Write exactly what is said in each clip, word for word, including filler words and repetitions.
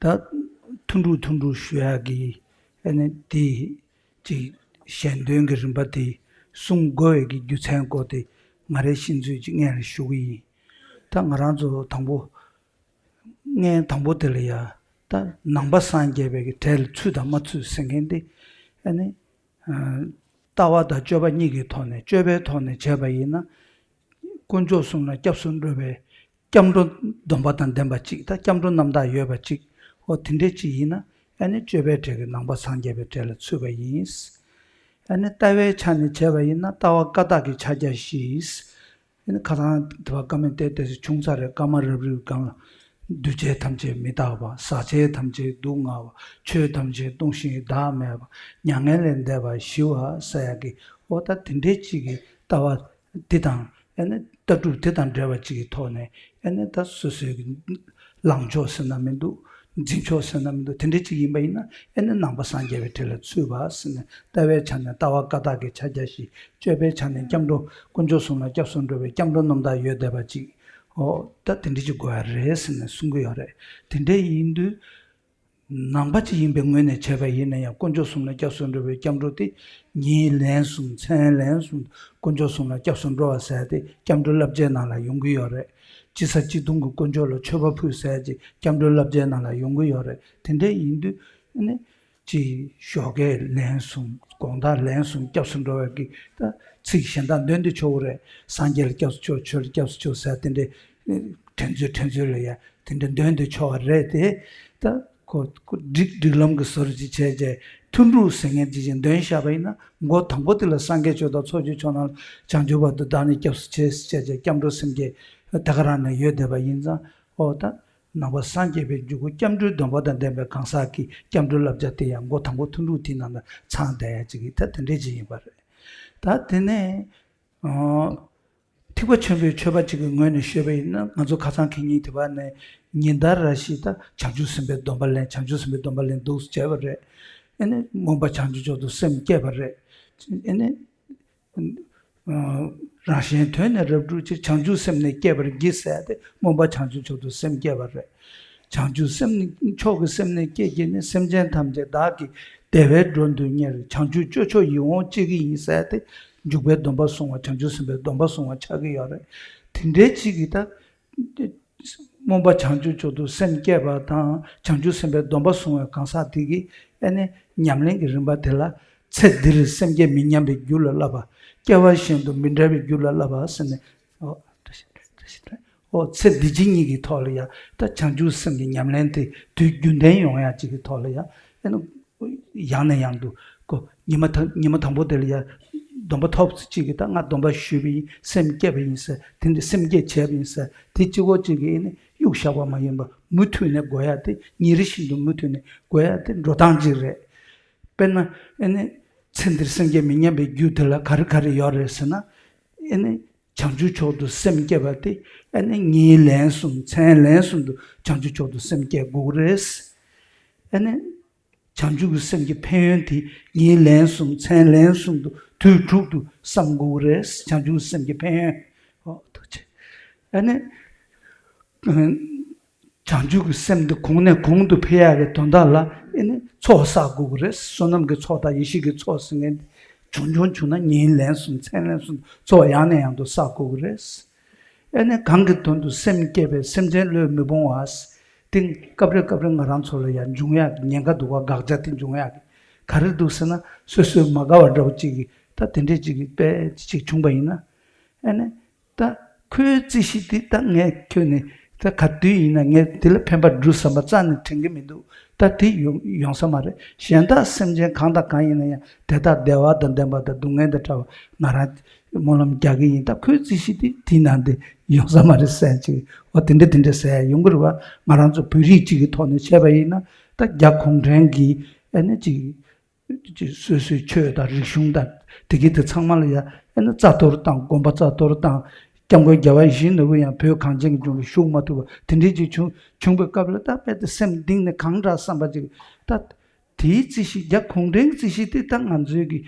ད་ཐུང་འབྲུ་ཐུང་འབྲུ་ཞུ་ཡག་གི་ཨ་ནི་དེ་ཅིག་ཞལ་འདོན་གྱི་རིམ་པ་དེ་གསུང་དགོས་ཡག་གི་རྒྱུ་མཚན་སྐོར་དེ་ང་རའི་ཤེས་ཚོད་ཅིག་སྔོན་ལ་ཞུ་གི་ཡིན། ད་ང་རང་ཚོ་དང་པོ་སྔོན་དང་པོ་དེ་ལ་ཡ། ད་ནང་པ་སངས་རྒྱས་པའི་གི་གྲལ་ལ་ཚུད་དང་མ་ཚུད་ཟེར་མཁན་དེ་ཨ་ནི་ལྟ་བ་དང་སྤྱོད་པ་གཉིས་ཀྱི་ཐོག་ནས་སྤྱོད་པའི་ཐོག་ནས་བྱས་པ་ཡིན་ན། དཀོན་མཆོག་གསུམ་ལ་སྐྱབས་སུ་འགྲོ་བའི་སྐྱབས་འགྲོ་སྡོམ་པ་དང་ལྡན་པ་གཅིག་ད་སྐྱབས་འགྲོ་རྣམ་དག་ཡོད་པ་གཅིག་འོ་དེ་འདྲས་གཅིག་ཡིན་ན་ཨ་ནི་སྤྱོད་པའི་གྲལ་གྱི་ནང་པ་སངས་རྒྱས་པའི་གྲལ་ལ་ཚུད་པ་ཡིན། ཨ་ནི་ལྟ་བའི་ཆ་ནས་བྱས་པ་ཡིན་ན་ལྟ་བ་བཀའ་རྟགས་ཀྱི་ཕྱག་རྒྱ་བཞི། ཨ་ནི་ཁ་སང་དེ་བ་བཀའ་མོལ་དེ་ཏོག་ཙམ་བྱུང་ཚར་རེད། བཀའ་མ་རབ་རིབ་སྒང་ལ། འདུས་བྱས་ཐམས་ཅད་མི་རྟག་པ། ཟག་བཅས་ཐམས་ཅད་སྡུག་བསྔལ་བ། ཆོས་ཐམས་ཅད་སྟོང་ཞིང་བདག་མེད་པ། མྱ་ངན་ལས་འདས་པ་ཞི་བ་ཟེར་ཡག་གི་འོ་ད་དེ་འདྲའི་གཅིག་གི་ལྟ་བ་འདི་དང་ཨ་ནི་ལྟ་གྲུབ་དེ་དང་འབྲེལ་བ་གཅིག་གི་ཐོག་ནས་ཨ་ནི་ད་སོ་སོའི་གི་ལངས་ཕྱོགས་ཟེར་ན་མི་འདུག་འཛིན་ཕྱོགས་ཟེར་ན་མི་འདུག་དེ་འདྲའི་གཅིག་ཡིན་པ་ཡིན་ན་ཨ་ནི་ནང་པ་སངས་རྒྱས་པའི་གྲལ་ལ་ཚུད་པ་ཟེར་ནས་ལྟ་བའི་ཆ་ནས་ལྟ་བ་བཀའ་རྟགས་ཀྱི་ཕྱག་རྒྱ་བཞི། སྤྱོད་པའི་ཆ་ནས་སྐྱབས་འགྲོ་དཀོན་མཆོག་གསུམ་ལ་སྐྱབས་སུ་འགྲོ་བའི་སྐྱབས་འགྲོ་རྣམ་དག་ཡོད་བསྡད་པ་གཅིག་འོ་ད་དེ་འདྲ་ཅིག་དགོས་ཡ་རེད་ཟེར་ནས་གསུང་གི་ཡོད་རེད། དེ་འདྲ་ཡིན་དུས། ནང་པ་ཅིག་ཡིན་པའི་ངོས་ནས་བྱས་པ་ཡིན་ན་ཡང་དཀོན་མཆོག་གསུམ་ལ་སྐྱབས་སུ་འགྲོ་བའི་སྐྱབས་འགྲོ་དེ་ཉིན་ལན་གསུམ་མཚན་ལན་གསུམ་དཀོན་མཆོག་གསུམ་ལ་སྐྱབས་སུ་འགྲོ་བ་ཟེར་ཏེ་སྐྱབས་འགྲོའི་བསླབ་བྱའི་ནང་ལ་ཡོང་གི་ཡོད་རེད། ཅི་ས་ཅི་གདུང་གི་དཀོན་མཆོག་ལ་མཆོད་པ་ཕུལ་ཟེར་ཅིག་སྐྱབས་འགྲོའི་བསླབ་བྱའི་ནང་ལ་ཡོང་གི་ཡོད་རེད། དེ་འདྲ་ཡིན་དུས་ཨ་ནི། ཅིག་ཞོགས་ཀས་ལན་གསུམ་དགོང་དག་ལན་གསུམ་སྐྱབས་སུ་འགྲོ་བའི་གི་ད་ཚིག་གཞན་དག་འདོན་དུ་ཆོག་གི་རེད། སངས་རྒྱས་ལ་སྐྱབས་སུ་མཆིའོ། ཆོས་ལ་སྐྱབས་སུ་མཆིའོ་ཟེར་དེ་འདྲའི་དྲན་ཚུལ་དྲན་ཚུལ་ལ་ཡ་དེ་འདྲ་འདོན་དུ་ཆོག་གི་རེད་དེ། ད་ཁོ་ཁོ་སྒྲིག་སྒྲིག་ལམ་གི་བཟོ་འདྲ་ཅིག་བྱས་རྗེས་ཐུན་དྲུག་ཟེར་མཁན་ཅིག་ཅིག་འདོན་བཞག་པ་ཡིན་ན་མགོ་དང་པོ་དེ་ལ་སངས་རྒྱས་ཆོས་དང་ཚོགས་ཀྱི་མཆོག་རྣམས་ལ་བྱང་ཆུབ་བར་དུ་བདག་ནི་སྐྱབས་སུ་མཆི་ཟེར་བྱས་རྗེས་སྐྱབས་འགྲོ་སེམས་བསྐྱེད་ད་ག་རང་ནས་ཡོད་བསྡད་པ་ཡིན་ཙང་ཨོ་ད། ནང་པ་སངས་རྒྱས་པའི་འཇུག་སྒོ་སྐྱབས་འགྲོའི་སྡོམ་པ་དང་ལྡན་པའི་གང་ཟག་གི་སྐྱབས་འགྲོའི་བསླབ་བྱ་དེ་ཡང་མགོ་དང་པོ་ཐུན་དྲུག་དེའི་ནང་ལ་ཚང་བསྡད་ཡ་ཅིག་གི་ད་དེ་འདྲས་ཅིག་ཡིན་པ་རེད། ད་དེ་ནས་ཨོ། ཐེག་པ་ཆེན་པོའི་ཆོས་པ་ཅིག་གི་ངོས་ནས་ཤོད་པ་ཡིན་ན་ང་ཚོ་ཁ་སང་ཁེ་ཉིན་དེ་བ་ནས་ཉིན་ལྟར་རེ་བཞིན་ད་བྱང་ཆུབ་སེམས་དཔའི་སྡོམ་པ་ལེན། བྱང་ཆུབ་སེམས་དཔའི་སྡོམ་པ་ལེན་འདུག་སེ་བྱས་པ་རེད། ཨེ་ནས་སྨོན་པ་བྱང་ཆུབ་མཆོག་ཏུ་སེམས་བསྐྱེད་པ་རེད། ཨེ་ནས། རང་གཞན་དོན་ནི་རབ་བསྒྲུབ་ཕྱིར། བྱང་ཆུབ་སེམས་ནི་བསྐྱེད་པར་བགྱི་ཟེར་ཏེ་སྨོན་པ་བྱང་ཆུབ་མཆོག་ཏུ་སེམས་བསྐྱེད་པ་རེད། བྱང་ཆུབ་སེམས་ནི་མཆོག་གི་སེམས་ནི་བསྐྱེད་བགྱིས་ནས། སེམས་ཅན་ཐམས་ཅད་བདག་གིས་བདེ་བའི་འགྲོ་འདུལ་གཉེར། བྱང་ཆུབ་སྤྱོད་མཆོག་ཡིད་འོང་སྤྱད་ཀྱི་ཡིན་ཟེར་ཏེ་འཇུག་པའི་སྡོམ་པ་བཟུང་བ་བྱང་ཆུབ་སེམས་དཔའི་སྡོམ་པ་བཟུང་བ་ཆགས་ཀྱི་ཡོད་རེད། དེ་འདྲའི་གཅིག་གིས་ད། སྨོན་པ་བྱང་ཆུབ་མཆོག་ཏུ་སེམས་བསྐྱེད་པ་དང་བྱང་ཆུབ་སེམས་དཔའི་སྡོམ་པ་བཟུང་བའི་གང་ཟག་དེ་གིས་ཨེ་ནི་ཉམས་ལེན་གྱི་རིམ་པ་དེ་ལ་ཚེ་འདིར་སེམས་བསྐྱེད་མི་ཉམས་པའི་རྒྱུ་ལ་བསླབ་པ། སྐྱེ་བ་གཞན་དུ་མི་འབྲལ་བའི་རྒྱུ་ལ་བསླབ་པ་ཟེར་ནས་ཨོ་ཨོ་ཚེ་འདི་ཕྱི་གཉིས་ཀྱི་ཐོག་ལ་ཡང་ད་བྱང་ཆུབ་སེམས་ཀྱི་ཉམས་ལེན་དེ་དུས་རྒྱུན་ལྡན་ཡོང་ཡ་གཅིག་གི་ཐོག་ལ་ཡང་ཨེ་ནི། ཡང་ནས་ཡང་དུ་ཀོ་ཉི་མ་ཐ་ཉི་མ་དང་པོ་དེ་ལ་ཡ་སྡོམ་པ་ཐོབ་ཚེ་གཅིག་གིས་ད་ང་སྡོམ་པ་ཞུས་པ་ཡིན། སེམས་བསྐྱེད་པ་ཡིན་ཟེར་དེ་འདྲ་སེམས་བསྐྱེད་བྱས་པ་ཡིན་ཟེར་དེ་གཅིག་པོ་གཅིག་གིས་ཨེ་ནི་གཡུག་བཞག་པ་མ་ཡིན་པ་མུ་མཐུད་ནས་དགོས་ཡ་དེ་ཉིན་རེ་བཞིན་དུ་མུ་མཐུད་ནས་དགོས་ཡ་དེ་འགྲོ་སྟངས་གཅིག་རེད། དཔེར་ན་ཨེ་ནི་ཚེ་འདིར་སེམས་བསྐྱེད་མི་ཉམས་པའི་རྒྱུ་དེ་ལ་ག་རེ་ག་རེ་ཡོད་རེད་ཟེར་ན་ཨེ་ནི་བྱང་ཆུབ་མཆོག་ཏུ་སེམས་བསྐྱེད་པ་དེ་ཨེ་ནི་ཉིན་ལན་གསུམ་མཚན་ལན་གསུམ་དུ་བྱང་ཆུབ་མཆོག་ཏུ་སེམས་བསྐྱེད་དགོས་ཀྱི་རེད། ཨེ་ནི། བྱང་ཆུབ་ཀྱི་སེམས་ཀྱི་ཕན་ཡོན་དེ་ཉིན་ལན་གསུམ་མཚན་ལན་གསུམ་དུ་དུས་དྲུག་ཏུ་བསམ་དགོས་ཀྱི་རེད། བྱང་ཆུབ་ཀྱི་སེམས་ཀྱི་ཕན་ཡོན། ཨོ་ཐུགས་རྗེ་ཆེ། ཨ་ནི། བྱང་ཆུབ་ཀྱི་སེམས་འདི་གོང་ནས་གོང་དུ་འཕེལ་ཡག་གི་དོན་དག་ལ་ཨ་ནི་ཚོགས་བསགས་དགོས་ཀྱི་རེད། བསོད་ནམས་ཀྱི་ཚོགས་དང་ཡེ་ཤེས་ཀྱི་ཚོགས་ཟེར་མཁན་འདི་བྱུང་བྱུང་བྱུང་ན་ཉིན་ལན་གསུམ་མཚན་ལན་གསུམ་ཚོགས་ཡང་ནས་ཡང་དུ་བསགས་དགོས་ཀྱི་རེད། ཨེ་ནས་གང་གི་དོན་དུ་སེམས་བསྐྱེད་པའི་སེམས་ཅན་བློས་མི་སྤོང་བ། དེ་སྐབས་རེ་སྐབས་རེ་ང་རང་ཚོ་ལ་ཡང་འབྱུང་ཡག་གི་ཉེན་ཁ་འདུག་ག་དགག་བྱ་དེ་འབྱུང་ཡག་གི་ག་རེ་འདུག་ཟེར་ན་སོ་སོས་མ་དགའ་བ་འདྲ་བོ་ཅིག་གི་ད་དེ་འདྲས་ཅིག་གི་དཔེ་ཅིག་བྱུང་པ་ཡིན་ན། ཨེ་ནས་ད་ཁོའི་རྩིས་གཞི་དེ་ད་ངས་ཁྱོན་ནས་ད་ག་དུས་ཡིན་ན་ངས་དེ་ལ་ཕན་པ་འགྲུབ་བསམ་པ་རྩ་ནས་དྲན་གི་མི་འདུག་ད་དེ་ཡོང་ཡོང་ས་མ་རེད། གཞན་དག་སེམས་ཅན་གང་དང་གང་ཡིན་ན་ཡང་དེ་དག་བདེ་བ་དང་ལྡན་པ་དང་སྡུག་བསྔལ་དང་བྲལ་བ་ང་རང་སྨོན་ལམ་རྒྱག་གི་ཡིན། ད་ཁོའི་རྩིས་གཞི་དེ་དེའི་ནང་དེ་ཡོང་ས་མ་རེད་ཟེར་ཅིག་འོ་དེ་འདྲ་དེ་འདྲ་ཟེར་ཡ་ཡོང་གི་རེད་བ། ང་རང་ཚོ་བོད་རིགས་གཅིག་གི་ཐོག་ནས་བཤད་པ་ཡིན་ན་ད་རྒྱ་གུང་ཁྲན་གྱི་ཨ་ནི་ཅིག་ཅིག་སོ་སོའི་ཆོས་དང་རིག་གཞུང་དང་དེ་གི་དེ་ཚང་མ་ལ་ཡ་ཨ་ནི་རྩ་གཏོར་དང་དགོན་པ་རྩ་གཏོར་དང་སྐྱབས་མགོན་རྒྱལ་བ་ཡིད་བཞིན་ནོར་བུ་ཡང་བོད་གངས་ཅན་གྱི་ལྗོངས་ལ་བཞུགས་མ་ཐུབ་པ་དེ་འདྲའི་ཅིག་བྱུང་བྱུང་པའི་སྐབས་ལ་ད་དཔེ་དེ་སེམས་གཏིང་ནས་གང་དྲག་བསམ་པ་ཅིག་ད་དེའི་རྩིས་གཞི་རྒྱ་གུང་ཁྲན་གྱི་རྩིས་གཞི་དེ་ད་ང་ཚོའི་གི་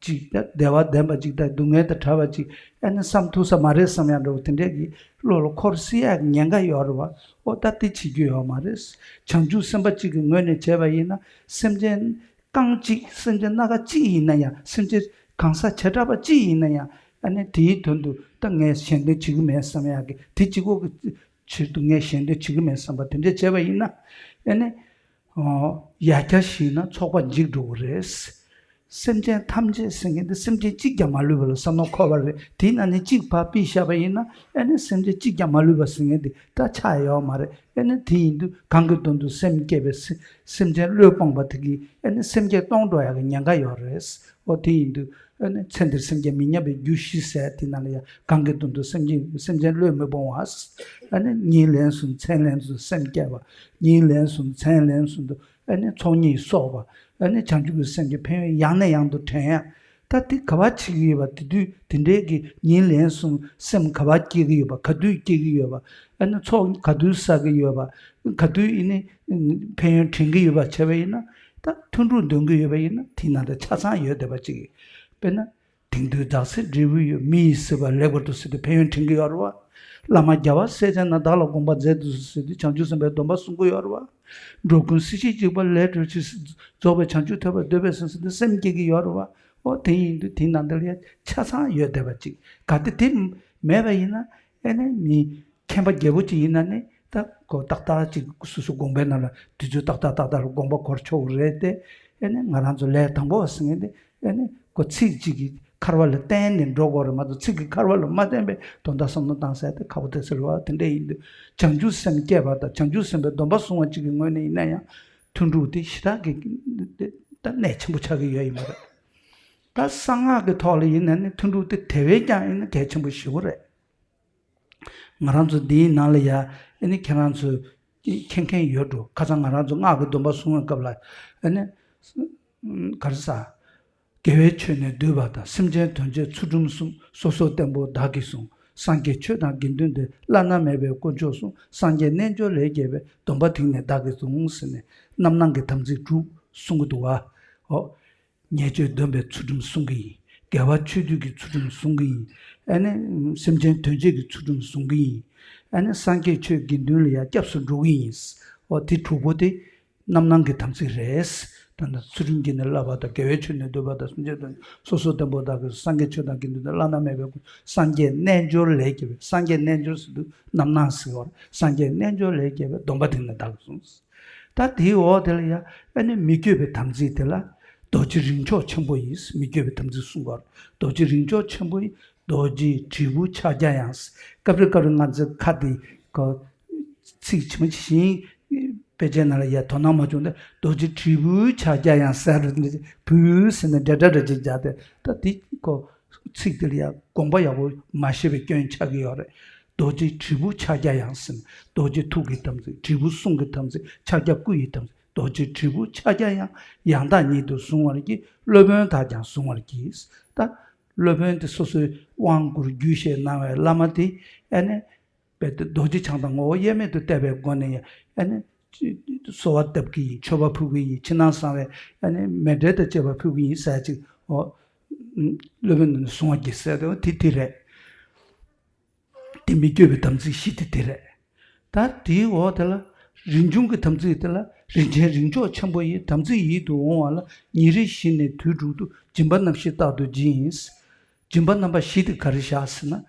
ཅིག་ད་བདེ་བ་ལྡན་པ་ཅིག་དང་སྡུག་བསྔལ་དང་བྲལ་བ་ཅིག་ཨ་ནི་བསམ་ཐུབ་ས་མ་རེད་བསམ་ཡ་འདྲ་བོ་དེ་འདྲས་ཀྱི་བློ་ལ་འཁོར་སྲིད་ཡ་གི་ཉེན་ཁ་ཡོད་རེད་བ། ཨོ་ད་དེ་བྱེད་རྒྱུ་ཡོད་མ་རེད། བྱང་ཆུབ་སེམས་དཔའ་གཅིག་གི་ངོས་ནས་བྱས་པ་ཡིན་ན་སེམས་ཅན་རྐང་གཅིག་སེམས་ཅན་སྣ་ཁ་གཅིག་ཡིན་ན་ཡང་སེམས་ཅན་གང་ཟག་བྱེ་བྲག་པ་གཅིག་ཡིན་ན་ཡང་ཨ་ནི་དེའི་དོན་དུ་ད་ངས་གཞན་དོན་བྱེད་ཀྱི་མེད་བསམ་ཡ་གི་དེ་གཅིག་པོ་གི་ཕྱིར་དུ་ངས་གཞན་དོན་བྱེད་ཀྱི་མེད་བསམ་པ་དེ་འདྲས་བྱས་པ་ཡིན་ན་ཨ་ནི། ཨོ། ཡར་རྒྱས་ཞིག་ན་ཚོགས་པ་འཇིག་འགྲོ་གི་རེད། སེམས་ཅན་ཐམས་ཅད་ཟེར་མཁན་དེ་སེམས་ཅན་གཅིག་ཀྱང་མ་ལུས་པ་ལ་བསམ་བློ་འཁོར་བ་རེད། དེའི་ནང་ནས་གཅིག་ཕར་ཕུད་བཞག་པ་ཡིན་ན་ཨ་ནི་སེམས་ཅན་གཅིག་ཀྱང་མ་ལུས་པ་ཟེར་མཁན་དེ་ད་ཆགས་ཡོད་མ་རེད། ཨ་ནི་དེ་ཡིན་དུས་གང་གི་དོན་དུ་སེམས་བསྐྱེད་པའི་སེ་སེམས་ཅན་བློས་སྤངས་པ་དེ་གིས་ཨ་ནི་སེམས་བསྐྱེད་སྟོང་འགྲོ་ཡག་གི་ཉེན་ཁ་ཡོད་རེད། ཨོ་དེ་ཡིན་དུས་ཨ་ནི་ཚེ་འདིར་སེམས་བསྐྱེད་མི་ཉམས་པའི་རྒྱུ་བཞི་ཟེར་དེ་ནང་ལ་ཡང་གང་གི་དོན་དུ་སེམས་ཅན་སེམས་ཅན་བློས་མི་སྤོང་བ། ཨ་ནི་ཉིན་ལན་གསུམ་མཚན་ལན་གསུམ་སེམས་བསྐྱེད་པ། ཉིན་ལན་གསུམ་མཚན་ལན་གསུམ་དུ་ཨ་ནི་ཚོགས་གཉིས་གསོག་པ། ཨ་ནི་བྱང་ཆུབ་ཀྱི་སེམས་ཀྱི་ཕན་ཡོན་ཡང་ནས་ཡང་དུ་དྲན་ཡ། ད་དེ་ག་བ་བྱེད་ཀྱི་ཡོད་པ་དེ་དུས་དེ་འདྲའི་གི་ཉིན་ལན་གསུམ་སེམས་ག་བ་སྐྱེ་གི་ཡོད་པ་ག་དུས་སྐྱེ་གི་ཡོད་པ། ཨ་ནི་ཚོགས་ག་དུས་བསགས་ཀྱི་ཡོད་པ། ག་དུས་ཡིན་ནི་ཕན་ཡོན་དྲན་གྱི་ཡོད་པ་བྱས་པ་ཡིན་ན། ད་ཐུན་དྲུག་འདོན་གྱི་ཡོད་པ་ཡིན་ན་དེ་ནང་དུ་ཆ་ཚང་ཡོད་བསྡད་པ་ཅིག་དཔེར་ན། དེང་དུས་བདག་ཚེ་འབྲས་བུ་ཡོད། མི་ཡི་བཟོད་པ་ལེགས་པར་སྡུད་ཟེར་དུས་ཕན་ཡོན་དྲན་གྱི་ཡོད་རེད་བ། བླ་མ་རྒྱལ་བ་སྲས་བཅས་རྣམས། བདག་ལ་དགོངས་པར་མཛད་དུ་གསོལ་ཟེར་དུས་བྱང་ཆུབ་སེམས་དཔའི་སྡོམ་པ་སྲུང་གི་ཡོད་རེད་བ། འགྲོ་ཀུན་སྲིད་ཞིའི་འཇིགས་པ་ལས་སྒྲོལ་ཕྱིར། རྫོགས་པའི་བྱང་ཆུབ་ཐོབ་པར་འདོད་པས་བཟུང་ཟེར་དུས་སེམས་བསྐྱེད་ཀྱི་ཡོད་རེད་བ། ཨོ་དེ་ཡིན་དུས་དེ་ནང་དུ་ལ་ཡ་ཆ་ཚང་ཡོད་བསྡད་པ་ཅིག་གལ་ཏེ་དེ་མེད་པ་ཡིན་ན་ཨེ་ནས་མི། མཁྱེན་པ་རྒྱལ་པོ་ཅིག་ཡིན་ན་ནི་ད་གོ་ཏག་ཏག་ཅིག་སོ་སོ་དགོངས་པའི་ནང་ལ་དུས་ཚོད་ཏག་ཏག་ཏག་ཏག་ལ་དགོངས་པ་འཁོར་ཆོག་གི་རེད་དེ། ཨེ་ནི་ང་རང་ཚོ་ལས་དང་པོ་བ་ཟེར་མཁན་དེ་ཨེ་ནི་གོ་ཚིག་ཅིག་གི་ཁར་བ་ལ་བརྟེན་ནས་འགྲོ་དགོས་རེད་མ་གཏོགས་ཚིག་གི་ཁར་བ་ལ་མ་བརྟེན་པའི་དོན་དག་བསམ་བློ་བཏང་ས་དེ་ཁག་པོ་དེ་ཟེར་བ་དེ་འདྲ་ཡིན་དུས་བྱང་ཆུབ་སེམས་བསྐྱེད་པ་དང་བྱང་ཆུབ་སེམས་དཔའི་སྡོམ་པ་བཟུང་བ་ཅིག་གི་ངོས་ནས་ཡིན་ན་ཡང་ཐུན་དྲུག་དེ་ཞེ་དྲག་གི་ད་གནད་ཆེན་པོ་ཆགས་ཀྱི་ཡོད་ཡིན་པ་རེད། ད་གསང་སྔགས་ཀྱི་ཐོག་ལ་ཡིན་ན་ནི་ཐུན་དྲུག་དེ་དེ་བས་ཀྱང་ཡིན་ན་གལ་ཆེན་པོ་ཞེ་པོ་རེད། ང་རང་ཚོ་འདིའི་ནང་ལ་ཡ་ཨ་ནི་ཁྱེད་རང་ཚོས་མཁྱེན་མཁན་ཡོད་འགྲོ། ཁ་སང་ང་རང་ཚོ་སྔགས་ཀྱི་སྡོམ་པ་བཟུང་བའི་སྐབས་ལ་ཨ་ནི་ག་རེ་ཟ། དགེ་བའི་ཆོས་ནི་བསྡུས་པ་དང་། སེམས་ཅན་དོན་བྱེད་ཚུལ་ཁྲིམས་གསུམ། སོ་སོར་བརྟན་པོ་བདག་གིས་བཟུང་། སངས་རྒྱས་ཆོས་དང་དགེ་འདུན་འདི། བླ་ན་མེད་པའི་དཀོན་མཆོག་གསུམ། སངས་རྒྱས་རྣལ་འབྱོར་ལས་སྐྱེས་པའི། སྡོམ་པ་དེང་ནས་བདག་གིས་བཟུང་ཟེར་ནས་རྣམ་སྣང་གི་དམ་ཚིག་དྲུག་གསུང་གི་འདུག་བ། ཨོ། ཉེས་སྤྱོད་སྡོམ་པའི་ཚུལ་ཁྲིམས་སྲུང་གི་ཡིན། དགེ་བ་ཆོས་སྡུད་ཀྱི་ཚུལ་ཁྲིམས་སྲུང་གི་ཡིན། ཨ་ནི་སེམས་ཅན་དོན་བྱེད་ཀྱི་ཚུལ་ཁྲིམས་སྲུང་གི་ཡིན། ཨ་ནི་སངས་རྒྱས་ཆོས་དགེ་འདུན་ལ་ཡང་སྐྱབས་སུ་འགྲོ་གི་ཡིན། འོ་དེ་དྲུག་པོ་དེ་རྣམ་སྣང་གི་དམ་ཚིག་རེད། ད་ནི་ཚུལ་ཁྲིམས་ཀྱིས་ནི་བསླབ་པ་དང་། དགེ་བའི་ཆོས་ནི་བསྡུས་པ་དང་། སེམས་ཅན་དོན་སོ་སོར་བརྟན་པོ་དག་གིས། སངས་རྒྱས་ཆོས་དང་དགེ་འདུན་དང་། བླ་ན་མེད་པའི་སངས་རྒྱས་རྣལ་འབྱོར་ལས་སྐྱེས་པའི། སངས་རྒྱས་རྣལ་འབྱོར་ཟེར་དུས་རྣམ་སྣང་ཟེར་བ་རེད། སངས་རྒྱས་རྣལ་འབྱོར་ལས་སྐྱེས་པའི། སྡོམ་པ་དེང་ནས་བདག་གིས་བཟུང་། ད་དེའི་འོག་དེ་ལ་ཡང་ཨ་ནི་མི་བསྐྱོད་པའི་དམ་ཚིག་དེ་ལ་རྡོ་རྗེ་རིགས་མཆོག་ཆེན་པོ་ཡིས། མི་བསྐྱོད་པའི་དམ་ཚིག་གསུང་གི་ཡོད་རེད། རྡོ་རྗེ་རིགས་མཆོག་ཆེན་པོ་ཡིས། རྡོ་རྗེའི་དྲིལ་བུ་ཕྱག་རྒྱ་ཡང་། སྐབས་རེ་སྐབས་རེ་ང་ཚོའི་ཁ་དེ་གོ་ཚིག་ཇི་མ་ཇི་བཞིན་དཔེ་ཆའི་ནང་ལ་ཡ་དོ་སྣང་མ་བྱུང་སྟེ། རྡོ་རྗེ་དྲིལ་བུའི་ཕྱག་རྒྱ་ཡང་ཟེར་རེད། བུ་ཟེར་ནས་འདྲ་འདྲ་འདྲ་ཅིག་སྦྱར་ཏེ། ད་དེ་གོ་ཚིག་དེ་ལ་ཡ་དགོངས་པ་ཡག་པོ་མ་ཤེས་པའི་སྐྱོན་ཆགས་ཀྱི་ཡོད་རེད། རྡོ་རྗེ་དྲིལ་བུ་ཕྱག་རྒྱ་ཡང་ཟེར་ནས། རྡོ་རྗེ་ཐུགས་ཀྱི་དམ་ཚིག་དྲིལ་བུ་གསུང་གི་དམ་ཚིག་ཕྱག་རྒྱ་སྐུ་ཡི་དམ་ཚིག་རྡོ་རྗེ་དྲིལ་བུ་ཕྱག་རྒྱ་ཡང་། ཡང་དག་ཉིད་དུ་བཟུང་བར་བགྱི། སློབ་དཔོན་དག་ཀྱང་བཟུང་བར་བགྱི། ད་སློབ་དཔོན་དེ་སོ་སོའི་དབང་བསྐུར་རྒྱུད་བཤད་གནང་བའི་བླ་མ་དེ་ཨ་ནི་རྦད་དེ་རྡོ་རྗེ་འཆང་དང་ངོ་བོ་དབྱེར་མེད་དུ་བལྟས་པའི་སྒོ་ནས་ཨ་ནི་གསོལ་བ་བཏབ་ཀྱི་ཡིན། མཆོད་པ་ཕུལ་གྱི་ཡིན། ཕྱི་ནང་གསང་བའི་ཨ་ནི་མཎྜལ་དང་བཅས་པ་ཕུལ་གྱི་ཡིན་ཟེར་ཅིག་འོ་སློབ་དཔོན་ནས་བཟུང་བར་བགྱི་ཟེར་དེ་དེ་རེད། དེ་མི་བསྐྱོད་པའི་དམ་ཚིག་བཞི་དེ་དེ་རེད། ད་དེའི་འོག་དེ་ལ་རིན་འབྱུང་གི་དམ་ཚིག་དེ་ལ། རིན་ཆེན་རིགས་མཆོག་ཆེན་པོ་ཡི། དམ་ཚིག་ཡིད་དུ་འོང་བ་ལ། ཉིན་རེ་བཞི་ནས་དུས་དྲུག་ཏུ། སྦྱིན་པ་རྣམ་བཞི་རྟག་ཏུ་སྦྱིན། སྦྱིན་པ་རྣམ་པ་བཞི་དེ་ག་རེ་བཞག་ཟེར་ན།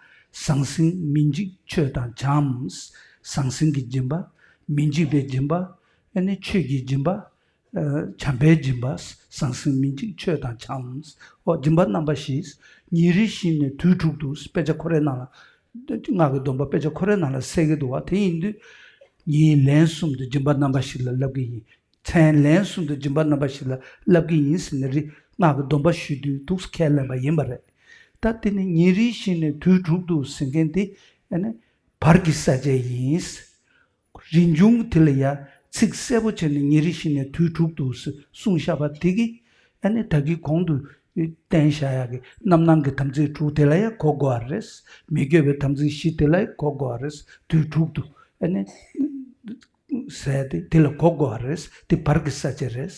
ཟང་ཟིང་མི་འཇིགས་ཆོས་དང་བྱམས། ཟང་ཟིང་གི་སྦྱིན་པ། མི་འཇིགས་པའི་སྦྱིན་པ། ཨ་ནི་ཆོས་ཀྱི་སྦྱིན་པ། བྱམས་པའི་སྦྱིན་པ། ཟང་ཟིང་མི་འཇིགས་ཆོས་དང་བྱམས། འོ་སྦྱིན་པ་རྣམ་པ་བཞི། ཉིན་རེ་བཞི་ནས་དུས་དྲུག་ཏུ། དཔེ་ཆ་ཁོ་རའི་ནང་ལ། སྔགས་ཀྱི་སྡོམ་པ་དཔེ་ཆ་ཁོ་རའི་ནང་ལ་གསལ་གྱི་འདུག་བ། དེ་ཡིན་དུས་ཉིན་ལན་གསུམ་དུ་སྦྱིན་པ་རྣམ་པ་བཞི་ལ་བསླབ་ཀྱི་ཡིན། མཚན་ལན་གསུམ་དུ་སྦྱིན་པ་རྣམ་པ་བཞི་ལ་བསླབ་ཀྱི་ཡིན་ཟེར་ནས་རིགས་སྔགས་ཀྱི་སྡོམ་པ་ཞུ་དུས་འདུག་སེ་ཁས་ལེན་པ་ཡིན་པ་རེད། ད་དེ་ནི་ཉིན་རེ་བཞི་ནས་དུས་དྲུག་ཏུ་ཟེར་མཁན་དེ་ཨ་ནི་བར་གྱི་ས་བཅད་ཡིན། རིན་འབྱུང་དེ་ལ་ཡ་ཚིག་གསལ་པོ་བྱས་ནས་ཉིན་རེ་བཞི་ནས་དུས་དྲུག་ཏུ་གསུངས་བཞག་པ་དེ་གིས་ཨ་ནི་ད་གིན་གོང་དུ་བསྟན་བཞག་ཡག་གི་རྣམ་སྣང་གི་དམ་ཚིག་དྲུག་དེ་ལ་ཡང་གོ་དགོས་པ་རེད། མི་བསྐྱོད་པའི་དམ་ཚིག་བཞི་དེ་ལ་ཡང་གོ་དགོས་པ་རེད། དུས་དྲུག་ཏུ་ཨ་ནི་ཟེར་ཏེ་དེ་ལ་གོ་དགོས་པ་རེད། དེ་བར་གྱི་ས་བཅད་རེད།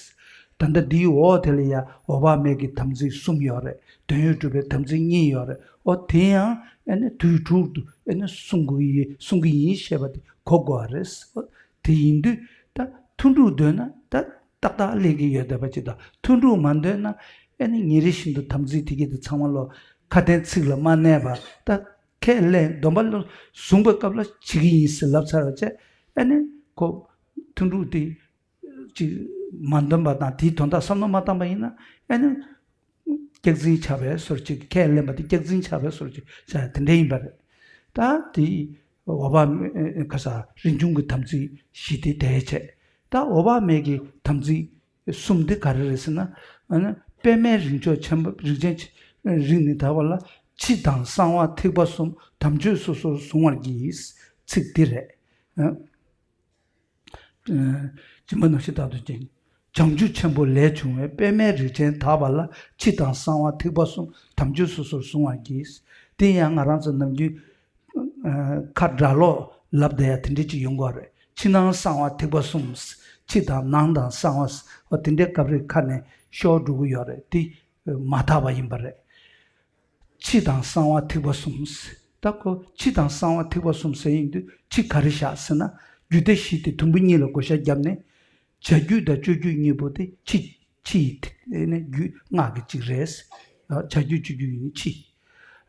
ད་ལྟ་འདིའི་འོག་དེ་ལ་ཡང་འོད་དཔག་མེད་ཀྱི་དམ་ཚིག་གསུམ་ཡོད་རེད། དོན་ཡོད་གྲུབ་པའི་དམ་ཚིག་གཉིས་ཡོད་རེད། ཨོ་དེ་ཡང་ཨ་ནི་དུས་དྲུག་ཏུ་ཨ་ནི་སྲུང་དགོས་ཡིན་སྲུང་གི་ཡིན་ཞེས་པ་དེ་གོ་དགོས་པ་རེད། ཨོ་དེ་ཡིན་དུས་ད་ཐུན་དྲུག་འདོན་ན་ད་ཏག་ཏག་ལེན་གྱི་ཡོད་བསྡད་པ་ཅིག་དང་། ཐུན་དྲུག་མ་འདོན་ན་ཨ་ནི་ཉིན་རེ་བཞིན་དུ་དམ་ཚིག་དེ་གྱད་དེ་ཚང་མ་ལོ་ཁ་དན་ཚིག་ལ་མ་གནས་པ། ད་ཁས་ལེན་སྡོམ་པ་ལ་བཟུང་བའི་སྐབས་ལ་བྱེད་ཀྱི་ཡིན་ཟེར་ལབ་ཚར་བ་བྱས། ཨ་ནི་ཁོ་ཐུན་དྲུག་དེ་ཅིག་མ་འདོན་པ་དང་དེའི་དོན་དག་བསམ་བློ་མ་བཏང་པ་ཡིན་ན། ཨ་ནི་སྐྱག་རྫུན་ཆགས་པའི་བཟོ་འདྲ་ཅིག་ཁས་ལེན་པ་དེ་སྐྱག་རྫུན་ཆགས་པའི་བཟོ་འདྲ་ཅིག་བྱ་ཡ་དེ་འདྲ་ཡིན་པ་རེད། ད་དེ་འོད་དཔག་མེད་ཁ་ས་རིན་འབྱུང་གི་དམ་ཚིག་བཞི་དེ་དེའི་ཆེད། ད་འོད་དཔག་མེད་ཀྱི་དམ་ཚིག་གསུམ་དེ་ག་རེ་རེད་ཟེར་ན། ཨ་ནི་པདྨའི་རིགས་མཆོག་ཆེན་པོ་རིགས་ཅན་རིགས་ནི་དག་པ་ལ། འཆི་དང་གསང་བ་ཐེག་པ་གསུམ་དམ་ཆོས་སོ་སོར་གཟུང་བར་བགྱི། ཚིག་འདི་རེད། སྦྱིན་པ་ནོར་ཞིག་རྟག་ཏུ་སྦྱིན། བྱང་ཆུབ་ཆེན་པོ་ལས་བྱུང་བའི་པདྨའི་རིགས་ཅན་དག་པ་ལ། འཆི་དང་གསང་བ་ཐེག་པ་གསུམ་དམ་ཆོས་སོ་སོར་གཟུང་བར་བགྱི། དེ་ཡང་ང་རང་ཚོ་ནམ་རྒྱུན་ཁ་སྒྲ་ལོག་ལབ་བསྡད་ཡ་དེ་འདྲ་ཅིག་ཡོང་གི་རེད། ཕྱི་ནང་གསང་བ་ཐེག་པ་གསུམ། ཕྱི་དང་ནང་དང་གསང་བ། འོ་དེ་འདྲའི་སྐབས་རེ་ཁ་ནས་ཤོར་འགྲོ་གི་ཡོད་རེད། དེ་མ་དག་པ་ཡིན་པ་རེད། འཆི་དང་གསང་བ་ཐེག་པ་གསུམ། ད་ཁོ་འཆི་དང་གསང་བ་ཐེག་པ་གསུམ་ཟེར་ཡིན་དུས་འཆི་ག་རེ་བཞག་ཟེར་ན། རྒྱུད་སྡེ་བཞི་དེ་དུམ་བུ་གཉིས་ལ་བགོ་བཤའ་བརྒྱབ་ནས། བྱ་རྒྱུད་དང་སྤྱོད་རྒྱུད་གཉིས་པོ་དེ་འཆི། འཆི་ཡི་ནི་རྒྱུད་སྔགས་ཀྱི་གཅིག་རེད། བྱ་རྒྱུད་སྤྱོད་རྒྱུད་ཡིན་འཆི།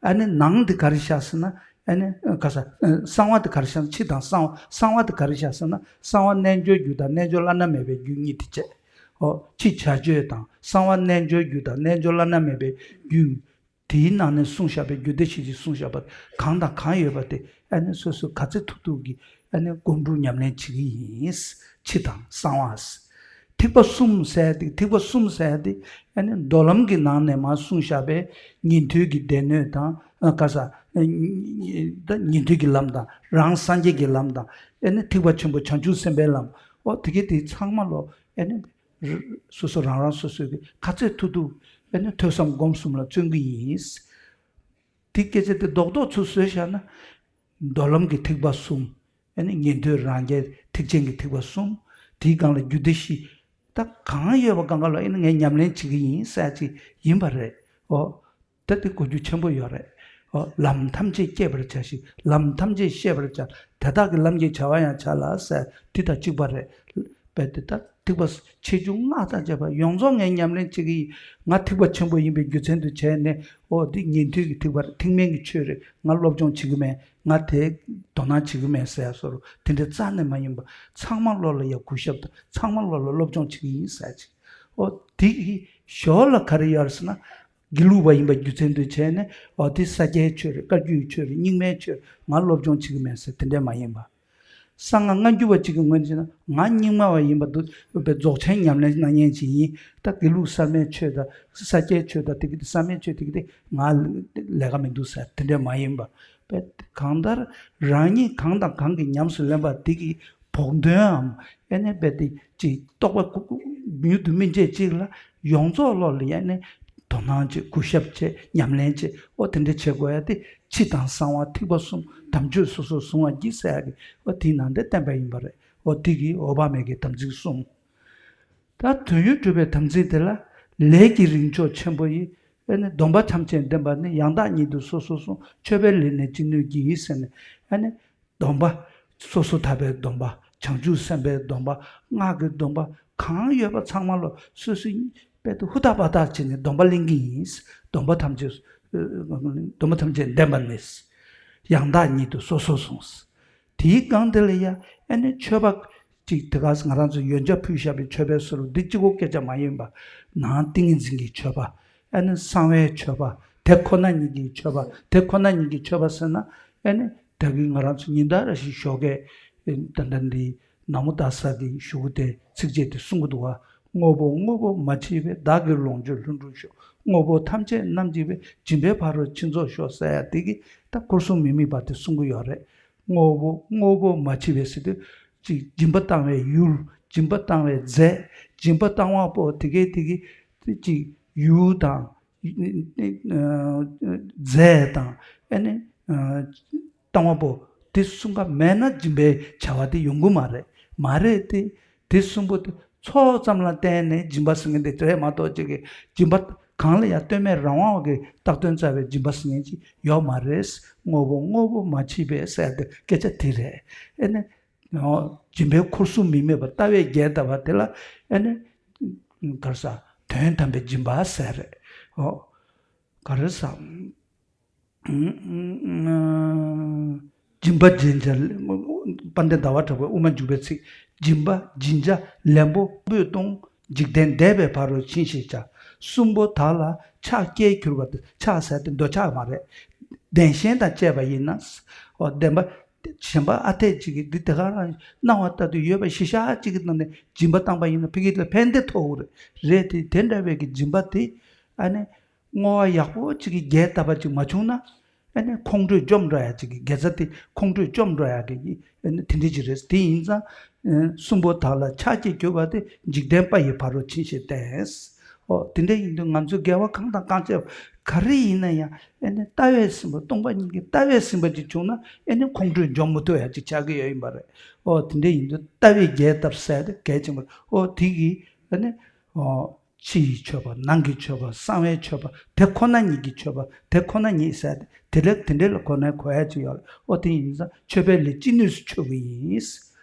ཨ་ནི་ནང་དེ་ག་རེ་བཞག་ཟེར་ན། ཨ་ནི་ག་ས་གསང་བ་དེ་ག་རེ་བཞག་ན། འཆི་དང་གསང་བ། གསང་བ་དེ་ག་རེ་བཞག་ཟེར་ན། གསང་བ་རྣལ་འབྱོར་རྒྱུད་དང་རྣལ་འབྱོར་བླ་ན་མེད་པའི་རྒྱུད་གཉིས་དེ་བྱས། ཨོ་འཆི་བྱ་སྤྱོད་དང་གསང་བ་རྣལ་འབྱོར་རྒྱུད་དང་རྣལ་འབྱོར་བླ་ན་མེད་པའི་རྒྱུད། དེའི་ནང་ནས་གསུངས་བཞག་པའི་རྒྱུད་སྡེ་བཞི་གིས་གསུངས་བཞག་པ་གང་དང་གང་ཡོད་པ་དེ་ཨ་ནི་སོ་སོས་ག་ཚོད་ཐུབ་ཐུབ་ཀྱིས་ཨ་ནི་སྒོམ་སྒྲུབ་ཉམས་ལེན་བྱེད་ཀྱི་ཡིན། འཆི་དང་གསང་བ། ཐེག་པ་གསུམ་ཟེར་ཏེ། ཐེག་པ་གསུམ་ཟེར་ཏེ་ཨ་ནི་མདོ་ལམ་གྱི་ནང་ནས་མར་གསུངས་བཞག་པའི་ཉན་ཐོས་ཀྱི་སྡེ་སྣོད་དང་། ཨ་ག་ས་ད་ཉན་ཐོས་ཀྱི་ལམ་དང་། རང་སངས་རྒྱས་ཀྱི་ལམ་དང་། ཨ་ནི་ཐེག་པ་ཆེན་པོ་བྱང་ཆུབ་སེམས་དཔའི་ལམ། ཨོ་དེ་གའི་དེ་ཚང་མ་ལོ་ཨ་ནི། སོ་སོ་རང་རང་སོ་སོའི་གི་ག་ཚོད་ཐུབ་ཐུབ་ཨ་ནི་ཐོས་བསམ་སྒོམ་གསུམ་ལ་བརྩོན་གྱི་ཡིན། དེ་སྐད་ཆ་དེ་རྡོག་རྡོག་ཚུར་བཟོས་བཞག་ན། མདོ་ལམ་གྱི་ཐེག་པ་གསུམ། ཨ་ནི་ཉན་ཐོས་རང་རྒྱལ་ཐེག་ཆེན་གྱི་ཐེག་པ་གསུམ། དེའི་སྒང་ལ་རྒྱུད་སྡེ་བཞི། ད་གང་ཡོད་པ་གང་ག་ལ་ཨ་ནི་ངས་ཉམས་ལེན་བྱེད་ཀྱི་ཡིན་ཟེར་ཅིག་ཡིན་པ་རེད། ཨོ། ད་དེ་གོ་རྒྱུ་ཆེན་པོ་ཡོད་རེད། ཨོ། ལམ་ཐམས་ཅད་སྐྱེད་པར་བྱ་ཞིང་། ལམ་ཐམས་ཅད་ཤེས་པར་བྱ། དེ་དག་གི་ལམ་གྱི་བྱ་བ་ཡང་བྱ་ལ་ཟེར། དེ་དང་གཅིག་པ་རེད། དཔེ་དེ་ད་ཐེག་པ་ཆེ་ཆུང་སྔགས་དང་བཅས་པ་ཡོངས་རྫོགས་ངས་ཉམས་ལེན་བྱེད་ཀྱི་ཡིན། ང་ཐེག་པ་ཆེན་པོ་ཡིན་པའི་རྒྱུ་མཚན་དུ་བྱས་ནས། ཨོ་འདི་ཉན་ཐོས་ཀྱི་ཐེག་པ་རེད། ཐེག་དམན་གྱི་ཆོས་རེད། ང་སློབ་སྦྱོང་བྱེད་ཀྱི་མེད། ང་དེ་དོ་སྣང་བྱེད་ཀྱི་མེད་ཟེར་ཡ་བཟོ་འདྲ་དེ་འདྲ་རྩ་ནས་མ་ཡིན་པ། ཚང་མ་བློ་ལ་ཡ་གུས་ཞབས་དང་། ཚང་མ་བློ་ལ་སློབ་སྦྱོང་བྱེད་ཀྱི་ཡིན་ཟེར་ཅིག་ཨོ་དེ་གི་ཞོར་ལ་ག་རེ་ཡོད་རེད་ཟེར་ན། དགེ་ལུགས་པ་ཡིན་པའི་རྒྱུ་མཚན་དུ་བྱས་ནས། འོ་དེ་ས་སྐྱའི་ཆོས་རེད། བཀའ་བརྒྱུད་ཆོས་རེད། རྙིང་མའི་ཆོས་རེད། ང་སློབ་སྦྱོང་བྱེད་ཀྱི་མེད་ཟེར་དེ་འདྲས་མ་ཡིན་པ། གསང་སྔགས་སྔ་འགྱུར་བ་གཅིག་གི་ངོས་ནས་བྱས་ན། ང་རྙིང་མ་བ་ཡིན་པ་འདུག་པའི་རྫོགས་ཆེན་ཉམས་ལེན་གནང་མཁན་ཅིག་ཡིན། ད་དགེ་ལུགས་གསར་མའི་ཆོས་དང་ས་སྐྱའི་ཆོས་དང་དེ་གི་དེ་གསར་མའི་ཆོས་དེ་གི་དེ་ང་ལས་ཀ་མི་འདུག་ཟེར་དེ་འདྲས་མ་ཡིན་པ། པས་གང་ལྟར་རང་ཉིད་གང་དང་གང་གིས་ཉམས་སུ་ལེན་པ་དེ་གི་བོགས་འདོན་འམ། ཨེ་ནས་རྦད་དེ་ཅིག་རྟོགས་པ་མྱུར་དུ་སྨིན་བྱེད་ཅིག་ལ་ཡོངས་རྫོགས་བློ་ལ་ཡ་ནས་དོ་སྣང་བྱེད། གུས་ཞབས་བྱེད། ཉམས་ལེན་བྱེད། ཨོ་དེ་འདྲ་བྱེད་དགོས་ཡ་དེ། འཆི་དང་གསང་བ་ཐེག་པ་གསུམ་དམ་ཆོས་སོ་སོར་གཟུང་བར་བགྱི་ཟེར་ཡ་གི་ཨོ་དེའི་ནང་དེ་བསྟན་པ་ཡིན་པ་རེད། ཨོ་དེ་གི་འོད་དཔག་མེད་ཀྱི་དམ་ཚིག་གསུམ། ད་དོན་ཡོད་གྲུབ་པའི་དམ་ཚིག་དེ་ལ། ལས་ཀྱི་རིགས་མཆོག་ཆེན་པོ་ཡི། ཨེ་ནི་སྡོམ་པ་ཐམས་ཅད་ལྡན་པ་ནི། ཡང་དག་ཉིད་དུ་སོ་སོར་གཟུང་། མཆོད་པའི་ལས་ནི་ཅི་ནུས་བགྱི་ཡིས་ཟེར་ནས། ཨེ་ནི་སྡོམ་པ། སོ་སོ་ཐར་པའི་སྡོམ་པ། བྱང་ཆུབ་སེམས་དཔའི་སྡོམ་པ། སྔགས་ཀྱི་སྡོམ་པ། གང་ཡོད་པ་ཚང་མ་ལོ་སོ་སོའི་དཔལ་དུ་ཧུར་ཐག་འབད་ཐག་བྱས་ནས་སྡོམ་པ་ལེན་གྱི་ཡིན། སྡོམ་པ་ཐམས་ཅད། སྡོམ་པ་ཐམས་ཅད་ལྡན་པ་ནི། ཡང་དག་ཉིད་དུ་སོ་སོར་གཟུང་། དེའི་སྒང་དེ་ལ་ཡ་ཨེ་ནི་མཆོད་པ་ཅིག་དེ་ག་ང་རང་ཚོ་ཡོན་ཆབ་ཕུལ་བཞག་པའི་མཆོད་པའི་ཟུར་འདི་གཅིག་པོ་སྐད་ཆ་མ་ཡིན་པ། ནང་ཏིང་ངེ་འཛིན་གྱི་མཆོད་པ། ཨེ་ནི་གསང་བའི་མཆོད་པ། དེ་ཁོ་ན་ཉིད་ཀྱི་མཆོད་པ། དེ་ཁོ་ན་ཉིད་ཀྱི་མཆོད་པ་ཟེར་ན། ཨེ་ནི་ད་གིན་ང་རང་ཚོ་ཉིན་ལྟར་རེ་བཞིན་ཞོགས་ཀས་ད་ལྟ་འདི་ན་མོ་ཏཱ་ས་གི་གཞུག་གུ་དེ་ཚིགས་བཅད་དེ་གསུང་གི་འདུག་བ། དངོས་པོ་དངོས་པོ་མ་མཆིས་པའི། བདག་གི་ལོངས་སྤྱོད་ལྷུན་གྲུབ་ཤོག་དངོས་པོ་ཐམས་ཅད་རྣམ་འབྱེད་པའི། སྦྱིན་པའི་ཕ་རོལ་ཕྱིན་རྫོགས་ཤོག་ཟེར་ཡ་དེ་གི་ད་འཁོར་གསུམ་མི་དམིགས་པ་དེ་གསུང་གི་ཡོད་རེད། དངོས་པོ་དངོས་པོ་མ་མཆིས་པའི་ཟེར་དུས། ཅིག་སྦྱིན་པ་བཏང་བའི་ཡུལ། སྦྱིན་པ་བཏང་བའི་རྫས། སྦྱིན་པ་བཏང་བ་པོ་དེ་གའི་དེ་གི་ཅིག་ཡུལ་དང་། རྫས་དང་། ཨེ་ནི་བཏང་བ་པོ་དེ་གསུམ་ཀ་མེད་ན་སྦྱིན་པའི་བྱ་བ་དེ་ཡོང་གི་མ་རེད། མ་རེད་དེ། དེ་གསུམ་པོ་དེ་ཚོགས་ཙམ་ལ་བརྟེན་ནས་སྦྱིན་པ་ཟེར་མཁན་དེ་རེད་མ་གཏོགས། ཅིག་གི་སྦྱིན་པ་ གང་ལ་ཡང་ལྟོས་མེད་རང་དབང་གི་བཏགས་དོན་རྩ་བའི་སྦྱིན་པ་ཟེར་མཁན་ཅིག་ཡོད་མ་རེད། དངོས་པོ་དངོས་པོ་མ་མཆིས་པས་ཟེར་ཏེ་སྐད་ཆ་དེ་རེད། ཨེ་ནི། སྦྱིན་པའི་འཁོར་གསུམ་མི་དམིགས་པ་ལྟ་བས་རྒྱས་བཏབ་པ་དེ་ལ་ཨེ་ནི། ག་རེ་ཟ། དོན་དམ་པའི་སྦྱིན་པ་ཟེར་རེད། ཨོ། ག་རེ་ཟ། སྦྱིན་པ་སྦྱིན་བྱ། དཔལ་ལྡན་ཟླ་བ་གྲགས་པའི་དབུ་མ་འཇུག་པའི་ཚིག་སྦྱིན་པ་སྦྱིན་བྱ་ལན་པོ་པོས་སྟོང་། འཇིག་རྟེན་འདས་པའི་ཕ་རོལ་ཕྱིན་ཞེས་བྱ། གསུམ་པོ་དག་ལ་ཕྱག་བཀྱེས་གྱུར་པ་དེ། ཕྱག་ཟེར་དེ་འདོད་ཆགས་མ་རེད། བདེན་ཞེན་དང་བཅས་པ་ཡིན་ན། འོ་བདེན་པ། གཞན་པ་ཨ་འཐས་གཅིག་གིས་འདི་དེ་ག་རང་སྣང་བ་ལྟར་དུ་ཡོད་པ་ཞི་ཤ་གཅིག་གི་ནང་ནས་སྦྱིན་པ་བཏང་པ་ཡིན་ན་ཕ་གི་ལ་ཕན་བདེ་ཐོགས་རེད། རེད་དེ་དེ་འདྲ་བའི་གི་སྦྱིན་པ་དེ་ཨ་ནི་བསྔོ་བ་ཡག་པོ་གཅིག་གིས་རྒྱས་བཏབ་པ་གཅིག་མ་བྱུང་ན་ཨ་ནི་ཁོང་ཁྲོས་འཇོམས་འགྲོ་ཡ་གཅིག་གི་དགེ་རྩ་དེ་ཁོང་ཁྲོས་འཇོམས་འགྲོ་ཡ་གི་ཨ་ནི་དེ་འདྲ་གཅིག་རེད། དེ་ཡིན་ཙང་གསུམ་པོ་དག་ལ་ཕྱག་བགྱིས་གྱུར་པ་དེ་འཇིག་རྟེན་པ་ཡི་ཕ་རོལ་ཕྱིན་ཞེས་བསྟན། ཨོ་དེ་འདྲ་ཡིན་དུས་ང་ཚོ་དགེ་བ་གང་དང་གང་བྱས་པ་ག་རེ་ཡིན་ན་ཡང་ཨེ་ནི་ལྟ་བས་ཟིན་པ་སྟོང་པ་ཉིད་ཀྱི་ལྟ་བས་ཟིན་པ་ཅིག་བྱུང་ན་ཨེ་ནི་ཁོང་ཁྲོས་འཇོམས་མི་ཐུབ་ཡ་ཅིག་ཆགས་ཀྱི་ཡོད་ཡིན་པ་རེད། ཨོ་དེ་འདྲ་ཡིན་དུས་ལྟ་བས་རྒྱས་བཏབ་ཟེར་ཏེ་གལ་ཆེན་པོ་རེད། ཨོ་དེ་གིས་ཨེ་ནི་ཨོ་ཕྱི་ཡི་མཆོད་པ་ནང་གི་མཆོད་པ་གསང་བའི་མཆོད་པ་དེ་ཁོ་ན་ཉིད་ཀྱི་མཆོད་པ་དེ་ཁོ་ན་ཉིད་ཟེར་ཏེ་དེ་ལ་དེ་འདྲ་ལ་གོ་ན་གོ་ཡ་ཅིག་ཡོད་རེད། ཨོ་དེ་ཡིན་ཙང་མཆོད་པའི་ལས་ཅི་ནུས་སུ་མཆོད་ཀྱི་ཡིན།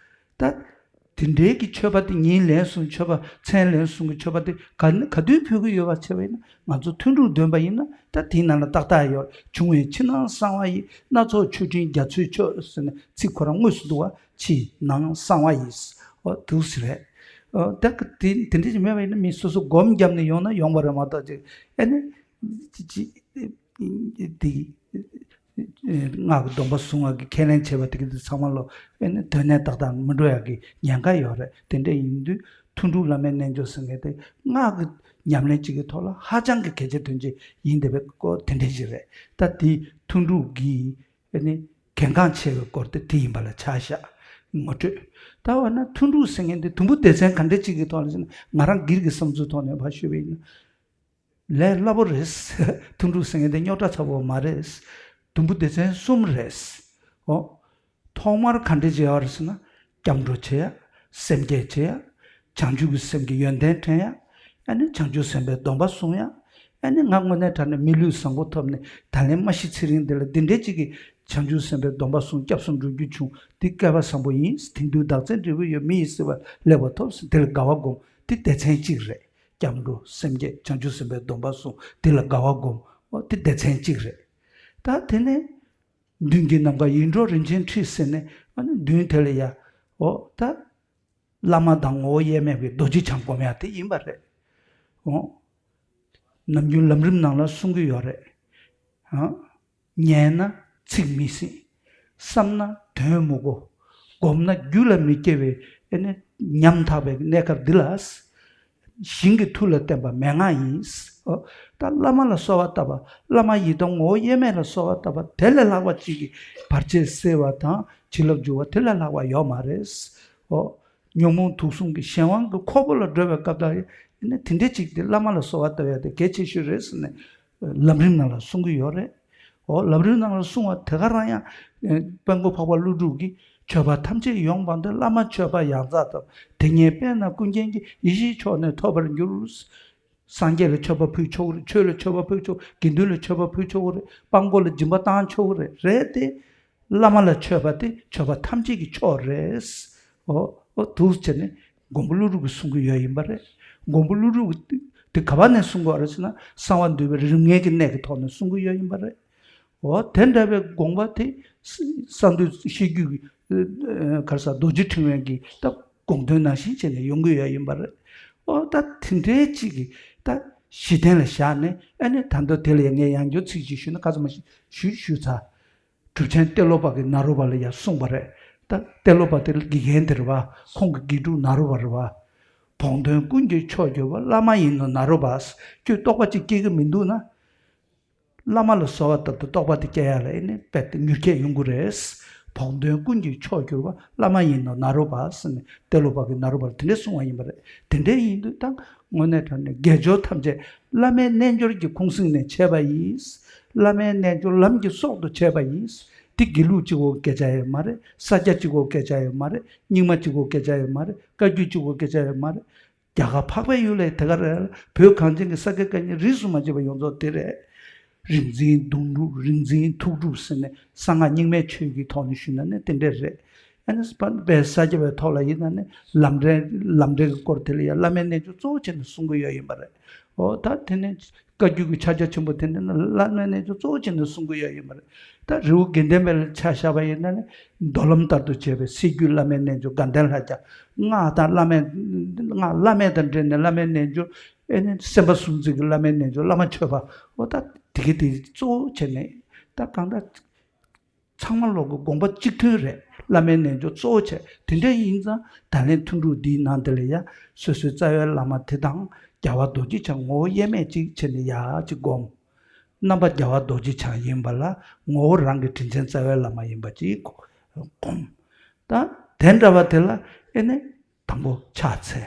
ད། དེ་འདྲའི་གི་མཆོད་པ་དེ་ཉིན་ལན་གསུམ་མཆོད་པ་མཚན་ལན་གསུམ་གྱི་མཆོད་པ་དེ་ག་ག་དུས་ཕུལ་གི་ཡོད་པ་བྱས་པ་ཡིན་ན་ང་ཚོ་ཐུན་དྲུག་འདོན་པ་ཡིན་ན་ད་དེའི་ནང་ལ་ཏག་ཏག་ཡོད། བྱུང་བའི་ཕྱི་ནང་གསང་བ་ཡི། སྣ་ཚོགས་མཆོད་སྤྲིན་རྒྱ་མཚོའི་མཆོག་ཟེར་ནས་ཚིག་ཁོ་རང་དངོས་སུ་འདུག་བ། ཕྱི་ནང་གསང་བ་ཡི། འོ་འདུག་ཟེར་རེད། འོ་ད་གི་དེ་དེ་འདྲ་ཞིག་མེད་པ་ཡིན་ན་མི་སོ་སོ་སྒོམ་བརྒྱབ་ནས་ཡོང་ན་ཡོང་བ་རེད་མ་གཏོགས་ཅིག་ཨེ་ནི། ཅི་ཅི། དེ། སྔགས་ཀྱི་སྡོམ་པ་བཟུང་བ་གི་ཁས་ལེན་བྱས་པ་དེ་གི་དེ་ཚང་མ་ལོ་ཨེ་ནི་དོན་གནད་ཏག་ཏག་མི་འགྲོ་ཡག་གི་ཉེན་ཁ་ཡོད་རེད། དེ་འདྲ་ཡིན་དུས་ཐུན་དྲུག་བླ་མའི་རྣལ་འབྱོར་ཟེར་མཁན་དེ་སྔགས་ཀྱི་ཉམས་ལེན་གཅིག་གི་ཐོག་ལ་ཧ་ཅང་གི་གལ་ཆེ་དོན་ཆེ་ཡིན་བསྡད་པའི་སྐོར་དེ་འདྲ་ཞིག་རེད། ད་དེ་ཐུན་དྲུག་གི་ཨེ་ནི་གལ་འགངས་ཆེ་བའི་སྐོར་དེ་དེ་ཡིན་པ་ལ་ཆ་བཞག་ངོ་སྤྲོད། ད་འོ་ན་ཐུན་དྲུག་ཟེར་མཁན་དེ་དུམ་བུ་སྡེ་ཚན་ག་འདྲ་གཅིག་གི་ཐོག་ལ་ཟེར་ན་ང་རང་སྒེར་གྱི་བསམ་ཚུལ་ཐོག་ནས་ཕར་ཞུས་པ་ཡིན་ན། ལས་སླ་པོ་རེད། ཐུན་དྲུག་ཟེར་མཁན་དེ་རྙོག་དྲ་ཚ་པོ་མ་རེད། དུམ་བུ་སྡེ་ཚན་གསུམ་རེད། འོ། ཐོག་མར་ག་འདྲ་བྱེད་ཡག་རེད་ཟེར་ན། སྐྱབས་འགྲོ་བྱེད་ཡ། སེམས་བསྐྱེད་བྱེད་ཡ། བྱང་ཆུབ་ཀྱི་སེམས་ཀྱི་ཡོན་ཏན་དྲན་ཡ། ཨ་ནི་བྱང་ཆུབ་སེམས་དཔའི་སྡོམ་པ་བཟུང་ཡ། ཨ་ནི་ང་དངོས་གནས་དྲང་གནས་མི་ལུས་བཟང་པོ་ཐོབ་ནས་ད་ལན་མ་ཤི་ཚེ་རིང་འདི་ལ་འདི་འདྲའི་ཅིག་གི་བྱང་ཆུབ་སེམས་དཔའི་སྡོམ་པ་བཟུང་སྐྱབས་སུ་འགྲོ་རྒྱུ་བྱུང་འདི་སྐལ་བ་བཟང་པོ་ཡིན། དེང་དུས་བདག་འཛིན་འབྲས་བུ་ཡོད་མི་ཡི་སྲིད་པ་ལེགས་པར་ཐོབ་ཟེར་དེ་ལ་དགའ་བ་སྒོམ་འདི་སྡེ་ཚན་གཅིག་རེད། སྐྱབས་འགྲོ་སེམས་བསྐྱེད་བྱང་ཆུབ་སེམས་དཔའི་སྡོམ་པ་བཟུང་དེ་ལ་དགའ་བ་སྒོམ། འོ་དེ་སྡེ་ཚན་གཅིག་རེད། ད་དེ་ནས་མདུན་གྱི་ནམ་མཁའ་ཡིད་འཕྲོག་རིན་ཆེན་ཁྲི་ཟེར་ནས་ཨ་ནི་མདུན་དེ་ལ་ཡ། འོ་ད་བླ་མ་དང་ངོ་བོ་དབྱེར་མེད་པའི་རྡོ་རྗེ་འཆང་སྒོམ་ཡ་དེ་ཡིན་པ་རེད། འོ་ནམ་རྒྱུན་ལམ་རིམ་ནང་ལ་གསུང་གི་ཡོད་རེད། ཨ། ཉན་ན་ཚིག་མི་ཟིན། བསམ་ན་དོན་མི་གོ། སྒོམ་ན་རྒྱུད་ལ་མི་སྐྱེ་བའི་ཨེ་ནི་ཉམ་ཐག་པའི་གནས་སྐབས་འདི་ལ། ཞིང་གི་མཐུ་ལ་བརྟེན་པ་མན་ངག་ཡིན། ཨོ། ད་བླ་མ་ལ་གསོལ་བ་བཏབ་པ་བླ་མ་ཡི་དམ་ངོ་བོ་དབྱེར་མེད་ལ་གསོལ་བ་བཏབ་པ་དེ་ལས་ལྷག་པ་ཅིག་གི་བར་ཆད་སེལ་བ་དང་བྱིན་རླབས་འཇུག་པ་དེ་ལས་ལྷག་པ་ཡོད་མ་རེད། ཨོ། ཉོན་མོངས་དུག་གསུམ་གྱི་གཞན་དབང་གི་ཁོལ་པོ་ལ་འགྲོ་བའི་སྐབས་དག་ཨེ་ནི་དེ་འདྲའི་ཅིག་དེ་བླ་མ་ལ་གསོལ་བ་བཏབ་ཡ་དེ་གལ་ཆེ་ཤོས་རེད་ཟེར་ནས་ལམ་རིམ་ནང་ལ་གསུང་གི་ཡོད་རེད། འོ་ལམ་རིམ་ནང་ལ་གསུང་བ་དེ་ག་རང་ཡང་། ཨེ། དཔལ་མགོན་འཕགས་པ་ཀླུ་སྒྲུབ་ཀྱིས་མཆོད་པ་ཐམས་ཅད་ཡོངས་སྤངས་ཏེ་བླ་མ་མཆོད་པ་ཡང་དག་དང་དེ་ཉིད་དཔེར་ན་ཀུན་མཁྱེན་གྱི་ཡེ་ཤེས་མཆོག་ནི་ཐོབ་པར་འགྱུར། སངས་རྒྱས་ལ་མཆོད་པ་ཕུལ་ཆོག་གི་རེད། ཆོས་ལ་མཆོད་པ་ཕུལ་ཆོག་དགེ་འདུན་ལ་མཆོད་པ་ཕུལ་ཆོག་གི་རེད། དཔལ་མགོན་ལ་སྦྱིན་པ་བཏང་ཆོག་གི་རེད། རེད་དེ། བླ་མ་ལ་མཆོད་པ་དེ་མཆོད་པ་ཐམས་ཅད་ཀྱི་མཆོག་རེད། འོ་འོ་འདུག་བྱས་ནས་མགོན་པོ་ཀླུ་སྒྲུབ་ཀྱིས་གསུང་གི་ཡོད་ཡིན་པ་རེད། མགོན་པོ་ཀླུ་སྒྲུབ་ཀྱིས་དེ་ག་བ་ནས་གསུང་གི་ཡོད་རེད་ཟེར་ན་གསང་བ་འདུས་པའི་རིམ་ལྔའི་གི་གནད་ཀྱི་ཐོག་ནས་གསུང་གི་ཡོད་ཡིན་པ་རེད། འོ་དེ་འདྲ་བའི་དགོངས་པ་དེ་གསང་འདུས་ཤེར་རྒྱུད་ཀྱི་ག་རེ་ཟ་རྡོ་རྗེ་ཕྲེང་བའི་གི་ད་དགོངས་དོན་ནང་བཞིན་བྱས་ནས་ཡོང་གི་ཡོད་ཡིན་པ་རེད། འོ་ད་དེ་འདྲའི་ཅིག་གི་ད་གཞི་རྟེན་ལ་བཞག་ནས་ཨ་ནི་ད་མདོ་དེ་ལ་ངས་ཡང་བསྐྱར་ཚིག་ཅིག་ཞུས་ན་ཁ་ཙམ་མ་ཞུས་ཞུས་ཚར། གྲུབ་ཆེན་ཏེ་ལོ་པ་གིས་ནཱ་རོ་པ་ལ་ཡང་གསུངས་པ་རེད། ད་ཏེ་ལོ་པ་དེ་དགེ་རྒན་དེ་རེད་བ། ཁོང་གི་དགེ་ཕྲུག་ནཱ་རོ་པ་རེད་བ། བོགས་འདོན་ཀུན་གྱི་མཆོག་གྱུར་པ་བླ་མ་ཡིན་ནོ་ནཱ་རོ་པ། ཁྱོད་རྟོགས་པ་ཅིག་སྐྱེ་གི་མི་འདུག་ན། བླ་མ་ལ་གསོལ་བ་བཏབ་སྟེ་རྟོགས་པ་དེ་སྐྱེ་ཡ་ལ་ཨེ་ནི་རྦད་དེ་མྱུར་སྐྱེད་ཡོང་གི་རེད། བོགས་འདོན་ཀུན་གྱི་མཆོག་གྱུར་པ་བླ་མ་ཡིན་ནོ་ནཱ་རོ་པ་ཟེར་ནས་ཏེ་ལོ་པ་གིས་ནཱ་རོ་པར་དེ་འདྲས་གསུངས་པ་ཡིན་པ་རེད། དེ་འདྲས་ཡིན་དུས་ད་དངོས་གནས་དྲང་གནས་དགེ་སྦྱོར་ཐམས་ཅད་བླ་མའི་རྣལ་འབྱོར་གྱི་ཁུངས་སེང་ནས་བྱས་པ་ཡིས། བླ་མའི་རྣལ་འབྱོར་ལམ་གྱི་སྲོག་ཏུ་བྱས་པ་ཡིས། དེ་དགེ་ལུགས་གཅིག་པོ་སྐད་ཆ་ཡོད་མ་རེད། ས་སྐྱ་གཅིག་པོ་སྐད་ཆ་ཡོད་མ་རེད། རྙིང་མ་གཅིག་པོ་སྐད་ཆ་ཡོད་མ་རེད། བཀའ་བརྒྱུད་གཅིག་པོ་སྐད་ཆ་ཡོད་མ་རེད། རྒྱ་གར་འཕགས་པའི་ཡུལ་ལ་དེ་ག་རེད། བོད་གངས་ཅན་གྱི་ས་དགེ་བཀའ་རྙིང་རིས་སུ་མ་ཆད་པ་ཡོངས་རྫོགས་དེ་རེད། རིག་འཛིན་གདུང་དྲུག་རིག་འཛིན་ཐུགས་སྒྲུབ་ཟེར་ནས་གསང་སྔགས་རྙིང་མའི་ཆོས་ཀྱི་ཐོག་ནས་ཞུས་ན་ནི་དེ་འདྲས་རེད། ཨ་ནི་དཔལ་ས་སྐྱ་པའི་ཐོག་ལ་ཡིན་ན་ནི་ལམ་འབྲས་ལམ་འབྲས་ཀྱི་སྐོར་དེ་ལ་ཡང་བླ་མའི་རྣལ་འབྱོར་གཙོ་བོ་བྱས་ནས་གསུང་གི་ཡོད་ཡིན་པ་རེད། འོ་ད་དེ་ནི་བཀའ་བརྒྱུད་ཀྱི་ཕྱག་རྒྱ་ཆེན་པོ་དེ་འདྲ་ནི་བླ་མའི་རྣལ་འབྱོར་གཙོ་བོ་བྱས་ནས་གསུང་གི་ཡོད་ཡིན་པ་རེད། ད་རི་བོ་དགེ་ལྡན་པའི་ཆ་བཞག་པ་ཡིན་ན་ནི་མདོ་ལམ་ལྟར་དུ་བྱས་པའི་སྲིད་བརྒྱུད་བླ་མའི་རྣལ་འབྱོར་དགའ་ལྡན་ལྷ་བརྒྱ། སྔགས་དང་བླ་མའི་སྔགས་བླ་མེད་དང་འབྲེལ་ནས་བླ་མའི་རྣལ་འབྱོར། ཨེ་ནི་སེམས་དཔའ་གཟུངས་བརྩེགས་ཀྱི་བླ་མའི་རྣལ་འབྱོར་བླ་མ་མཆོད་པ། འོ་ད་དེ་གི་དེ་གཙོ་བོ་བྱས་ནས་ད་གང་ལྟར། ཚང་མ་ལོག་གི་དགོངས་པ་གཅིག་མཐུན་རེད། བླ་མའི་རྣལ་འབྱོར་གཙོ་བོ་བྱས། དེ་འདྲ་ཡིན་ཙང་ད་ལན་ཐུན་དྲུག་འདིའི་ནང་དེ་ལ་ཡ་སོ་སོའི་རྩ་བའི་བླ་མ་དེ་དང་རྒྱལ་བ་རྡོ་རྗེ་འཆང་ངོ་བོ་དབྱེར་མེད་གཅིག་བྱས་ནས་ཡ་གཅིག་བསྒོམ། རྣམ་པ་རྒྱལ་བ་རྡོ་རྗེ་འཆང་ཡིན་པ་ལ་ངོ་བོ་རང་གི་དྲིན་ཅན་རྩ་བའི་བླ་མ་ཡིན་པ་གཅིག་བསྒོམ། ད་དེ་འདྲ་བ་དེ་ལ་ཨེ་ནི། དང་པོ་ཕྱག་འཚལ།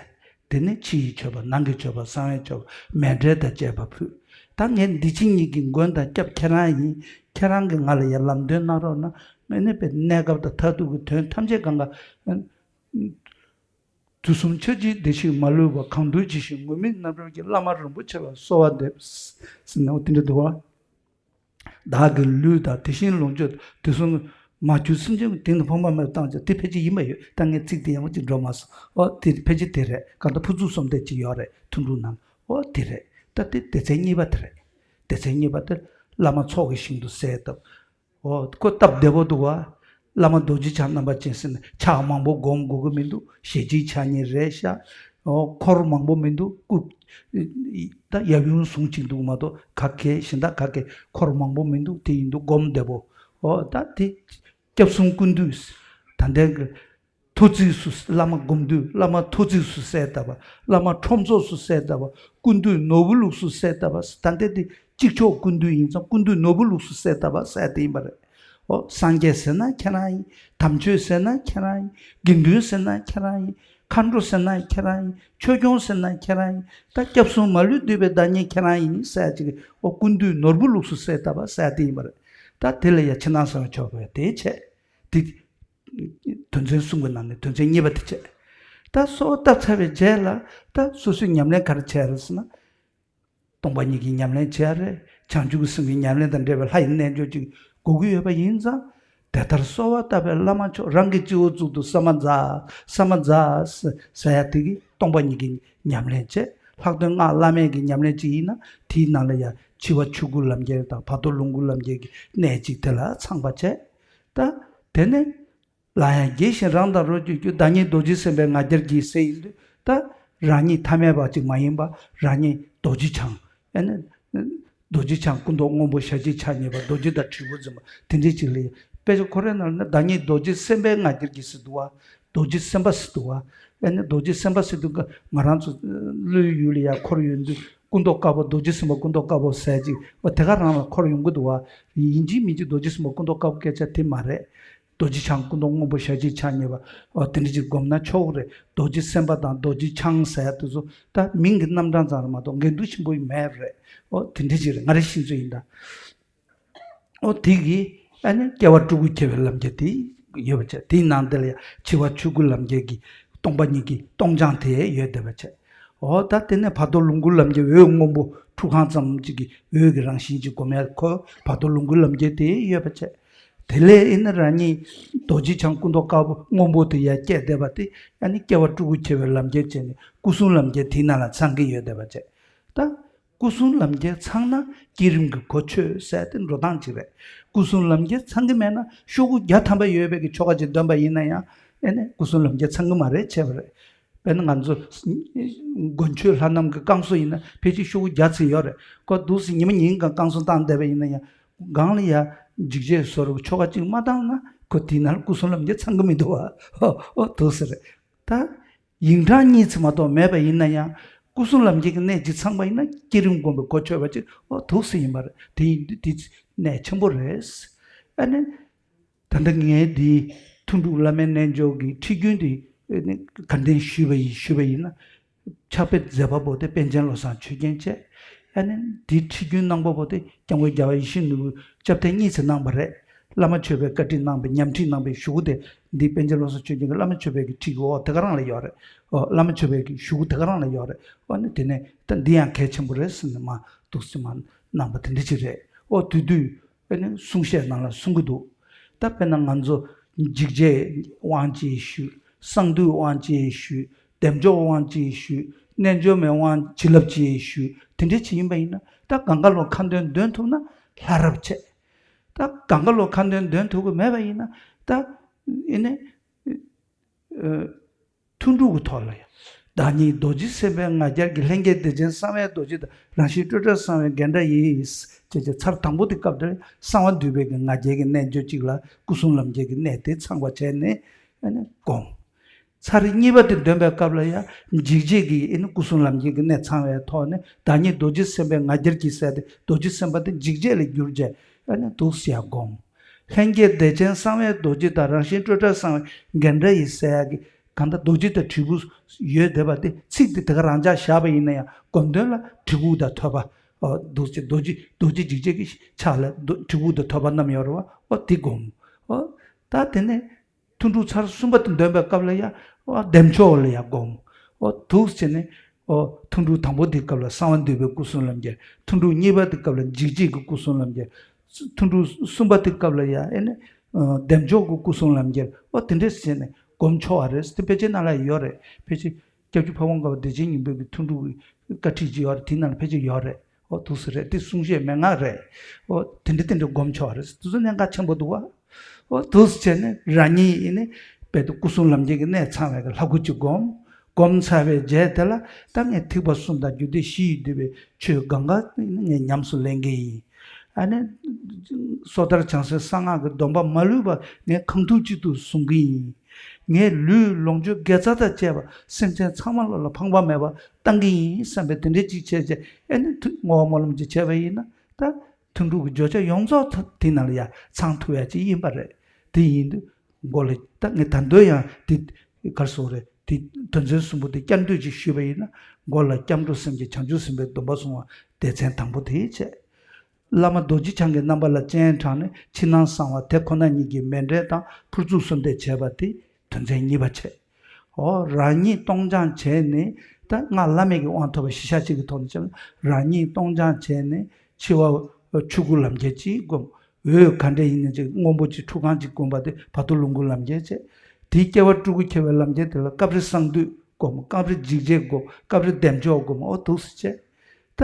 དེ་ནས་ཕྱི་ཡི་མཆོད་པ་ནང་གི་མཆོད་པ་གསང་བའི་མཆོད་པ་མཎྜལ་དང་བཅས་པ་ཕུལ། ད་ངས་འདི་ཕྱི་གཉིས་ཀྱི་མགོན་དང་སྐྱབས་ཁྱེད་རང་ཡིན། ཁྱེད་རང་གིས་ང་ལ་ཡར་ལམ་སྟོན་གནང་རོགས་གནང་། ངས་ནི་པའི་གནས་སྐབས་དང་མཐར་ཐུག་གི་དོན་ཐམས་ཅད་གང་ག་དུས་གསུམ་ཆོས་ཀྱི་བདེ་གཤེགས་མ་ལུས་པ། གང་འདུལ་ཇི་བཞིན་ངུར་སྨྲིག་རྣམ་རོལ་གྱི། བླ་མ་རིན་པོ་ཆེ་ལ་གསོལ་བ་འདེབས། ཟེར་ནས་འོ་དེ་འདྲ་འདུག་བ། བདག་གི་ལུས་དང་དེ་བཞིན་ལོངས་སྤྱོད་དུས་གསུམ་མ་གྱུར་སེམས་ཅན་གྱི་དེང་དུ་ཕོངས་པ་མེད་པར་བཏང་བྱ། དེ་ཕལ་ཆེར་ཡིན་པ་ཡོད། ད་ངས་ཚིག་དེ་ཡག་པོ་ཅིག་འགྲོ་མ་སོང་། ཨོ་དེ་ཕལ་ཆེར་དེ་རེད། གང་ལྟར་ཕུར་ཚུགས་གསུམ་ལྡན་ཅིག་ཡོད་རེད་ཐུན་དྲུག་ནང་། ཨོ་དེ་རེད། ད་དེ་སྡེ་ཚན་གཉིས་པ་དེ་རེད། སྡེ་ཚན་གཉིས་པ་དེ་བླ་མ་ཚོགས་ཀྱི་ཞིང་དུ་གསལ་བཏབ། ཨོ་ཁོ་སྟབས་བདེ་པོ་འདུག་བ། བླ་མ་རྡོ་རྗེ་འཆང་རྣམ་པ་ཅན་ཟེར་ནས་ཕྱག་མང་པོ་སྒོམ་དགོས་ཀྱི་མི་འདུག་ཞལ་གཅིག་ཕྱག་གཉིས་རེད་ཤག་ཨོ་འཁོར་མང་པོ་མི་འདུག་སྐུ། ད་ཡབ་ཡུམ་ཟུང་གཅིག་འདུག་མ་གཏོགས་ག་གེ་གཞན་དག་ག་གེ་འཁོར་མང་པོ་མི་འདུག་དེ་ཡིན་དུས་སྒོམ་བདེ་པོ། ཨོ་ད་དེ། སྐྱབས་གསུམ་ཀུན་འདུས། ད་ལྟའི་གི་ཐོ་བརྩེགས་སུ་བླ་མ་སྒོམ་དུས་བླ་མ་ཐོ་བརྩེགས་སུ་གསལ་བཏབ་པ། བླ་མ་ཁྲོམ་ཚོགས་སུ་གསལ་བཏབ་པ། ཀུན་འདུས་ནོར་བུ་ལུགས་སུ་གསལ་བཏབ་པ། ད་ལྟའི་དེ་གཅིག་ཆོག་ཀུན་འདུས་ཡིན་ཙང་ཀུན་འདུས་ནོར་བུ་ལུགས་སུ་གསལ་བཏབ་པ་ཟེར་དེ་ཡིན་པ་རེད། ཨོ་སངས་རྒྱས་ཟེར་ན་ཁྱེད་རང་ཡིན། དམ་ཆོས་ཟེར་ན་ཁྱེད་རང་ཡིན། དགེ་འདུན་ཟེར་ན་ཁྱེད་རང་ཡིན། མཁའ་འགྲོ་ཟེར་ན་ཁྱེད་རང་ཡིན། ཆོས་སྐྱོང་ཟེར་ན་ཁྱེད་རང་ཡིན། ད་སྐྱབས་གསུམ་མ་ལུས་འདུས་པའི་བདག་ཉིད་ཁྱེད་རང་ཡིན་ཟེར་ཅིག་ཨོ་ཀུན་འདུས་ནོར་བུ་ལུགས་སུ་གསལ་བཏབ་པ་ཟེར་དེ་ཡིན་པ་རེད། ད་དེ་ལ་ཡ་ཕྱི་ནང་གསང་བའི་མཆོད་པ་དེ་བྱས། དེ། དོན་ཚན་གསུམ་གྱི་ནང་ནས་དོན་ཚན་གཉིས་པ་དེ་བྱས། ད་གསོལ་བ་བཏབ་ཚར་བའི་རྗེས་ལ་ད་སོ་སོའི་ཉམས་ལེན་ག་རེ་བྱས་རེད་ཟེར་ན། སྟོང་པ་ཉིད་ཀྱི་ཉམས་ལེན་བྱས་རེད། བྱང་ཆུབ་ཀྱི་སེམས་ཀྱི་ཉམས་ལེན་དང་འབྲེལ་བའི་ལྷ་ཡི་རྣལ་འབྱོར་ཅིག་དགོས་ཀྱི་ཡོད་པ་ཡིན་ཙང་། དེ་ལྟར་གསོལ་བ་བཏབ་པའི་བླ་མ་མཆོག་རང་གི་སྤྱི་བོ་གཙུག་ཏུ་ས་མ་ཛཿ་ས་མ་ཛཿ་ཟེར་ཡ་དེ་གིས་སྟོང་པ་ཉིད་ཀྱི་ཉམས་ལེན་བྱས། ལྷག་དོན་སྔགས་བླ་མེད་ཀྱི་ཉམས་ལེན་ཅིག་ཡིན་ན་དེའི་ནང་ལ་ཡང་འཆི་བ་ཆོས་སྐུའི་ལམ་ཁྱེར་དང་བར་དོ་ལོངས་སྐུའི་ལམ་ཁྱེར་གྱི་གནད་ཅིག་དེ་ལ་ཚང་བ་བྱས། ད། དེ་ནས། སླར་ཡང་དགྱེས་ཤིང་རང་དང་རོ་གཅིག་གྱུར། བདག་ཉིད་རྡོ་རྗེ་སེམས་དཔའི་ང་རྒྱལ་གྱིས་ཟེར་ཡིན་དུས་ད། རང་ཉིད་ཐ་མལ་པ་ཅིག་མ་ཡིན་པ་རང་ཉིད་རྡོ་རྗེ་འཆང་། ཨེ་ནི། རྡོ་རྗེ་འཆང་སྐུ་མདོག་སྔོན་པོ་ཞལ་གཅིག་ཕྱག་གཉིས་པ་རྡོ་རྗེ་དང་དྲིལ་བུ་འཛིན་པ་དེ་འདྲའི་ཅིག་ལས། དཔེ་ཆ་ཁོ་རའི་ནང་ལ་ནི་བདག་ཉིད་རྡོ་རྗེ་སེམས་དཔའི་ང་རྒྱལ་གྱིས་ཟེར་འདུག་བ། རྡོ་རྗེ་སེམས་དཔའ་ཟེར་འདུག་བ། ཨེ་ནི་རྡོ་རྗེ་སེམས་དཔའ་ཟེར་དུས་ང་རང་ཚོ་བློའི་ཡུལ་ལ་ཡང་འཁོར་ཡོང་དུས་སྐུ་མདོག་དཀར་པོ་རྡོ་རྗེ་སེམས་དཔའ་སྐུ་མདོག་དཀར་པོ་ཟེར་ཅིག་བ་དེ་ག་རང་ལ་འཁོར་ཡོང་གི་འདུག་བ། ཡིན་གཅིག་མིན་གཅིག་རྡོ་རྗེ་སེམས་དཔའ་སྐུ་མདོག་དཀར་པོ་སྐད་ཆ་དེ་མ་རེད། རྡོ་རྗེ་འཆང་སྐུ་མདོག་སྔོན་པོ་ཞལ་གཅིག་ཕྱག་གཉིས་པ། འོ་དེ་འདྲ་ཅིག་སྒོམ་ན་ཆོག་གི་རེད། རྡོ་རྗེ་སེམས་དཔའ་དང་རྡོ་རྗེ་འཆང་ཟེར་ཡ་དེ་ཚོ་ད་མིང་གི་རྣམ་གྲངས་ཙམ་རེད་མ་གཏོགས་འགལ་འདུ་ཆེན་པོ་མེད་རེད། འོ་དེ་འདྲ་ཅིག་རེད། ང་རེ་ཤེས་ཚོད་ཡིན་ད། འོ་དེ་གིས་ཨ་ནི་སྐྱེ་བ་སྤྲུལ་སྐུ་ཁྱེར་བའི་ལམ་ཁྱེར་དེ་ཡོད་པ་བྱས། དེའི་ནང་དེ་ལ་ཡང་འཆི་བ་ཆོས་སྐུའི་ལམ་ཁྱེར་གྱི་སྟོང་པ་ཉིད་ཀྱི་སྟོང་རྐྱང་དེ་ཡོད་བསྡད་པ་བྱས། འོ་ད་དེ་ནས་བར་དོ་ལོངས་སྐུའི་ལམ་ཁྱེར་འོད་སྔོན་པོ་ཁྲུ་གང་ཙམ་ཅིག་གི་འོད་ཀྱི་རང་བཞིན་ཅིག་སྒོམ་ཡ་ཁོ་བར་དོ་ལོངས་སྐུའི་ལམ་ཁྱེར་དེ་ཡོད་པ་བྱས། དེ་ལས་ཨེ་ནི་རང་ཉིད་རྡོ་རྗེ་འཆང་སྐུ་མདོག་དཀར་པོ་སྔོན་པོ་དེ་ཡར་སྐྱེས་བསྡད་པ་དེ་ཨ་ནི་སྐྱེ་བ་སྤྲུལ་སྐུ་ཁྱེར་བའི་ལམ་ཁྱེར་བྱས་ནས་སྐུ་གསུམ་ལམ་ཁྱེར་དེའི་ནང་ལ་ཚང་གི་ཡོད་བསྡད་པ་བྱས། ད། སྐུ་གསུམ་ལམ་ཁྱེར་ཚང་ན་བསྐྱེད་རིམ་གྱི་གོ་ཆོད་ཟེར་དེ་འགྲོ་སྟངས་ཅིག་རེད། སྐུ་གསུམ་ལམ་ཁྱེར་ཚང་གི་མེད་ན་ཤོག་གུ་བརྒྱ་ཐམ་པ་ཡོད་པའི་གི་ཆོ་ག་ཅིག་འདོན་པ་ཡིན་ན་ཡང་ཨེ་ནི་སྐུ་གསུམ་ལམ་ཁྱེར་ཚང་གི་མ་རེད་བྱས་པ་རེད། དཔེར་ན་ང་ཚོ་མགོན་ཆོས་ལྷ་ནང་གི་བསྐང་གསོ་ཡིན་ན་ཕལ་ཆེར་ཤོག་གུ་བརྒྱ་ཙམ་ཡོད་རེད། ཁོ་འདུག་སེ་ཉི་མ་ཉིན་གང་བསྐང་གསོ་བཏང་བསྡད་པ་ཡིན་ན་ཡང་སྒང་ལ་ཡ་འཇིགས་བྱེད་བཟོ་འདྲ་ཆོ་ག་ཅིག་མ་བཏང་ན་ཁོ་དེའི་ནང་ལ་སྐུ་གསུམ་ལམ་ཁྱེར་ཚང་གི་མི་འདུག་བ། ཨོ་འདུག་སེ་རེད། ད། ཡིག་གྲངས་གཉིས་ཙམ་མ་གཏོགས་མེད་པ་ཡིན་ན་ཡང་སྐུ་གསུམ་ལམ་ཁྱེར་གྱི་གནད་གཅིག་ཚང་པ་ཡིན་ན་བསྐྱེད་རིམ་སྒོམ་པའི་གོ་ཆོད་པ་ཅིག་འོ་འདུག་སེ་ཡིན་པ་རེད། དེ་ཡིན་དུས་དེ་གནད་ཆེན་པོ་རེད། ཨ་ནི། ད་ལྟ་ངས་འདི་ཐུན་དྲུག་བླ་མའི་རྣལ་འབྱོར་གྱི་ཁྲིད་རྒྱུན་དེ་ཨ་ནི་ག་འདྲ་ཞུས་པ་ཡིན་ཞུས་པ་ཡིན་ན། ཕྱག་དཔེ་མཛད་པ་པོ་དེ་པཎ་ཆེན་བློ་བཟང་ཆོས་རྒྱན་བྱས། ཨ་ནི་འདིའི་ཁྲིད་རྒྱུན་གནང་པ་པོ་དེ་སྐྱབས་མགོན་རྒྱལ་བ་ཡིད་བཞིན་ནོར་བུས་སྐྱབས་ཐེངས་གཉིས་ཙམ་གནང་པ་རེད། བླ་མ་མཆོད་པའི་བཀའ་ཁྲིད་གནང་བའི་ཉམས་ཁྲིད་གནང་བའི་གཞུག་གུ་དེ་འདི་པཎ་ཆེན་བློ་བཟང་ཆོས་རྒྱན་གྱི་བླ་མ་མཆོད་པའི་གི་ཁྲིད་ཀྱི་འོག་དེ་ག་རང་ལ་ཡོད་རེད། ཨོ་བླ་མ་མཆོད་པའི་གི་གཞུག་གུ་དེ་ག་རང་ལ་ཡོད་རེད། ཨོ་ནི་དེ་ནས་ད་འདི་ཡང་གལ་ཆེན་པོ་རེད་ཟེར་ནས་མ་འདུག་སེ་མ་གནང་པ་དེ་འདྲ་ཅིག་རེད། ཨོ་དེ་དུས་ཨ་ནི་གསུང་བཤད་ནང་ལ་གསུང་གི་འདུག་ད་དཔེར་ན་ང་ཚོ་འཇིགས་བྱེད་དབང་ཅིག་ཞུས། གསང་འདུས་དབང་ཅིག་ཞུས། བདེ་མཆོག་དབང་ཅིག་ཞུས། རྣལ་འབྱོར་མའི་དབང་བྱིན་རླབས་ཅིག་ཞུས། དེ་འདྲ་ཅིག་ཡིན་པ་ཡིན་ན་ད་གང་ག་ལོ་ཁ་འདོན་འདོན་ཐུབ་ན་ལྷ་རབ་བྱས། ད་གང་ག་ལོ་ཁ་འདོན་འདོན་ཐུབ་ཀྱི་མེད་པ་ཡིན་ན་ད་ཨེ་ནི། ཨ། ཐུན་དྲུག་གི་ཐོག་ལ་ཡང་། བདག་ཉིད་རྡོ་རྗེ་སེམས་དཔའི་ང་རྒྱལ་གྱིས། ལྷན་སྐྱེས་བདེ་ཆེན་གསང་བའི་རྡོ་རྗེ་དང་། རང་བཞིན་སྤྲོས་བྲལ་གསང་བའི་རྒྱན་འདྲ་ཡིས། ཅེས་བྱ་ཚར་དང་པོ་དེ་སྐབས་དེར་གསང་བ་འདུས་པའི་གི་ང་རྒྱལ་གྱི་རྣལ་འབྱོར་གཅིག་ལ་སྐུ་གསུང་ལམ་འཁྱེར་གྱི་གནད་དེ་ཚང་བ་བྱས་ནས་ཨ་ནི་བསྒོམ། ཚར་གཉིས་པ་དེ་འདོན་པའི་སྐབས་ལ་ཡང་འཇིགས་བྱེད་ཀྱི་ཨ་ནི་སྐུ་གསུང་ལམ་འཁྱེར་གྱི་གནད་ཚང་བའི་ཐོག་ནས་བདག་ཉིད་རྡོ་རྗེ་སེམས་དཔའི་ང་རྒྱལ་གྱིས་ཟེར་ཏེ་རྡོ་རྗེ་སེམས་དཔའ་དེ་འཇིགས་བྱེད་ལ་བསྒྱུར་བྱས་ཨ་ནི་འདུག་སེ་ཡང་བསྒོམ། ལྷན་སྐྱེས་བདེ་ཆེན་གསང་བའི་རྡོ་རྗེ་དང་། རང་བཞིན་སྤྲོས་བྲལ་གསང་བའི་རྒྱན་འདྲ་ཡིས་ཟེར་ཡག་གི་གང་ལྟར་རྡོ་རྗེ་དང་དྲིལ་བུ་ཡོད་བསྡད་པ་དེ་ཚིག་དེ་དེ་ག་རང་འཇགས་བཞག་པ་ཡིན་ན་ཡང་སྒོམ་དོན་ལ་གྲི་གུག་དང་ཐོད་པ། ཨོ་འདུག་སེ་རྡོ་རྗེ་རྡོ་རྗེ་འཇིགས་བྱེད་ཀྱི་ཕྱག་ལ་རྡོ་གྲི་གུག་དང་ཐོད་པ་བསྣམས་ཡོད་རེད་བ། ཨོ་དེ་སྒོམ། ཨོ་ད་དེ་ནས་ཐུན་དྲུག་ཚར་གསུམ་པ་དེ་འདོན་པའི་སྐབས་ལ་ཡང་ཨོ་བདེ་མཆོག་ལ་ཡང་སྒོམ། ཨོ་འདུག་སེ་ནས། ཨོ་ཐུན་དྲུག་དང་པོ་དེའི་སྐབས་ལ་གསང་བ་འདུས་པའི་སྐུ་གསུང་ལམ་འཁྱེར། ཐུན་དྲུག་གཉིས་པ་དེའི་སྐབས་ལ་འཇིགས་བྱེད་ཀྱི་སྐུ་གསུང་ལམ་འཁྱེར། ཐུན་དྲུག་གསུམ་པ་དེའི་སྐབས་ལ་ཡང་ཨེ་ནི། ཨ། བདེ་མཆོག་གི་སྐུ་གསུང་ལམ་འཁྱེར། ཨོ་དེ་འདྲས་བྱས་ནས་སྒོམ་ཆོག་པ་རེད། དེ་ཕལ་ཆེར་ནང་ལ་ཡོད་རེད། ཕལ་ཆེར་སྐྱབས་རྗེ་ཕ་བོང་ཁ་པ་བདེ་ཆེན་སྙིང་པོའི་གི་ཐུན་དྲུག་གི་བཀའ་ཁྲིད་ཅིག་ཡོད་རེད། དེའི་ནང་ལ་ཕལ་ཆེར་ཡོད་རེད། ཨོ་འདུག་སེ་རེད། དེ་གསུང་བཤད་མན་ངག་རེད། ཨོ་དེ་འདྲ་དེ་འདྲ་སྒོམ་ཆོག་པ་རེད། དེ་ཚོ་གནད་འགག་ཆེན་པོ་འདུག་བ། ཨོ་འདུག་སེ་བྱས་ནས་རང་ཉིད་ཡིན་ནི་རྦད་དེ་སྐུ་གསུང་ལམ་འཁྱེར་གྱི་གནད་ཚང་བའི་གི་ལྷ་སྐུ་གཅིག་བསྒོམ། བསྒོམ་ཚར་བའི་རྗེས་དེ་ལ་ད་ངས་ཐེག་པ་གསུམ་དང་རྒྱུད་སྡེ་བཞི་ཡིས་བསྡུས་པའི་ཆོས་གང་ག་ངས་ཉམས་སུ་ལེན་གྱི་ཡིན། ཨ་ནི། སོ་ཐར་བྱང་སེམས་གསང་སྔགས་ཀྱི་སྡོམ་པ་མ་ལུས་པ་ངས་གང་ཐུབ་ཅི་ཐུབ་སྲུང་གི་ཡིན། ངས་ལུས་ལོངས་སྤྱོད་དགེ་རྩ་དང་བཅས་པ་སེམས་ཅན་ཚང་མ་ལ་ལ་ཕངས་པ་མེད་པ་བཏང་གི་ཡིན་བསམ་པའི་དེ་འདྲའི་ཅིག་བྱས་རྗེས་ཨ་ནི་ཐུ་བསྔོ་བ་སྨོན་ལམ་ཅིག་བྱས་པ་ཡིན་ན་ད། ཐུན་དྲུག་གི་བརྗོད་བྱ་ཡོངས་རྫོགས་ཐ་དེ་ནང་ལ་ཡང་ཚང་ཐུབ་ཡ་ཅིག་ཡིན་པ་རེད། དེ་ཡིན་དུས་མགོ་ལ་ད་ངས་ད་དུང་ཡང་དེ་གར་སོང་རེད། དེ་དོན་ཚན་གསུམ་པོ་དེ་བསྐྱར་ཟློས་ཅིག་ཞུས་པ་ཡིན་ན་མགོ་ལ་སྐྱབས་འགྲོ་སེམས་བསྐྱེད་བྱང་ཆུབ་སེམས་དཔའི་སྡོམ་པ་བཟུང་བ་སྡེ་ཚན་དང་པོ་དེ་བྱས། བླ་མ་རྡོ་རྗེ་འཆང་གི་རྣམ་པ་ལ་སྤྱན་དྲངས་ནས་ཕྱི་ནང་གསང་བ་དེ་ཁོ་ན་ཉིད་ཀྱི་མཎྜལ་དང་ཕུར་ཚུགས་གསོལ་འདེབས་བྱས་པ་དེ་དོན་ཚན་གཉིས་པ་བྱས། འོ་རང་ཉིད་སྟོང་སྦྱངས་བྱས་ནས་ད་སྔགས་བླ་མེད་ཀྱི་དབང་ཐོབ་པ་གཞི་བཞག་ཅིག་གི་ཐོག་ནས་བྱས་ན་རང་ཉིད་སྟོང་སྦྱངས་བྱས་ནས་འཆི་བ་ཆོས་སྐུ་ལམ་ཁྱེར་གཅིག་བསྒོམ། འོད་ག་འདྲ་ཡིན་ནའི་ཅིག་སྔོན་པོ་ཅིག་ཁྲུ་གང་ཅིག་བསྒོམ་པ་དེ་བར་དོ་ལོངས་སྐུ་ལམ་ཁྱེར་བྱས། དེའི་སྐྱེ་བ་སྤྲུལ་སྐུ་འཁྱིལ་བའི་ལམ་ཁྱེར་དེ་ལ་སྐབས་རེ་གསང་འདུས་བསྒོམ། སྐབས་རེ་འཇིགས་བྱེད་བསྒོམ། སྐབས་རེ་བདེ་མཆོག་བསྒོམ། འོ་འདུག་སེ་བྱས། ད་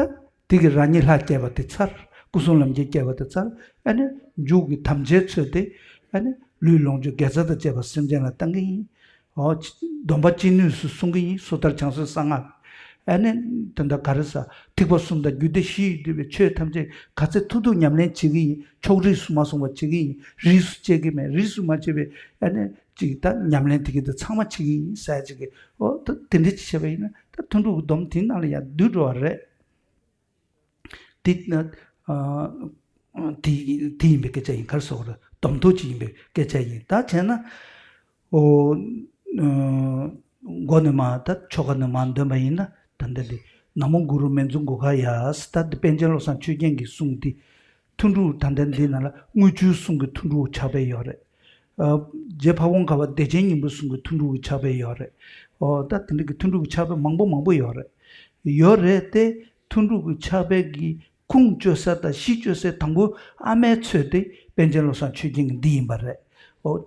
དེ་གི་རང་ཉིད་ལྷ་སྐྱེས་པ་དེ་ཚར། སྐུ་གསུང་ལམ་ཁྱེར་སྐྱེས་པ་དེ་ཚར། ཨ་ནི་མཇུག་གི་དམ་བཅའི་ཚུལ་དེ་ཨ་ནི་ལུས་ལོངས་སྤྱོད་དགེ་རྩ་དང་བཅས་པ་སེམས་ཅན་ལ་བཏང་གི་ཡིན། འོ་སྡོམ་པ་ཅི་ནུས་སུ་སྲུང་གི་ཡིན། སོ་ཐར་བྱང་སེམས་གསང་སྔགས། ཨ་ནི་དེ་འདྲ་ག་རེ་ཟ། ཐེག་པ་གསུམ་དང་རྒྱུད་སྡེ་བཞི་ཡིས་བསྡུས་པའི་ཆོས་ཐམས་ཅད་ག་ཚད་ཐུབ་ཐུབ་ཉམས་ལེན་བྱེད་ཀྱི་ཡིན། ཕྱོགས་རིས་སུ་མ་སོང་བ་བྱེད་ཀྱི་ཡིན། རིས་སུ་བཅད་ཀྱི་མེད། རིས་སུ་མ་བཅད་པའི་ཨ་ནི་ཅིག་ད་ཉམས་ལེན་དེ་གི་དེ་ཚང་མ་བྱེད་ཀྱི་ཡིན་ཟེར་ཅིག་གི་འོ་ད་དེ་འདྲ་ཅིག་བྱས་པ་ཡིན་ན་ད་ཐུན་དྲུག་གི་སྡོམ་དེའི་ནང་ལ་ཡང་འདུས་འགྲོ་བ་རེད། དེ་ན་ཨ་དེ་དེ་ཡིན་པའི་སྐད་ཆ་ཡིན། ག་རེ་ཟེར་དགོས་རེད། སྡོམ་ཐོག་ཅིག་ཡིན་པའི་སྐད་ཆ་ཡིན། ད་བྱས་ན་ཨོ་ཨ་མགོ་ནས་མར་ད་ཆོ་ག་ནས་མར་འདོན་པ་ཡིན་ན་ད་འདི་འདི་ན་མོ་གུ་རུ་མཉྫུ་གྷོ་ཥ་ཡ། ད་འདི་པཎ་ཆེན་བློ་བཟང་ཆོས་རྒྱན་གྱི་གསུང་འདི། ཐུན་དྲུག་ད་ལྟ་འདི་ནང་ལ་དངུལ་ཆུའི་གསུང་གི་ཐུན་དྲུག་ཕྱག་དཔེ་ཡོད་རེད། ཨ་རྗེ་ཕ་བོང་ཁ་པ་བདེ་ཆེན་སྙིང་པོའི་གསུང་གི་ཐུན་དྲུག་གི་ཕྱག་དཔེ་ཡོད་རེད། ཨོ་ད་དེ་འདྲ་གི་ཐུན་དྲུག་གི་ཕྱག་དཔེ་མང་པོ་མང་པོ་ཡོད་རེད། ཡོད་རེད་དེ། ཐུན་དྲུག་གི་ཕྱག་དཔེ་གི་ཁུངས་བཅོལ་ས་དང་གཞི་བཅོལ་སའི་དང་པོ་ཨ་མའི་ཚོད་དེ་པཎ་ཆེན་བློ་བཟང་ཆོས་རྒྱན་གྱི་འདི་ཡིན་པ་རེད། ཨོ་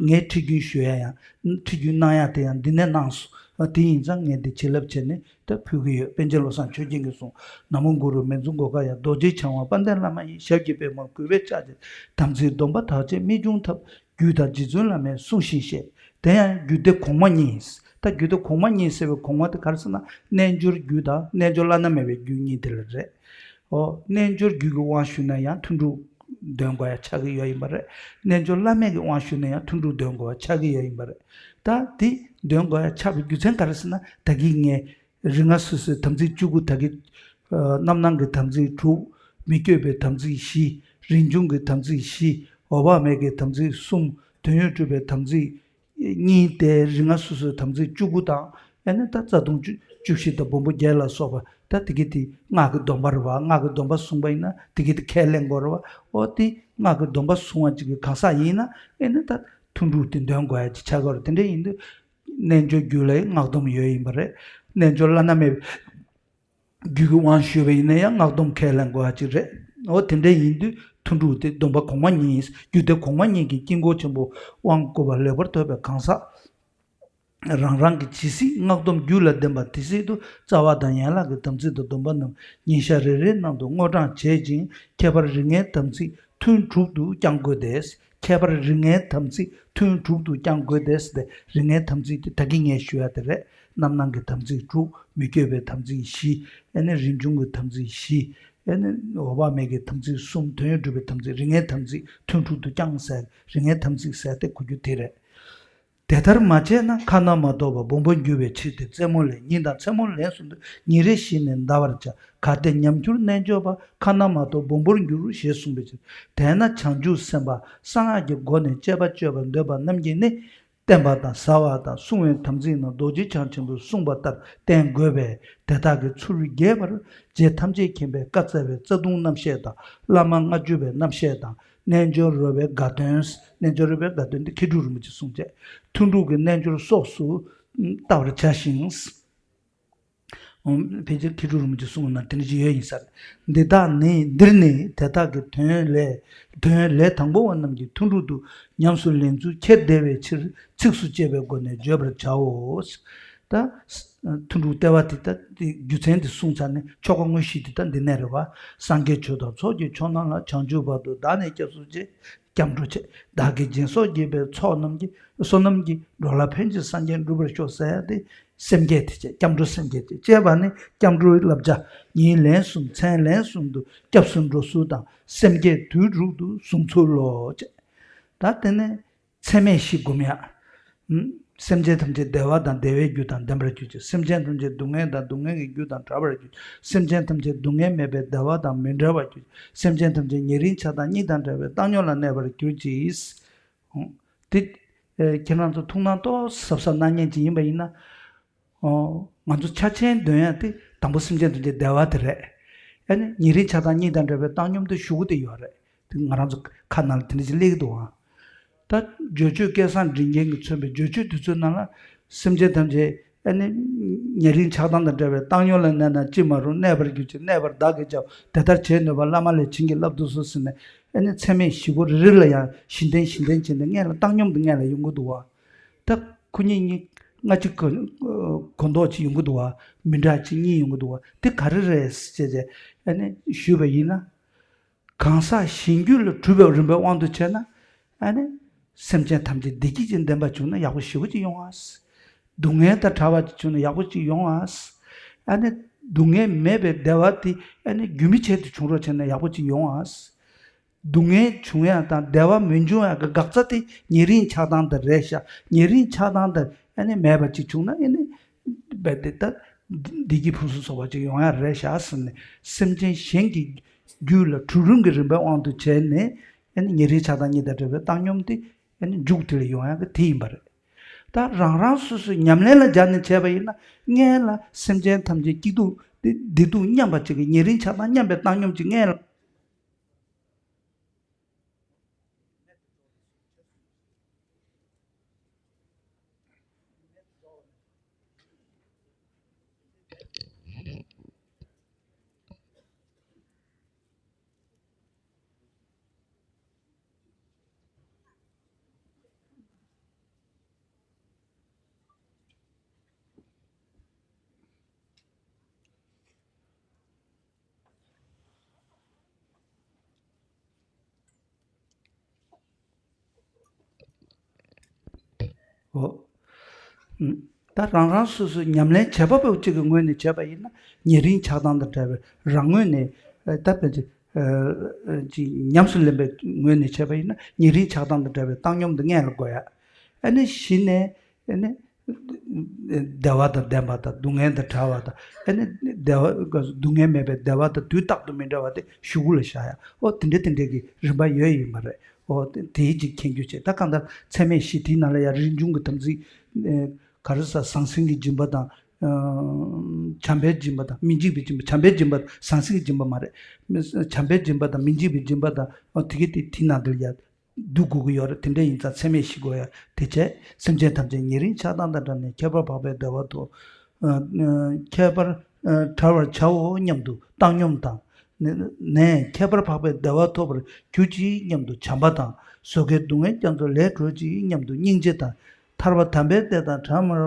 ངས་ཁྲིད་རྒྱུན་ཞུ་ཡ་ཡང་ཁྲིད་རྒྱུན་གནང་ཡ་དེ་ཡང་འདི་ནས་གནང་སོང་། ཨ་དེ་ཡིན་ཙང་ངས་འདི་བྱིན་རླབས་བྱས་ནས། ད་ཕུལ་གྱི་ཡོད། པཎ་ཆེན་བློ་བཟང་ཆོས་རྒྱན་གྱི་གསུང་། ན་མོ་གུ་རུ་མཉྫུ་གྷོ་ཥ་ཡ། རྡོ་རྗེ་འཆང་དབང་དཔལ་ལྡན་བླ་མ་ཡི། ཞབས་ཀྱི་པདྨོར་གུས་པས་ཕྱག་འཚལ། དམ་ཚིག་སྡོམ་པ་དག་བྱེད་རྨད་བྱུང་ཐབས། རྒྱུད་དང་རྗེ་བཙུན་བླ་མའི་གསུང་བཞིན་བཤད། དེ་ཡང་རྒྱུད་སྡེ་གོང་མ་གཉིས། ད་རྒྱུད་སྡེ་གོང་མ་གཉིས་ཟེར་བའི་གོང་མ་དེ་ག་རེ་ཟེར་ན་རྣལ་འབྱོར་རྒྱུད་དང་རྣལ་འབྱོར་བླ་ན་མེད་པའི་རྒྱུད་གཉིས་དེ་ལ་རེད། ཨོ་རྣལ་འབྱོར་རྒྱུད་ཀྱི་དབང་ཞུས་ན་ཡང་ཐུན་དྲུག་འདོན་དགོས་ཡ་ཆགས་ཀྱི་ཡོད་ཡིན་པ་རེད། རྣལ་འབྱོར་བླ་མེད་ཀྱི་དབང་ཞུས་ན་ཡང་ཐུན་དྲུག་འདོན་དགོས་ཡ་ཆགས་ཀྱི་ཡོད་ཡིན་པ་རེད། ད་དེ་འདོན་དགོས་ཡ་ཆགས་པའི་རྒྱུ་མཚན་ག་རེ་ཟེར་ན་ད་གིན་ངས། རིགས་ལྔ་སོ་སོའི་དམ་ཚིག་བཅུ་དགུ་དག་གི། ཨ་རྣམ་སྣང་གི་དམ་ཚིག་དྲུག་མི་བསྐྱོད་པའི་དམ་ཚིག་བཞི། རིན་འབྱུང་གི་དམ་ཚིག་བཞི། འོད་དཔག་མེད་ཀྱི་དམ་ཚིག་གསུམ། དོན་ཡོད་གྲུབ་པའི་དམ་ཚིག་གཉིས་ཏེ་རིགས་ལྔ་སོ་སོའི་དམ་ཚིག་བཅུ་དགུ་དང་ཨ་ནི་ད་རྩ་ལྟུང་བཅུ་བཅུ་བཞི་དང་སྦོམ་པོ་བརྒྱད་ལ་སོགས་པ་ ད་དེ་གི་དེ་སྔགས་ཀྱི་སྡོམ་པ་རེད་བ། སྔགས་ཀྱི་སྡོམ་པ་བསྲུངས་པ་ཡིན་ན་དེ་གི་དེ་ཁས་ལེན་དགོས་རེད་བ། ཨོ་དེ་སྔགས་ཀྱི་སྡོམ་པ་བསྲུང་བ་ཅིག་གི་གང་ཟག་ཡིན་ན་ཨེ་ནི་ད་ཐུན་དྲུག་དེ་འདོན་དགོས་ཡ་ཅིག་ཆགས་ཀྱི་རེད། དེ་འདྲ་ཡིན་དུས་རྣལ་འབྱོར་རྒྱུད་ལ་ཡང་སྔགས་སྡོམ་ཡོད་ཡིན་པ་རེད། རྣལ་འབྱོར་བླ་ན་མེད་པའི་རྒྱུད་ཀྱི་དབང་ཞུས་པ་ཡིན་ན་ཡང་སྔགས་སྡོམ་ཁས་ལེན་དགོས་ཡ་ཅིག་རེད། འོ་དེ་འདྲ་ཡིན་དུས་ཐུན་དྲུག་དེ་སྡོམ་པ་གོང་མ་གཉིས། རྒྱུད་སྡེ་གོང་མ་གཉིས་ཀྱི་དཀྱིལ་འཁོར་ཆེན་པོ་དབང་བསྐུར་བ་ལེགས་པར་ཐོབ་པའི་གང་ཟག་རང་རང་གི་ཇི་སྲིད་སྔགས་སྡོམ་རྒྱུད་ལ་ལྡན་པ་དེ་སྲིད་དུ་རྩ་བ་དང་ཡན་ལག་གི་དམ་ཚིག་དང་སྡོམ་པ་རྣམས་ཉིན་ཞག་རེ་རེའི་ནང་དུ་དངོས་དྲངས་བྱེད་ཅིང་། ཁྱད་པར་རིགས་ལྔའི་དམ་ཚིག་ཐུན་དྲུག་ཏུ་བསྐྱང་དགོས་ཏེ། ཁྱད་པར་རིགས་ལྔའི་དམ་ཚིག་ཐུན་དྲུག་ཏུ་བསྐྱང་དགོས་ཏེ་ཟེར་ཏེ། རིགས་ལྔའི་དམ་ཚིག་དེ་ད་གིན་ངས་ཞུ་ཡ་དེ་རེད། རྣམ་སྣང་གི་དམ་ཚིག་དྲུག་མི་བསྐྱོད་པའི་དམ་ཚིག་བཞི། ཨེ་ནི་རིན་འབྱུང་གི་དམ་ཚིག་བཞི། ཨེ་ནི་འོད་དཔག་མེད་ཀྱི་དམ་ཚིག་གསུམ། དོན་ཡོད་གྲུབ་པའི་དམ་ཚིག་རིགས་ལྔའི་དམ་ཚིག་ཐུན་དྲུག་ཏུ་བསྐྱང་ཟེར། རིགས་ལྔའི་དམ་ཚིག་ཟེར་ཏེ་གོ་རྒྱུ་དེ་རེད། དེ་ལྟར་མ་བྱས་ན་ཁ་ན་མ་ཐོ་བ་སྦོམ་པོར་འགྱུར་བའི་ཕྱིར་ཏེ། རྩེད་མོ་ལས་ཉིན་དང་མཚན་མོ་ལན་གསུམ་དུ་ཉིན་རེ་བཞིན་ནས་འདའ་བར་བྱ། གལ་ཏེ་ཉམས་གྱུར་རྣལ་འབྱོར་པ། ཁ་ན་མ་ཐོ་སྦོམ་པོར་འགྱུར་ཞེས་གསུངས་པའི་ཕྱིར། དེས་ན་བྱང་ཆུབ་སེམས་དཔའ་གསང་སྔགས་ཀྱི་སྒོ་ནས་སྤྱད་པ་སྤྱོད་པར་འདོད་པ་རྣམས་ཀྱིས་ནི། བསྟན་པ་དང་བཟའ་བ་དང་བསྲུང་བའི་དམ་ཚིག་རྣམས་རྡོ་རྗེ་འཆང་ཆེན་པོས་གསུངས་པ་ལྟར་བསྟེན་དགོས་པས། དེ་དག་གི་ཚུལ་རྒྱས་པར་རྗེ་ཐམས་ཅད་མཁྱེན་པས་བཀའ་སྩལ་བའི་རྩ་ལྟུང་རྣམ་བཤད་དང་། བླ་མ་སྔགས་བརྗོད་པའི་རྣམ་བཤད་དང་། རྣལ་འབྱོར་རོལ་པའི་དགའ་སྟོན། རྣལ་འབྱོར་རོལ་པའི་དགའ་སྟོན་འདི་མཁས་གྲུབ་རིན་པོ་ཆེས་གསུངས་བྱས། ཐུན་དྲུག་གི་རྣལ་འབྱོར་སོགས་སུ་བལྟ་བར་བྱ་ཞིང་། ཕལ་ཆེར་མཁས་གྲུབ་རིན་པོ་ཆེས་གསུངས་པ་ན་དེ་འདྲ་ཅིག་ཡོད་ཡིན་ས་རེད། འདི་དག་ནི། འདིར་ནི་དེ་དག་གི་དོན་ལས། དོན་ལས་དང་པོ་བ་རྣམས་ཀྱི་ཐུན་དྲུག་ཏུ་ཉམས་སུ་ལེན་ཚུལ་ཁྱེར་བདེ་བའི་ཕྱིར་ཚིགས་སུ་བཅད་པའི་སྒོ་ནས་བརྗོད་པར་བྱའོ། ད་ཐུན་དྲུག་ལྟེ་བ་དེ་ད་དེ་རྒྱུ་མཚན་དེ་གསུངས་ཚར་ནས་ཆོ་ག་དངོས་གཞི་དེ་ད་འདི་ནས་རེད་བ། སངས་རྒྱས་ཆོས་དང་ཚོགས་ཀྱི་མཆོག་རྣམས་ལ། བྱང་ཆུབ་བར་དུ་བདག་ནི་སྐྱབས་སུ་མཆི། སྐྱབས་འགྲོ་བྱེད། བདག་གིས་སྦྱིན་སོགས་བགྱིས་པའི་ཚོགས་རྣམས་ཀྱིས། བསོད་ནམས་ཀྱིས་འགྲོ་ལ་ཕན་ཕྱིར་སངས་རྒྱས་འགྲུབ་པར་ཤོག་ཟེར་ཡ་དེ་སེམས་བསྐྱེད་དེ་བྱས། སྐྱབས་འགྲོ་སེམས་བསྐྱེད་དེ་བྱས་པ་ནི་སྐྱབས་འགྲོའི་བསླབ་བྱ། ཉིན་ལན་གསུམ་མཚན་ལན་གསུམ་དུ་སྐྱབས་སུ་འགྲོ་ཚུལ་དང་། སེམས་བསྐྱེད་དུས་དྲུག་ཏུ་བཟུང་ཚུལ་ལོ། ད་དེ་ནས་ཚད་མེད་བཞི་སྒོམ་ཡ། སེམས་ཅན་ཐམས་ཅད་བདེ་བ་དང་བདེ་བའི་རྒྱུ་དང་ལྡན་པར་གྱུར་ཅིག་སེམས་ཅན་ཐམས་ཅད་སྡུག་བསྔལ་དང་སྡུག་བསྔལ་གྱི་རྒྱུ་དང་བྲལ་བར་གྱུར་ཅིག་སེམས་ཅན་ཐམས་ཅད་སྡུག་བསྔལ་མེད་པའི་བདེ་བ་དང་མི་འབྲལ་བར་གྱུར་ཅིག་སེམས་ཅན་ཐམས་ཅད་ཉེ་རིང་ཆགས་སྡང་གཉིས་དང་བྲལ་བའི་བཏང་སྙོམས་ལ་གནས་པར་གྱུར་ཅིག་འོ། དེ། ཨེ། ཁྱེད་རང་ཚོ་ཐུགས་སྣང་ཏོག་ཙམ་གཟབ་གཟབ་གནང་མཁན་ཅིག་ཡིན་པ་ཡིན་ན། ཨོ། ང་ཚོ་ཕྱག་ཆེན་འདོན་ཡ་དེ་དང་པོ་སེམས་ཅན་ཐམས་ཅད་བདེ་བ་དེ་རེད། ཨ་ནི་ཉེ་རིང་ཆགས་སྡང་གཉིས་དང་བྲལ་བའི་བཏང་སྙོམས་དེ་གཞུག་གུ་དེ་ཡོད་རེད། དེ་ང་རང་ཚོ་ཁ་ནང་ལ་དེ་འདྲ་ཅིག་སླེབས་ཀྱི་འདུག་ཨང་། ད་སྦྱོར་ཆོས་སྐལ་བཟང་མགྲིན་རྒྱན་གྱིས་མཚོན་པའི་སྦྱོར་ཆོས་དེ་ཚོའི་ནང་ལ་སེམས་ཅན་ཐམས་ཅད། ཨ་ནི། ཉེ་རིང་ཆགས་སྡང་དང་བྲལ་བའི་བཏང་སྙོམས་ལ་གནས་ན་ཅི་མ་རུང་། གནས་པར་གྱུར་ཅིག་གནས་པར་བདག་གིས་བྱའོ། དེ་ལྟར་བྱེད་ནུས་པ་བླ་མ་ལས་བྱིན་གྱིས་བརླབ་ཏུ་གསོལ་ཟེར་ནས། ཨ་ནི་ཚད་མེད་བཞི་པོ་རེ་རེ་ལ་ཡང་བཞི་ལྡན་བཞི་ལྡན་བྱས་ནས་སྔོན་ལ་བཏང་སྙོམས་དེ་སྔོན་ལ་ཡོང་གི་འདུག་བ། ད་ཁོ་གཉིས་གཉིས་སྔ་ཕྱི་གོ་གོ་ལྡོག་ཅིག་ཡོང་གི་འདུག་བ། མི་འདྲ་ཅིག་གཉིས་ཡོང་གི་འདུག་བ། དེ་ག་རེ་རེད་ཟེར་བྱས་ཨ་ནི་ཞུས་པ་ཡིན་ན། གང་ཟག་གཞན་རྒྱུད་ལ་གྲུབ་པའི་རིམ་པའི་དབང་དུ་བྱས་ན། ཨ་ནི། སེམས་ཅན་ཐམས་ཅད་བདེ་སྐྱིད་ཀྱིས་ལྡན་པ་བྱུང་ན་ཡག་པོ་ཞེ་པོ་ཅིག་ཡོང་ཨ། སྡུག་བསྔལ་དང་བྲལ་བ་ཅིག་བྱུང་ན་ཡག་པོ་ཅིག་ཡོང་ཨ། ཨ་ནི། སྡུག་བསྔལ་མེད་པའི་བདེ་བ་དེ་ཨ་ནི་རྒྱུན་མི་ཆད་དུ་བྱུང་རོགས་བྱས་ན་ཡག་པོ་ཅིག་ཡོང་ཨ། སྡུག་བསྔལ་བྱུང་ཡ་དང་བདེ་བ་མི་འབྱུང་ཡ་གི་འགག་རྩ་དེ་ཉེ་རིང་ཆགས་སྡང་དེ་རེད་ཤག་ཉེ་རིང་ཆགས་སྡང་དེ་ཨ་ནི་མེད་པ་ཅིག་བྱུང་ན་ཨ་ནི། རྦད་དེ་ད། བདེ་སྐྱིད་ཕུན་སུམ་ཚོགས་པ་ཅིག་ཡོང་ཡ་རེད་ཤག་ཟེར་ནས་སེམས་ཅན་གཞན་གྱི་རྒྱུད་ལ་གྲོལ་རིམ་གྱི་རིམ་པའི་དབང་དུ་བྱས་ནས་ཨ་ནི་ཉེ་རིང་ཆགས་སྡང་གཉིས་དང་བྲལ་བའི་བཏང་སྙོམས་དེ་ཨ་ནི་མཇུག་དེ་ལ་ཡོང་ཡ་གི་དེ་ཡིན་པ་རེད། ད་རང་རང་སོ་སོའི་ཉམས་ལེན་ལ་སྦྱར་ནས་བྱས་པ་ཡིན་ན་སྔོན་ལ་སེམས་ཅན་ཐམས་ཅད་སྐྱིད་སྡུག་བདེ་སྡུག་མཉམ་པ་ཅིག་གི་ཉེ་རིང་ཆགས་སྡང་མཉམ་པའི་བཏང་སྙོམས་ཅིག་སྔོན་ལ། འོ། ད་རང་རང་སོ་སོའི་ཉམས་ལེན་བྱེད་པ་པོ་གཅིག་གི་ངོས་ནས་བྱས་པ་ཡིན་ན་ཉེ་རིང་ཆགས་སྡང་དང་བྲལ་བའི་རང་ངོས་ནས་ད་ཕལ་ཆེར་ཅིག་ཉམས་སུ་ལེན་པའི་ངོས་ནས་བྱས་པ་ཡིན་ན་ཉེ་རིང་ཆགས་སྡང་དང་བྲལ་བའི་བཏང་སྙོམས་འདི་སྔོན་ལ་དགོས་ཡ། ཨ་ནི་གཞི་ནས་ཨ་ནི། བདེ་བ་དང་ལྡན་པ་དང་སྡུག་བསྔལ་དང་བྲལ་བ་དང་ཨ་ནི་བདེ་བ་སྡུག་བསྔལ་མེད་པའི་བདེ་བ་དང་དུས་རྟག་ཏུ་མི་འབྲལ་བ་དེ་གཞུག་གུ་ལ་བཞག་ཡ། ཨོ་དེ་འདྲ་དེ་འདྲ་གི་རིམ་པ་ཡོད་ཡིན་པ་རེད། ཨོ་དེ་དེའི་ཅིག་མཁྱེན་རྒྱུ་བྱས་ད་གང་ལྟར་ཚད་མེད་བཞི་དེའི་ནང་ལ་ཡང་རིན་འབྱུང་གི་དམ་ཚིག་ག་རེ་ཟ་ཟང་ཟིང་གི་སྦྱིན་པ་དང་ བྱམས་པའི་སྦྱིན་པ་དང་མི་འཇིགས་པའི་སྦྱིན་པ། བྱམས་པའི་སྦྱིན་པ་ཟང་ཟིང་གི་སྦྱིན་པ་མ་རེད། བྱམས་པའི་སྦྱིན་པ་དང་མི་འཇིགས་པའི་སྦྱིན་པ་དང་དེ་གའི་དེ་དེ་ནང་དེར་ཡ། བསྡུ་དགོས་ཀྱི་ཡོད་རེད། དེ་འདྲ་ཡིན་ཙང་ཚད་མེད་བཞི་དགོས་ཡ། དེ་བྱས་སེམས་ཅན་ཐམས་ཅད་ཉེ་རིང་ཆགས་སྡང་དང་བྲལ་ནས་ཁྱད་པར་འཕགས་པའི་བདེ་བ་ཐོབ། ཁྱད་པར་བྲལ་བར་བྱའོ་སྙམ་དུ་བཏང་སྙོམས་དང་། ནས་ཁྱད་པར་འཕགས་པའི་བདེ་བ་ཐོབ་པར་གྱུར་ཅིག་སྙམ་དུ་བྱམས་པ་དང་། བཟོད་དཀའི་སྡུག་བསྔལ་རྒྱ་མཚོ་ལས་གྲོལ་ཅིག་སྙམ་དུ་སྙིང་རྗེ་དང་། ཐར་པ་དམ་པའི་བདེ་དང་བྲལ་མར་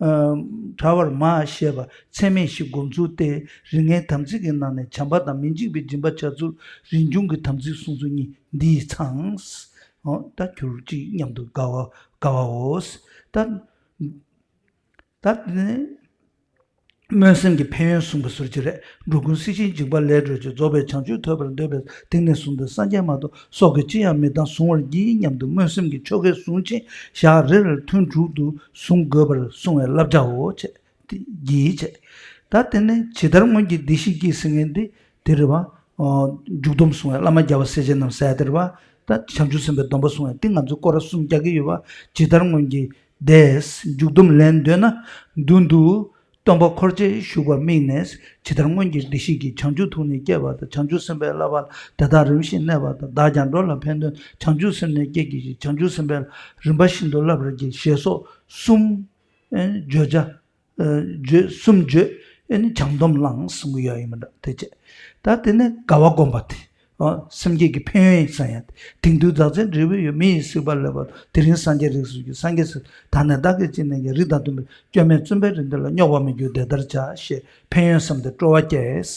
བྲལ་བར་མ་ཞེས་པ་ཚད་མེད་བཞི་སྒོམ་ཚུལ་ཏེ། རིགས་ལྔའི་དམ་ཚིག་གི་ནང་ནས་བྱམས་པ་དང་མི་འཇིགས་པའི་སྦྱིན་པ་བྱ་ཚུལ་རིན་འབྱུང་གི་དམ་ཚིག་གསུང་ཚུལ་གཉིས་འདིས་ཚང་། ད་གྱུར་ཅིག་སྙམ་དུ་དགའ་བ་དགའ་བའོ། ད་ད་དེ་ནི་སྨོན་སེམས་ཀྱི་ཕན་ཡོན་གསུངས་པ་ཟུར་གྱི་རེད། འགྲོ་ཀུན་སྲིད་ཞིའི་འཇིགས་པ་ལས་སྒྲོལ་ཅིང་། རྫོགས་པའི་བྱང་ཆུབ་ཐོབ་པར་འདོད་པས་དེང་ནས་བཟུང་སྟེ་སངས་རྒྱས་མ་གཏོགས་སྲོག་གི་ཅི་ཡང་མི་གཏང་གཟུང་བར་བགྱི་སྙམ་དུ་སྨོན་སེམས་ཀྱི་ཆོ་གས་བཟུང་ཆེད་ཞག་རེ་རེར་ཐུན་དྲུག་ཏུ་བཟུང་དགོས་པར་གསུངས་པའི་བསླབ་བྱའོ། ཅེས་བགྱིས་བྱས། ད་དེ་ནས་ཇི་ལྟར་སྔོན་གྱི་བདེ་གཤེགས་ཀྱིས་ཟེར་མཁན་འདི་དེ་རེད་བ། འཇུག་སྡོམ་གསུང་བའི་བླ་མ་རྒྱལ་བ་སྲས་བཅས་རྣམས་ཟེར་ཡ་དེ་རེད་བ། ད་བྱང་ཆུབ་སེམས་དཔའི་སྡོམ་པ་གསུང་བའི་འདི་ང་ཚོས་སྐོར་ར་གསུམ་རྒྱག་གི་ཡོད་བ། ཇི་ལྟར་སྔོན་གྱི་བདེ་འཇུག་སྡོམ་ལེན་འདོད་ན་མདུན་དུ། སྟོན་པ་འཁོར་བཅས་བཞུགས་པར་དམིགས་ནས། ཇི་ལྟར་སྔོན་གྱི་བདེ་གཤེགས་ཀྱིས། བྱང་ཆུབ་ཐུགས་ནི་བསྐྱེད་པ་དང་། བྱང་ཆུབ་སེམས་དཔའི་བསླབ་པ་དེ་དག་རིམ་བཞིན་གནས་པ་དང་། བདག་ཀྱང་འགྲོ་ལ་ཕན་དོན། བྱང་ཆུབ་སེམས་ནི་བསྐྱེད་བགྱིད་ཅིང་། བྱང་ཆུབ་སེམས་དཔའི་རིམ་པ་བཞིན་དུ་བསླབ་པར་བགྱི། ཞེས་སོགས་གསུམ། ཨེ་བརྗོད་བྱ། ཨེ་བརྗོད་གསུམ་བརྗོད། ཨེ་ནི་བྱང་སྡོམ་བླངས་གསུང་གི་ཡོད་ཡིན་མི་འདྲ་དེ་བྱས། ད་དེ་ནས་དགའ་བ་བསྒོམ་པ་དེ། ཨོ་སེམས་བསྐྱེད་ཀྱི་ཕན་ཡོན་ཡིན་ས་ཡ། དེང་དུས་བདག་འཛིན་འབྲས་བུ་ཡོད། མི་ཡི་སྲིད་པ་ལེགས་པར། དེ་རིང་སངས་རྒྱས་རིགས་སུ་གྱུར། སངས་རྒྱས་སུ། ད་ནི་བདག་གིས་ཅི་ནས་ཀྱང་། རིགས་དང་མཐུན་པའི་སྐྱོན་མེད་བཙུན་པའི་རིགས་འདི་ལ། རྙོག་པར་མི་འགྱུར་དེ་ལྟར་བྱ། ཞེས་ཕན་ཡོན་བསམ་སྟེ་སྤྲོ་བ་སྐྱེས།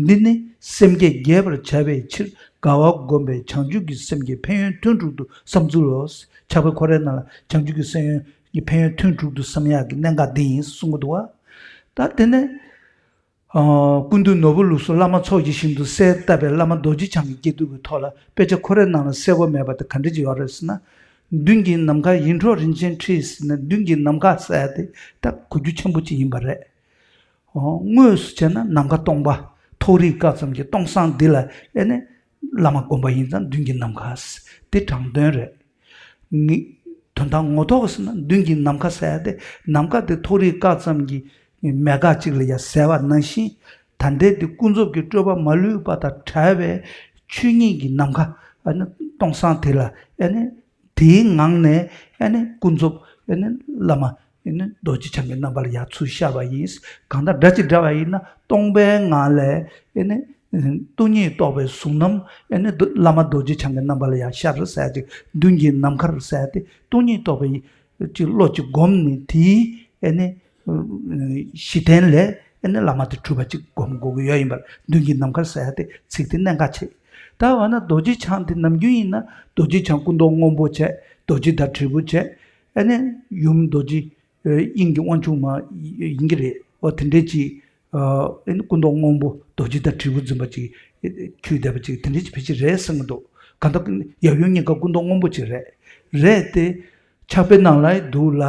འདི་ནི་སེམས་བསྐྱེད་རྒྱས་པར་བྱ་བའི་ཕྱིར་དགའ་བ་བསྒོམས་པས་བྱང་ཆུབ་ཀྱི་སེམས་ཀྱི་ཕན་ཡོན་ཐུན་དྲུག་ཏུ་བསམ་ཚུལ་ལོ། ཕྱག་དཔེ་ཁོ་རའི་ནང་ལ་བྱང་ཆུབ་ཀྱི་སེམས་ཡོན་གྱི་ཕན་ཡོན་ཐུན་དྲུག་ཏུ་བསམ་ཡག་གི་གནད་འགག་འདི་ཡིན་གསུང་གི་འདུག་བ། ད་དེ་ནས། ཨ། ཀུན་འདུས་ནོར་བུ་ལུགས་སུ་བླ་མ་ཚོགས་ཀྱི་ཞིང་དུ་གསལ་བཏབ་པའི་བླ་མ་རྡོ་རྗེ་འཆང་གི་སྐྱེས་བསྡུས་ཀྱི་ཐོག་ལ་དཔེ་ཆ་ཁོ་རའི་ནང་ལ་གསལ་པོ་མེད་པ་དེ་ག་འདྲ་ཅིག་ཡོད་རེད་ཟེར་ན། མདུན་གྱི་ནམ་མཁར་ཡིད་འཕྲོག་རིན་ཆེན་ཁྲི་ཟེར་ནས་མདུན་གྱི་ནམ་མཁའ་ཟེར་ཡ་དེ་ད་གོ་རྒྱུ་ཆེན་པོ་ཅིག་ཡིན་པ་རེད། ཨོ། དངོས་སུ་བྱས་ན་ནམ་མཁའ་སྟོང་པ། ཐོག་རིས་སྐབས་ཙམ་གྱི་སྟོང་སང་འདི་ལ་ཨེ་ནི་བླ་མ་བསྒོམ་པ་ཡིན་ཙང་མདུན་གྱི་ནམ་མཁའ་ཟེར། དེ་དྲང་དོན་རེད། ངི། དོན་དག་ངོ་ཐོག་ཟེར་ན་མདུན་གྱི་ནམ་མཁའ་ཟེར་ཡ་དེ་ནམ་མཁའ་དེ་ཐོག་རིས་སྐབས་ཙམ་གྱི་མེད་དགག་ཅིག་ལ་ཡ་ཟེར་བ་ནང་བཞིན། ད་ལྟའི་དེ་ཀུན་རྫོབ་ཀྱི་སྤྲོས་པ་མ་ལུས་པ་དང་བྲལ་བའི་ཆོས་ཉིད་ཀྱི་ནམ་མཁའ་ཨ་ནི་སྟོང་སང་དེ་ལ་ཨ་ནི། དེའི་ངང་ནས་ཨེ་ནི་ཀུན་རྫོབ་ཨེ་ནི་བླ་མ་ཨེ་ནི་རྡོ་རྗེ་འཆང་གི་རྣམ་པ་ལ་ཡར་ཚུར་ཤར་བ་ཡིན། གང་ལྟར་སྒྲ་གཅིག་སྒྲ་བ་ཡིན་ན་སྟོང་པའི་ངང་ལས་ཨེ་ནི་སྟོང་ཉིད་རྟོགས་པའི་གཟུང་རྣམ་ཨེ་ནི་རྡོ་བླ་མ་རྡོ་རྗེ་འཆང་གི་རྣམ་པ་ལ་ཡར་ཤར་ཟེར་ཅིག་མདུན་གྱི་ནམ་མཁར་ཟེར་ཏེ་སྟོང་ཉིད་རྟོགས་པའི་ཅིག་བློ་ཅིག་བསྒོམས་ནས་དེའི་ཨེ་ནི་གཞི་རྟེན་ལས་ཨེ་ནི་བླ་མ་དེ་གྲུབ་པ་ཅིག་བསྒོམ་དགོས་ཀྱི་ཡོད་ཡིན་པར་མདུན་གྱི་ནམ་མཁར་ཟེར་ཏེ་ཚིག་དེ་གནད་འགག་ཆེ། ད་འོ་ན་རྡོ་རྗེ་འཆང་དེ་ནམ་རྒྱུན་ཡིན་ན་རྡོ་རྗེ་འཆང་སྐུ་མདོག་སྔོན་པོ་བྱས། རྡོ་རྗེ་དང་དྲིལ་བུ་བྱས། ཨ་ནི་ཡུམ་རྡོ་རྗེ་ཨེ་དབྱིངས་ཀྱི་དབང་ཕྱུག་མ་ཡིན་གྱི་རེད། འོ་དེ་འདྲས་ཅིག་ཨ་ཨ་ནི་སྐུ་མདོག་སྔོན་པོ་རྡོ་རྗེ་དང་དྲིལ་བུ་འཛིན་པ་ཅིག་འཁྱུད་བསྡད་པ་ཅིག་དེ་འདྲས་ཅིག་ཕལ་ཆེར་རེད་བསམ་གྱི་འདུག་གང་ལྟར་ཡབ་ཡུམ་གཉིས་ཀ་སྐུ་མདོག་སྔོན་པོ་ཅིག་རེད། རེད་དེ། ཕྱག་དཔེ་ནང་ལ་འདུག་ལ།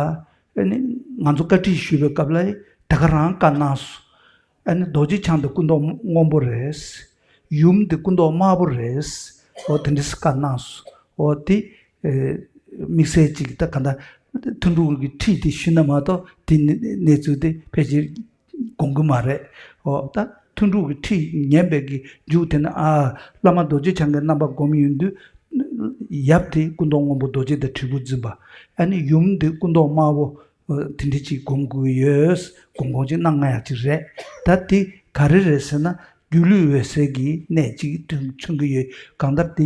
ཨ་ནི་ང་ཚོ་བཀའ་ཁྲིད་ཞུས་པའི་སྐབས་ལ་དེ་ག་རང་བཀའ་གནང་སོང་། ཨ་ནི་རྡོ་རྗེ་འཆང་དེ་སྐུ་མདོག་སྔོན་པོ་རེད། ཡུམ་དེ་སྐུ་མདོག་དམར་པོ་རེད། འོ་དེ་འདྲ་བཀའ་གནང་སོང་། འོ་དེ་ཨེ་དམིགས་བསལ་ཅིག་ད་ག་འདྲ་ཐུན་དྲུག་གི་ཁྲིད་དེ་ཞུས་ན་མ་གཏོགས་དེ་གནས་ཚུལ་དེ་ཕལ་ཆེར་དགོངས་ཀྱི་མ་རེད། འོ་ད་ཐུན་དྲུག་གི་ཁྲིད་ཉན་པའི་གི་མཇུག་དེ་ནི་ཨ་བླ་མ་རྡོ་རྗེ་འཆང་གི་རྣམ་པ་བསྒོམ་ཡོང་དུས། ཡབ་དེ་སྐུ་མདོག་སྔོན་པོ་རྡོ་རྗེ་དང་དྲིལ་བུ་འཛིན་པ། ཨ་ནི་ཡུམ་དེ་སྐུ་མདོག་དམར་པོ། དེ་འདྲ་ཅིག་སྒོམ་དགོས་ཡོད། སྒོམ་སྒོམ་ཅིག་གནང་ང་ཡག་ཅིག་རེད། ད་དེ་ག་རེ་རེད་ཟེར་ན་སྒྱུ་ལུས་འོད་གསལ་གྱི་གནད་ཅིག་མཚོན་གྱི་ཡོད། གང་ལྟར་དེ་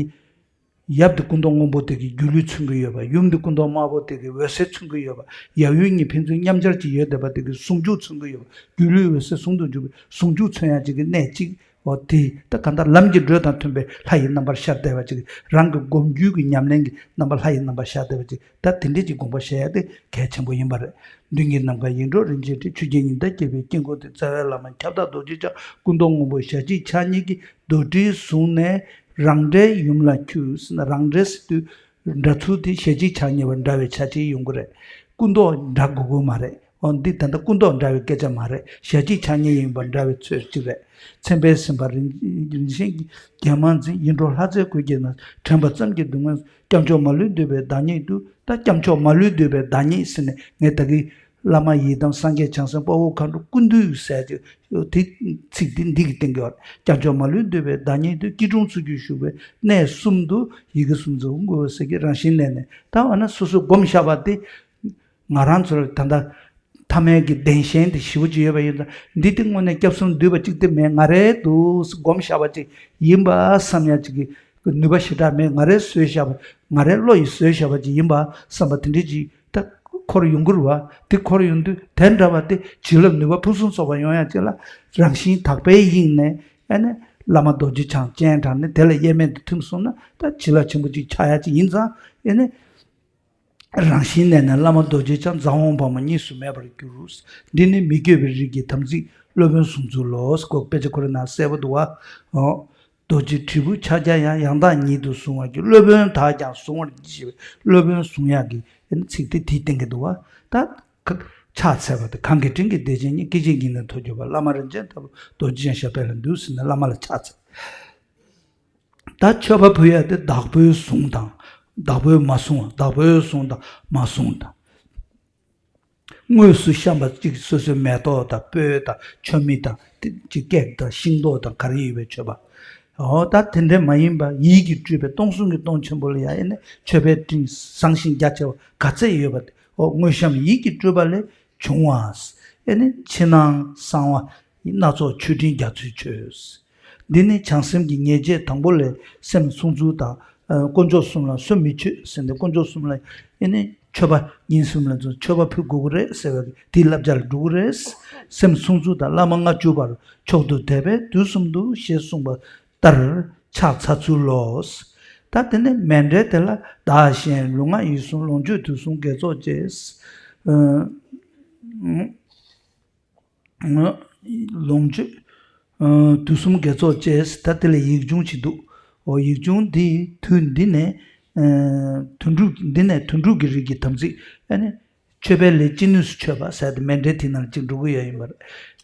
ཡབ་དེ་སྐུ་མདོག་སྔོན་པོ་དེ་གི་སྒྱུ་ལུས་མཚོན་གྱི་ཡོད་པ། ཡུམ་དེ་སྐུ་མདོག་དམར་པོ་དེ་གི་འོད་གསལ་མཚོན་གྱི་ཡོད་པ། ཡབ་ཡུམ་གཉིས་ཕན་ཚུན་མཉམ་སྦྱར་གྱི་ཡོད་བསྡད་པ་དེ་གི་ཟུང་འཇུག་མཚོན་གྱི་ཡོད་པ། སྒྱུ་ལུས་འོད་གསལ་ཟུང་དུ་འཇུག་པའི་ཟུང་འཇུག་མཚོན་ཡག་ཅིག་གི་གནད་ཅིག་འོ་དེ་ད་གང་ལྟར་ལམ་གྱི་འགྲོས་དང་མཐུན་པའི་ལྷ་ཡི་རྣམ་པར་ཤར་བསྡད་པ་ཅིག་རང་གི་སྒོམ་རྒྱུད་ཀྱི་ཉམས་ལེན་གྱི་རྣམ་པ་ལྷ་ཡི་རྣམ་པར་ཤར་བསྡད་པ་ཅིག་ད་དེ་འདྲས་ཀྱི་དགོངས་པ་བཞེས་ཡ་དེ་གལ་ཆེན་པོ་ཡིན་པ་རེད། མདུན་གྱི་ནམ་མཁའ་ཡིད་འཕྲོག་རིན་ཆེན་ཁྲི། ཆུ་སྐྱེས་ཉི་ཟླ་བརྒྱད་པའི་དཀྱིལ་འཁོར་དེ། རྩ་བའི་བླ་མ་ཁྱབ་བདག་རྡོ་རྗེ་འཆང་། སྐུ་མདོག་སྔོན་པོ་ཞལ་གཅིག་ཕྱག་གཉིས་ཀྱིས། རྡོར་དྲིལ་བཟུང་ནས་རང་འདྲའི་ཡུམ་ལ་འཁྱུད། རང་འདྲའི་ཟེར་དུས་འདྲ་ཚུལ་དེ་ཞལ་གཅིག་ཕྱག་གཉིས་པ་འདྲ་བའི་ཆ་ཅིག་ཡོང་གི་རེད། སྐུ་མདོག་འདྲ་དགོས་ཀྱི་མ་རེད། འོ་འདི་ད་ལྟ་སྐུ་མདོག་འདྲ་བའི་སྐད་ཆ་མ་རེད། ཞལ་གཅིག་ཕྱག་གཉིས་ཡིན་པ་འདྲ་བའི་ཚོད་ཅིག་རེད། མཚན་དཔེ་ཟིན་པ་རིན་རིན་ཆེན་གྱི་རྒྱན་མ་འཛིན། ཡིད་འཕྲོག་ལྷ་རྫས་གོས་ཀྱི་ནང་། དྲན་པ་ཙམ་གྱིས་སྡུག་བསྔལ། སྐྱབས་མཆོག་མ་ལུས་འདོད་པའི་བདག་ཉིད་དུ། ད་སྐྱབས་མཆོག་མ་ལུས་འདོད་པའི་བདག་ཉིད་ཟེར་ནས་ངས་ད་གིན་ བླ་མ་ཡི་དམ་སངས་རྒྱས་བྱང་སེམས་དཔའ་བོ་མཁའ་འགྲོ་ཀུན་འདུས་ཟེར་གྱི་དེ་ཚིག་དེ་འདི་གི་སྟེང་གི་བར་སྐྱབས་མཆོག་མ་ལུས་འདུས་པའི་བདག་ཉིད་དུ། སྐྱིལ་ཀྲུང་ཚུལ་གྱིས་བཞུགས་པའི་གནས་གསུམ་དུ། ཡི་གེ་གསུམ་དུ་བསྔོ་ཟེར་གྱི་རང་བཞིན་གནས་ནས། ད་འོ་ན་སོ་སོས་སྒོམ་བཞག་པ་དེ། ང་རང་ཚོར་ད་ལྟ་ཐ་མལ་གྱི་བདེན་ཞེན་དེ་ཞེ་པོ་ཅིག་ཡོད་པ་ཡིན་ཙང་། འདི་དེ་དངོས་གནས་སྐྱབས་གསུམ་འདུས་པ་གཅིག་དེ་མེད། ང་རའི་འདུག་སྒོམ་བཞག་པ་ཅིག་ཡིན་པ་བསམ་ཡ་ཅིག་གི་ནུས་པ་ཞེ་དྲག་མེད། ང་རའི་བཟོས་བཞག་པ། ང་རའི་བློ་ཡིས་བཟོས་བཞག་པ་ཅིག་ཡིན་པ་བསམ་པ་དེ་འདྲ་ཅིག་ད་འཁོར་ཡོང་གི་རེད་བ། དེ་འཁོར་ཡོང་དུས་དེ་འདྲ་བ་དེ་བྱིན་རླབས་ནུས་པ་ཕུན་སུམ་ཚོགས་པ་ཡོང་ཡ་ཅིག་ལ། རང་བཞིན་དག་པའི་དབྱིངས་ནས་ཨ་ནི་བླ་མ་རྡོ་རྗེ་འཆང་སྤྱན་དྲངས་ནས་དེ་ལ་དབྱེར་མེད་དུ་ཐིམ་སོང་ན། ད་བྱིན་རླབས་ཆེན་པོ་ཅིག་ཆགས་ཡ་ཅིག་ཡིན་ཙང་། ཨ་ནི། རང་བཞིན་གནས་ནས་བླ་མ་རྡོ་རྗེ་འཆང་། རྫ་དབང་བར་མ་གཉིས་སུ་མེད་པར་གྱུར། འདི་ནི་མི་བསྐྱོད་པའི་རིགས་ཀྱི་དམ་ཚིག་སློབ་དཔོན་གསུང་ཚུལ་ལོ། ཀོ་དཔེ་ཆ་ཁོ་རེ་ན་གསལ་པོ་འདུག་བ། འོ། རྡོ་རྗེ་དྲིལ་བུ་ཕྱག་རྒྱ་ཡང་། ཡང་དག་ཉིད་དུ་བཟུང་བར་བགྱི། སློབ་དཔོན་དག་ཀྱང་བཟུང་བར་བགྱི་ཞེས་པའི་སློབ་དཔོན་བཟུང་ཡག་གི་ཚིག་དེ་དེའི་སྟེང་གི་འདུག་བ། ད་ཁ་ཕྱག་འཚལ་བ་དེ། གང་གི་དྲིན་གྱིས་བདེ་ཆེན་ཉིད། སྐད་ཅིག་ཉིད་ནས་ཐོབ་གྱུར་པ། བླ་མ་རིན་ཆེན་ལྟ་བུ། རྡོ་རྗེ་འཆང་ཞབས་པད་ལ་འདུད་ཟེར་ནས་བླ་མ་ལ་ཕྱག་འཚལ། ད་མཆོད་པ་ཕུལ་ཡ་དེ་བདག་པོའི་གཟུངས་དང་། བདག་པོས་མ་གཟུངས་པ། བདག་པོའི་གཟུངས་དང་མ་གཟུངས་དང་། དངོས་སུ་བཤམས་པ་གཅིག་སོ་སོའི་མེ་ཏོག་དང་སྤོས་དང་མཆོད་མེ་དང་དེ་གཅིག་ཀེག་དང་ཤིང་ཏོག་དང་ག་རེ་ཡོད་པའི་མཆོད་པ། འོ་ད་དེ་འདྲ་མ་ཡིན་པ་ཡིད་ཀྱིས་སྤྲུལ་པའི་སྟོང་གསུམ་གྱི་སྟོང་ཆེན་པོ་ལ་ཡང་ཨེ་ནི་མཆོད་པའི་སྤྲིན་བཟང་ཞིང་རྒྱ་ཆེ་བ་ག་ཚད་ཡོད་པ་དེ། འོ་དངོས་བཤམས་ཡིད་ཀྱིས་སྤྲུལ་པ་ལས་བྱུང་བ། ཨེ་ནི་ཕྱི་ནང་གསང་བ་སྣ་ཚོགས་མཆོད་སྤྲིན་རྒྱ་མཚོས་མཆོད། འདི་ནི་བྱང་སེམས་ཀྱི་ཉེར་སྤྱོད་དང་པོ་ལས། སེམས་བསྲུང་ཚུལ་དང་། ཨ་དཀོན་མཆོག་གསུམ་ལ་སུ་མི་མཆོད་ཟེར་ནས། དཀོན་མཆོག་གསུམ་ལ་ཨེ་ནི་མཆོད་པ་ཉིན་གསུམ་ལ་མཆོད་པ་ཕུལ་དགོས་ཀྱི་རེད་ཟེར་བའི་དེའི་བསླབ་བྱ་ལ་འགྲོ་གི་རེད། སེམས་བསྲུང་ཚུལ་དང་། བླ་མ་ལྔ་བཅུ་པར་མཆོག་ཏུ་དད་པས་དུས་གསུམ་དུ་ཞེས་གསུངས་པ་ལྟར་ཕྱག་འཚལ་ཚུལ་ལོ། ད་དེ་ནས་མཎྜལ་དེ་ལ་བདག་གཞན་ལུས་ངག་ཡིད་གསུམ་ལོངས་སྤྱོད་དུས་གསུམ་དགེ་ཚོགས་བཅས། ལོངས་སྤྱོད། དུས་གསུམ་དགེ་ཚོགས་བཅས། ད་དེ་ལ་ཡིག་ཆུང་ཅིག་འདུག་འོ་ཡིག་ཆུང་འདི་དུས་འདི་ནས། དོན་གྲུབ་འདི་ནས་དོན་གྲུབ་ཀྱི་རིགས་ཀྱི་དམ་ཚིག་ཨ་ནི། མཆོད་པའི་ལས་ཅི་ནུས་སུ་མཆོད་པ་ཟེར་ཏེ་མཎྜལ་དེ་ནང་ལ་ཅིག་འགྲོ་གི་ཡོད་ཡིན་པར།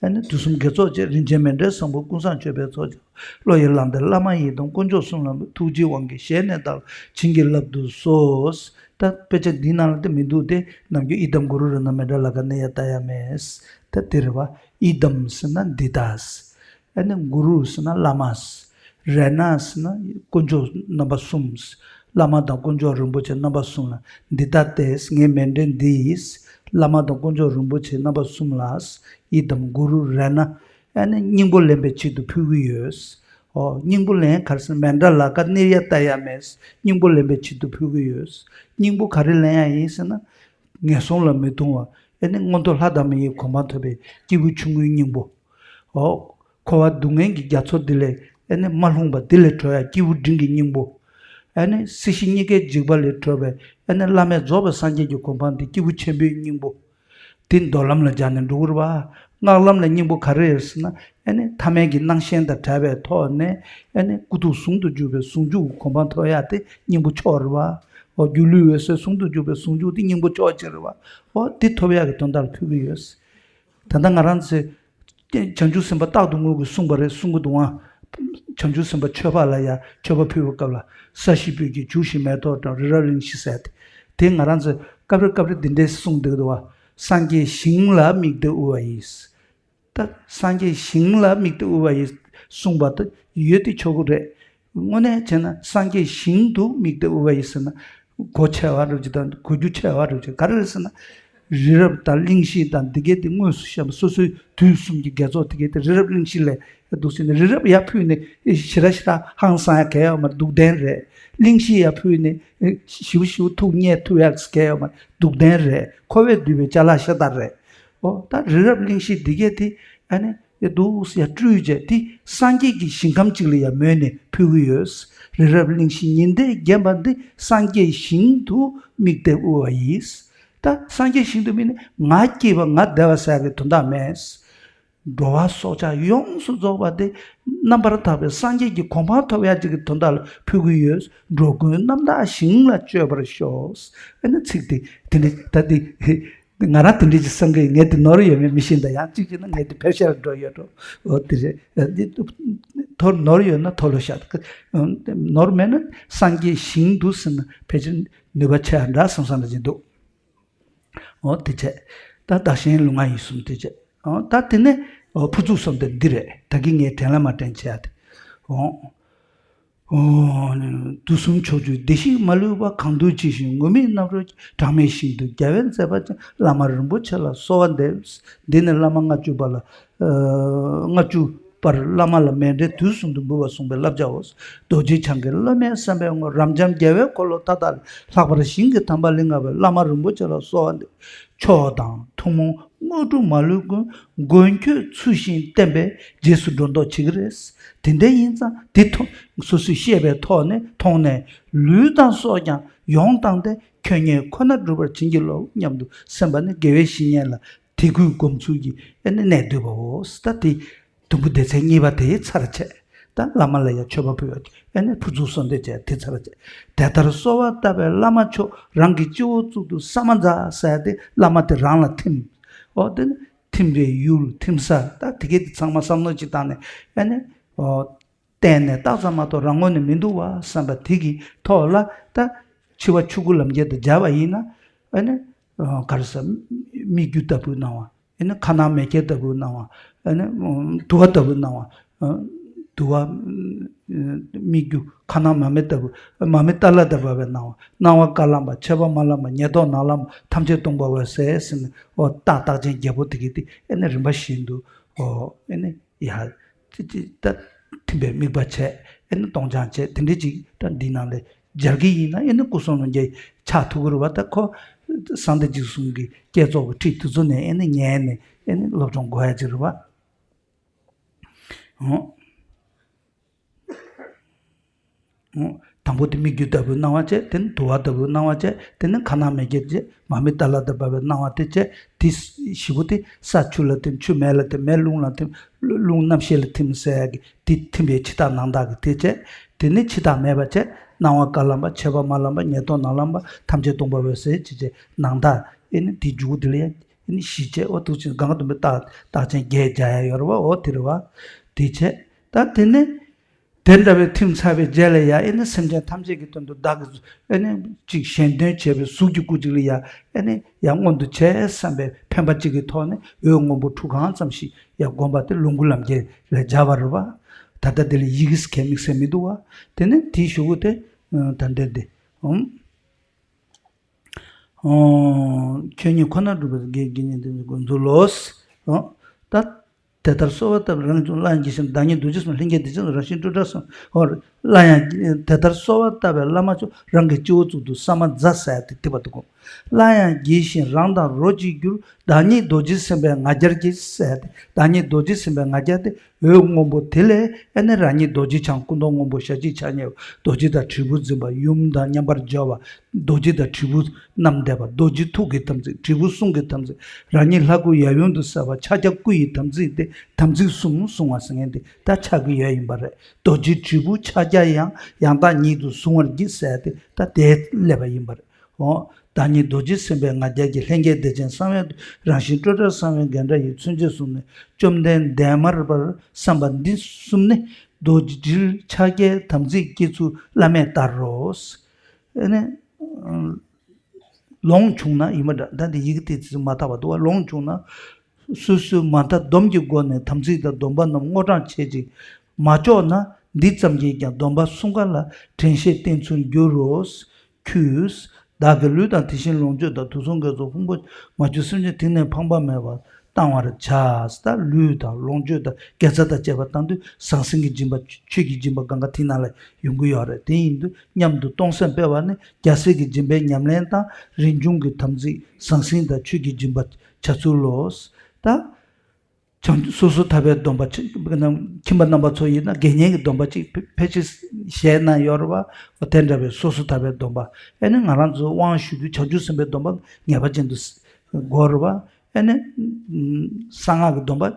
ཨ་ནི་དུས་གསུམ་དགེ་ཚོགས་བཅས། རིན་ཆེན་མཎྜལ་བཟང་པོ་ཀུན་བཟང་མཆོད་པའི་ཚོགས། བློ་ཡིས་བླངས་ཏེ་བླ་མ་ཡི་དམ་དཀོན་མཆོག་གསུམ་ལ། ཐུགས་རྗེའི་དབང་གིས་བཞེས་ནས་བདག་ལ། བྱིན་གྱིས་བརླབ་ཏུ་གསོལ། ད་དཔེ་ཆ་འདིའི་ནང་ལ་དེ་མི་འདུག་སྟེ། ནམ་རྒྱུན་ཨི་དམ་གུ་རུ་རཏྣ་མཎྜལ་ལ་ཀ་ནེ་ཡ་ཏ་ཡ་མེ། ད་དེ་རེད་བ། ཨི་དམ་ཟེར་ན་འདི་ལྟ། ཨ་ནི་གུ་རུ་ཟེར་ན་བླ་མ། རཏྣ་ཟེར་ན་དཀོན་མཆོག་རྣམ་པ་གསུམ། བླ་མ་དང་དཀོན་མཆོག་རིན་པོ་ཆེ་རྣམ་པ་གསུམ་ལ། འདི་ལྟ་སྟེ། ངའི་མཎྜལ་འདི་བླ་མ་དང་དཀོན་མཆོག་རིན་པོ་ཆེ་རྣམ་པ་གསུམ་ལ། ཨི་དམ་གུ་རུ་རཏྣ། ཨ་ནི་སྙིང་པོ་ལེན་པའི་ཆེད་དུ་ཕུལ་གྱི་ཡོད། ཨོ། སྙིང་པོ་ལེན་ག་རེ་ཟེར་ན། མཎྜལ་ལ་ཀ་ནེ་ཡ་ཏ་ཡ་མེ། སྙིང་པོ་ལེན་པའི་ཆེད་དུ་ཕུལ་གྱི་ཡོད། སྙིང་པོ་ག་རེ་ལེན་ཡ་ཡིན་ཟེར་ན། ངན་སོང་ལ་མི་ལྟུང་བ། ཨ་ནི་མངོན་མཐོ་ལྷ་དང་མི་ཡི་གོ་འཕང་ཐོབ་པའི་སྐྱེས་བུ་ཆུང་ངུའི་སྙིང་པོ། ཨོ། འཁོར་བ་སྡུག་བསྔལ་གྱི་རྒྱ་མཚོ་འདི་ལས་ཨ་ནི་མ་ལྷུང་བ། འདི་ལས་གྲོལ་ཡ་སྐྱེས་བུ་འབྲིང་གི་སྙིང་པོ། ཨ་ནི་སྲིད་ཞི་གཉིས་ཀའི་འཇིགས་པ་ལས་གྲོལ་བའི་ཨ་ནི་བླ་མེད་རྫོགས་པའི་སངས་རྒྱས་ཀྱི་གོ་འཕང་འདི་སྐྱེས་བུ་ཆེན་པོའི་སྙིང་པོ། དེ་མདོ་ལམ་ལ་སྦྱར་ནས་འགྲོ་གི་རེད་བ། སྔགས་ལམ་ལ་སྙིང་པོ་ག་རེ་རེད་ཟེར་ན། ཨ་ནི་ཐ་མལ་གྱི་སྣང་ཞེན་དང་བྲལ་བའི་ཐོག་ནས། ཨ་ནི་སྐུ་གདུང་ཟུང་དུ་འཇུག་པའི་ཟུང་འཇུག་གི་གོ་འཕང་ཐོབ་ཡ་དེ་སྙིང་པོ་མཆོག་རེད་བ། འོ་སྒྱུ་ལུས་འོད་གསལ་ཟུང་དུ་འཇུག་པའི་ཟུང་འཇུག་དེ་སྙིང་པོ་མཆོག་ཅིག་རེད་བ། འོ་དེ་ཐོབ་ཡ་གི་དོན་དག་ལ་ཕུལ་གྱི་ཡོད། ད་ལྟ་ང་རང་ཚོས་བྱང་ཆུབ་སེམས་དཔའ་རྟག་ཏུ་ངུ་གིས་གསུངས་པ་རེད། གསུང་གི་འདུག་ཨང་། བྱང་ཆུབ་སེམས་དཔའ་མཆོད་པ་ལ་ཡ་མཆོད་པ་ཕུལ་བའི་སྐབས་ལ། ས་གཞི་སྤོས་ཀྱིས་བྱུགས་ཤིག་མེ་ཏོག་དང་རི་རབ་གླིང་བཞི་ཟེར་ཏེ། དེ་ང་རང་ཚོས་སྐབས་རེ་སྐབས་རེ་འདི་འདྲའི་གསུང་བསྡད་ཀྱི་འདུག་བ། སངས་རྒྱས་ཞིང་ལ་དམིགས་ཏེ་དབུལ་བ་ཡིས། ད་སངས་རྒྱས་ཞིང་ལ་དམིགས་ཏེ་དབུལ་བ་ཡིས་གསུངས་པ་དེ་ཡོད་དེ་ཆོག་གི་རེད། དངོས་གནས་བྱས་ན་སངས་རྒྱས་ཞིང་དུ་དམིགས་ཏེ་དབུལ་བ་ཡིས་ཟེར་ན། གོ་ཆེ་བ་རེད་ཅེས་དང་གོ་རྒྱུ་ཆེ་བ་རེད་ཅེས། ག་རེ་རེད་ཟེར་ན། རི་རབ་དང་གླིང་བཞི་དང་འདི་གས་དེ་དངོས་སུ་བཤམས་པ། སོ་སོའི་དུས་གསུམ་གྱི་དགེ་ཚོགས་དེ་གས་དེ་རི་རབ་གླིང་བཞི་ལ་འདུག་ཟེར་ནས། རི་རབ་ཡར་ཕུལ་ནས་ཞེ་དྲག་ཞེ་དྲག་ཧང་སང་ཡ་གང་ཡང་ཡོད་མ་རེད། སྡུག་ལྡན་རེད། གླིང་བཞི་ཡར་ཕུལ་ནས་ཞིའུ་ཞིའུ་ཐུག་བརྙས་ཐུབ་ཡ་གང་ཡང་ཡོད་མ་རེད། སྡུག་ལྡན་རེད། འཁོར་བས་བསྡུས་པའི་ཅ་ལག་ཤ་སྟག་རེད། ཨོ་ད་རི་རབ་གླིང་བཞི་འདི་གས་དེ་ཨ་ནི་ཡ་འདུག་ཡ་སྤྲུལ་བྱས་དེ་སངས་རྒྱས་ཀྱི་ཞིང་ཁམས་གཅིག་ལ་ཡང་མོས་ནས་ཕུལ་གྱི་ཡོད། རི་རབ་གླིང་བཞི་ཉི་ཟླས་བརྒྱན་པ་འདི་སངས་རྒྱས་ཞིང་དུ་དམིགས་ཏེ་དབུལ་བ་ཡིས། ད་སངས་རྒྱས་ཞིང་དུ་དམིགས་ནས་ང་སྐྱིད་པ་ང་བདེ་བ་ཟེར་ཡ་གི་དོན་དག་མེད། འགྲོ་བ་སྲོག་ཆགས་ཡོངས་སུ་རྫོགས་པ་དེ་རྣམ་པར་དག་པའི་སངས་རྒྱས་ཀྱི་གོ་འཕང་ཐོབ་ཡ་གཅིག་གི་དོན་དག་ལ་ཕུལ་གྱི་ཡོད། འགྲོ་ཀུན་རྣམ་དག་ཞིང་ལ་སྤྱོད་པར་ཤོག་ཨ་ནི་ཚིག་དེ་དེ་འདྲ་ད་དེ། ང་རང་དེ་འདྲ་ཅིག་བསམ་གི་ཡོད། ངས་དེ་ནོར་ཡོད་མེད་མི་ཤེས། ད་ཡང་གཅིག་བྱས་ན་ངས་དེ་ཕལ་ཆེར་འགྲོ་ཡོད་འགྲོ། འོ་དེ་རེད། འདི་ཐོ་ནོར་ཡོད་ན་ཐོ་ལོ་བཤད། ནོར་མེད་ན་སངས་རྒྱས་ཞིང་དུ་ཟེར་ན་ཕལ་ཆེར་ནུས་པ་ཆེ་བ་འདྲ་བསམ་བསམ་འདྲ་ཅིག་འདུག་འོ་དེ་བྱས། ད་བདག་གཞན་ལུས་ངག་ཡིད་གསུམ་དེ་བྱས། ཨོ་ད་དེ་ནས་ཨོ་ཕུར་ཚུགས་གསུམ་དེ་འདི་རེད། ད་གིན་ངས་དྲན་ལ་མ་དྲན་བྱས་ཏེ། ཨོ། ཨོ། དུས་གསུམ་ཕྱོགས་བཅུའི་བདེ་གཤེགས་མ་ལུས་པ། གང་འདུལ་ཇི་བཞིན་ངུར་སྨྲིག་རྣམ་རོལ་གྱིས། གྲངས་མེད་ཞིང་དུ་རྒྱལ་བའི་མཛད་པ་ཅན། བླ་མ་རིན་པོ་ཆེ་ལ་གསོལ་བ་འདེབས། འདི་ནི་བླ་མ་ལྔ་བཅུ་པ་ལ། ལྔ་བཅུ་པར་བླ་མ་ལ་མཎྜལ་དུས་གསུམ་དུ་འབུལ་བར་གསུངས་པའི་བསླབ་བྱའོ། རྡོ་རྗེ་འཆང་གི་སློབ་མའི་བསམ་པའི་ངོར། རབ་འབྱམས་རྒྱལ་བའི་འཁོར་ལོ་མཐའ་དག་ལས། ལྷག་པར་ཞིང་གི་དམ་པ་ལ་བསྔགས་པའི། བླ་མ་རིན་པོ་ཆེ་ལ་གསོལ་བ་འདེབས། མཆོག་དང་ཐུན་མོང་དངོས་གྲུབ་མ་ལུས་ཀུན། མགོན་ཁྱོད་ཚུལ་བཞིན་བསྟེན་པས་རྗེས་སུ་འགྲོ་མདོག་བྱེད་ཀྱི་རེད། དེ་འདྲ་ཡིན་ཙང་འདི་ཐོ་སོ་སོས་ཤེས་པའི་ཐོག་ནས་མཐོང་ནས། ལུས་དང་སྲོག་ཀྱང་ཡོངས་བཏང་སྟེ། ཁྱོད་ཉིད་ཁོ་ན་སྒྲུབ་པར་བྱིན་གྱིས་རློབས་སྙམ་དུ་སེམས་པ་ནི་དགེ་བའི་བཤེས་གཉེན་ལ་དད་གུས་སྒོམ་ཚུལ་གྱིས་ཨེ་ནི་གནས་འདུག་པའོ། ད་དེ་དུམ་བུ་སྡེ་ཚན་གཉིས་པ་དེ་ཚར་བྱས། ད་བླ་མ་ལ་ཡང་མཆོད་པ་ཕུལ་བ་ཨེ་ནི་ཕུར་ཚུགས་གསོལ་འདེབས་བྱས་དེ་ཚར་བྱས། དེ་ལྟར་གསོལ་བ་བཏབ་པས་བླ་མ་མཆོག་རང་གི་སྤྱི་བོའི་གཙུག་ཏུ་ས་མ་ཛ་ཟེར་ཏེ་བླ་མ་དེ་རང་ལ་ཐིམ། འོ་དེ་ནི་ཐིམ་པའི་ཡུལ་ཐིམ་ས། ད་དེ་གས་དེ་ཚང་མ་བསམ་བློ་ཅིག་བཏང་ནས་ཨེ་ནི་འོ་གཏན་ནས་རྟགས་ཙམ་མ་གཏོགས་རང་ངོས་ནས་མི་འདུག་བ་བསམ་པ་དེ་གི་ཐོག་ལ་ད་འཆི་བ་ཆོས་སྐུ་ལམ་ཁྱེར་དུ་སྦྱར་བ་ཡིན་ན་ཨེ་ནི་ག་རེ་ཟེར། སྨིག་རྒྱུ་ལྟ་བུའི་སྣང་བ། ཨེ་ནི་ཁ་ནང་མེ་ཁྱེར་ལྟ་བུའི་སྣང་བ། ཨེ་ནི་དུ་བ་ལྟ་བུའི་སྣང་བ། དུ་བ། སྨིག་རྒྱུ་ཁ་ནང་མ་མེ་ལྟ་བུ། མ་མེ་ཏ་ལ་ཏ་བབས་པའི་སྣང་བ། སྣང་བ་ཀ་ལམ་པ། མཆེད་པ་མ་ལམ་པ། ཉེར་ཐོབ་ནང་ལམ་པ། ཐམས་ཅད་སྟོང་པ་འོད་གསལ་ཟེར་ནས་འོ་རྟགས་རྟགས་ཅན་བརྒྱད་པོ་དེ་གི་དེ་ཨེ་ནི་རིམ་པ་བཞིན་དུ་འོ་ཨེ་ནི་ཡ། ཅི་ཅི་ད་ཐིམ་པའི་དམིགས་པ་བྱས་ཨེ་ནི་སྟོང་སྦྱང་བྱས་དེ་འདྲའི་ཅིག་ད་འདི་ནང་ལས་སྦྱར་གྱི་ཡིན་ན་ཨེ་ནི་སྐུ་གསུམ་ལམ་ཁྱེར་ཆགས་ཐུབ་ཀྱི་རེད་བ། ད་ཁོ་གསང་བདེ་འཇིགས་གསུམ་གྱི་བསྐྱེད་རྫོགས་ཀྱི་ཁྲིད་དེ་ཚོ་ནས་ཨེ་ནི་ཉན་ནས་ཨེ་ནི་སློབ་སྦྱོང་དགོས་ཡ་ཅིག་རེད་བ། འོ། འོ། དང་པོ་དེ་སྨིག་རྒྱུ་ལྟ་བུའི་སྣང་བ་བྱས། དེ་ནི་དུ་བ་ལྟ་བུའི་སྣང་བ་བྱས། དེ་ནི་ཁ་ནང་མེ་ཁྱེར་བྱས། མ་མེ་ཏ་ལ་ཏ་བབས་པའི་སྣང་བ་དེ་བྱས། དེ་བཞི་པོ་དེ་ས་ཆུ་ལ་ཐིམ། ཆུ་མེ་ལ་ཐིམ། མེ་རླུང་ལ་ཐིམ། རླུང་རྣམ་ཤེས་ལ་ཐིམ་ཟེར་ཡ་གི་དེ་ཐིམ་པའི་ཕྱི་ཐག་ནང་ཐག་གི་དེ་བྱས། དེ་ནི་ཕྱི་ཐག་མེད་པ་བྱས། སྣང་བ་ཀ་ལམ་པ། མཆེད་པ་མ་ལམ་པ། ཉེར་ཐོབ་ནང་ལམ་པ། ཐམས་ཅད་སྟོང་པ་འོད་གསལ་བྱས་བྱས་ནང་ཐག་ཨེ་ནི་དེ་མཇུག་དེ་ལ་ཡ་ཨེ་ནི་བཞི་བྱས། འོ་འདུག་ཅིང་གང་ག་དུམ་པའི་རྟགས་རྟགས་ཅན་བརྒྱད་སྦྱར་ཡ་ཡོད་རེད་བ། འོ་དེ་རེད་བ། དེ་བྱས། ད་དེ་ནི་དེ་འདྲ་བའི་ཐིམ་ཚར་བའི་རྗེས་ལ་ཡ་ཨེ་ནི་སེམས་ཅན་ཐམས་ཅད་ཀྱི་དོན་དུ་བདག་གིས་ཨེ་ནི་ཅིག་གཞན་དོན་བྱས་པའི་གཟུགས་ཀྱི་སྐུ་ཅིག་ལ་ཡ་ཨེ་ནི་ཡ་མངོན་དུ་བྱས་བསམ་པའི་འཕེན་པ་གཅིག་གི་ཐོག་ནས་འོད་སྔོན་པོ་ཁྲུ་གང་ཙམ་ཞིག་ཡ་བསྒོམ་པ་དེ་ལོངས་སྐུ་ལམ་ཁྱེར་ལ་སྦྱར་བ་རེད་བ། ད་ལྟ་དེ་ལ་ཡི་གེ་གང་དམིགས་བསལ་མི་འདུག་བ། དེ་ནི་དེའི་གཞུག་གུ་དེ་ད་ལྟ་དེ་ཨུམ། ཁྱོད་ཉིད་ཁོ་ནར་སྒྲུབ་པའི་དགེ་བའི་བཤེས་གཉེན་དེ་ཚོ་འགོ་འཛུགས་ལོ། ད་དེ་ལྟར་གསོལ་བ་བཏབ་རང་གི་བླ་ཡང་དགྱེས་ཤིང་བདག་ཉིད་རྡོ་རྗེ་གསུམ་ལྷན་སྐྱེས་བདེ་ཆེན་རང་བཞིན་སྤྲོས་བྲལ་གསུམ། ཧོ། བླ་ཡང་དེ་ལྟར་གསོལ་བ་བཏབ་པས་བླ་མ་མཆོག་རང་གི་སྤྱི་བོའི་གཙུག་ཏུ་ས་མ་ཛ་ཟེར་ཏེ་དེ་བ་དུ་གོ། བླ་ཡང་དགྱེས་ཤིང་རང་དང་རོ་གཅིག་གྱུར། བདག་ཉིད་རྡོ་རྗེ་སེམས་དཔའི་ང་རྒྱལ་གྱིས་ཟེར་ཏེ་བདག་ཉིད་རྡོ་རྗེ་སེམས་དཔའི་ང་རྒྱལ་དེ། འོད་སྔོན་པོ་དེ་ལས་ཨེ་ནི་རང་ཉིད་རྡོ་རྗེ་འཆང་སྐུ་མདོག་སྔོན་པོ་ཞལ་གཅིག་ཕྱག་གཉིས་པ་རྡོ་རྗེ་དང་དྲིལ་བུ་འཛིན་པ་ཡུམ་དང་མཉམ་པར་སྦྱོར་བ། རྡོ་རྗེ་དང་དྲིལ་བུ་རྣམས་འདེབས་པ། རྡོ་རྗེ་ཐུགས་ཀྱི་དམ་ཚིག་དྲིལ་བུ་གསུང་གི་དམ་ཚིག་རང་ཉིད་ལྷ་སྐུ་ཡབ་ཡུམ་དུ་གསལ་བ་ཕྱག་རྒྱ་སྐུ་ཡི་དམ་ཚིག་སྟེ། དམ་ཚིག་གསུམ་གསུང་བ་ཟེར་མཁན་དེ་ད་ཕྱག་གི་ཡོལ་ཡིན་པ་རེད། རྡོ་རྗེ་དྲིལ་བུ་ཕྱག་རྒྱ་ཡང་ཡང་དག་ཉིད་དུ་གཟུང་བར་བགྱི་ཟེར་ཏེ་ད་དེ་སླེབས་པ་ཡིན་པ་རེད། འོ། བདག་ཉིད་རྡོ་རྗེ་སེམས་དཔའི་ང་རྒྱལ་གྱིས། ལྷན་སྐྱེས་བདེ་ཆེན་གསང་བའི་རང་བཞིན་སྤྲོས་བྲལ་གསང་བའི་རྒྱན་འདྲ་ཡིས། མཚོན་བྱེད་གསུམ་ནི་བཅོམ་ལྡན་འདས། མར་པར་བསམ་པ་འདི་གསུམ་ནི། རྡོ་རྗེ་དྲིལ་ཕྱག་རྒྱའི་དམ་ཚིག་བསྐྱེད་ཚུལ་བླ་མས་བསྟར་རོ། ཨ་ནི། ལོང་བྱུང་ན་ཡིན་པ་འདྲ། ད་འདི་ཡི་གེ་དེ་ཚོ་མ་དག་པ་འདུག་བ། ལོང་བྱུང་ན། སོ་སོའི་མ་མཐའ་སྡོམ་གྱི་སྒོ་ནས་དམ་ཚིག་དང་སྡོམ་པ་རྣམས་དངོས་དྲངས་བྱེད་ཅིག་མ་ལྕོགས་ན་འདི་ཙམ་གྱིས་ཀྱང་སྡོམ་པ་སྲུང་ག་ལ་དྲན་ཤེས་བསྟེན་ཚུལ་འགྱུར་རོ། ཁྱོད་བདག་གི་ལུས་དང་དེ་བཞིན་ལོངས་སྤྱོད་དང་དུག་གསུམ་རྒྱུ་ཚོགས་ཕུང་པོ་མ་གྱུར་སེམས་ཅན་དེང་ནས་ཕངས་པ་མེད་པར་གཏང་བར་བྱ། ད་ལུས་དང་ལོངས་སྤྱོད་དང་དགེ་རྩ་དང་བཅས་པ་གཏང་དུས་ཟང་ཟིང་གི་སྦྱིན་པ་ཆོས་ཀྱི་སྦྱིན་པ་གང་ག་དེ་ནང་ལ་ཡོང་གི་ཡོད་རེད། དེ་ཡིན་དུས་མཉམ་དུ་གཏོང་སེམས་སྤེལ་བ་ནི་རྒྱལ་སྲས་ཀྱི་སྦྱིན་པའི་ཉམས་ལེན་དང་རིན་འབྱུང་གི་དམ་ཚིག་ཟང་ཟིང་དང་ཆོས་ཀྱི་སྦྱིན་པ་བྱ་ཚུལ་ལོ། ད། བྱང་སོ་སོ་ཐར་པའི་སྡོམ་པ་ཆེ་ཁྱིམ་པ་རྣམ་པ་ཚོ་ཡིན་ན་དགེ་བསྙེན་གྱི་སྡོམ་པ་གཅིག་ཕལ་ཕལ་ཆེར་བཞེས་གནང་ཡོད་རེད་བ། དེ་འདྲ་བའི་སོ་སོ་ཐར་པའི་སྡོམ་པ། ཨེ་ནི་ང་རང་ཚོ་དབང་ཞུ་དུས་བྱང་ཆུབ་སེམས་དཔའི་སྡོམ་པ་ངེས་པ་ཅན་དུ་དགོས་རེད་བ། ཨེ་ནི་གསང་སྔགས་ཀྱི་སྡོམ་པ་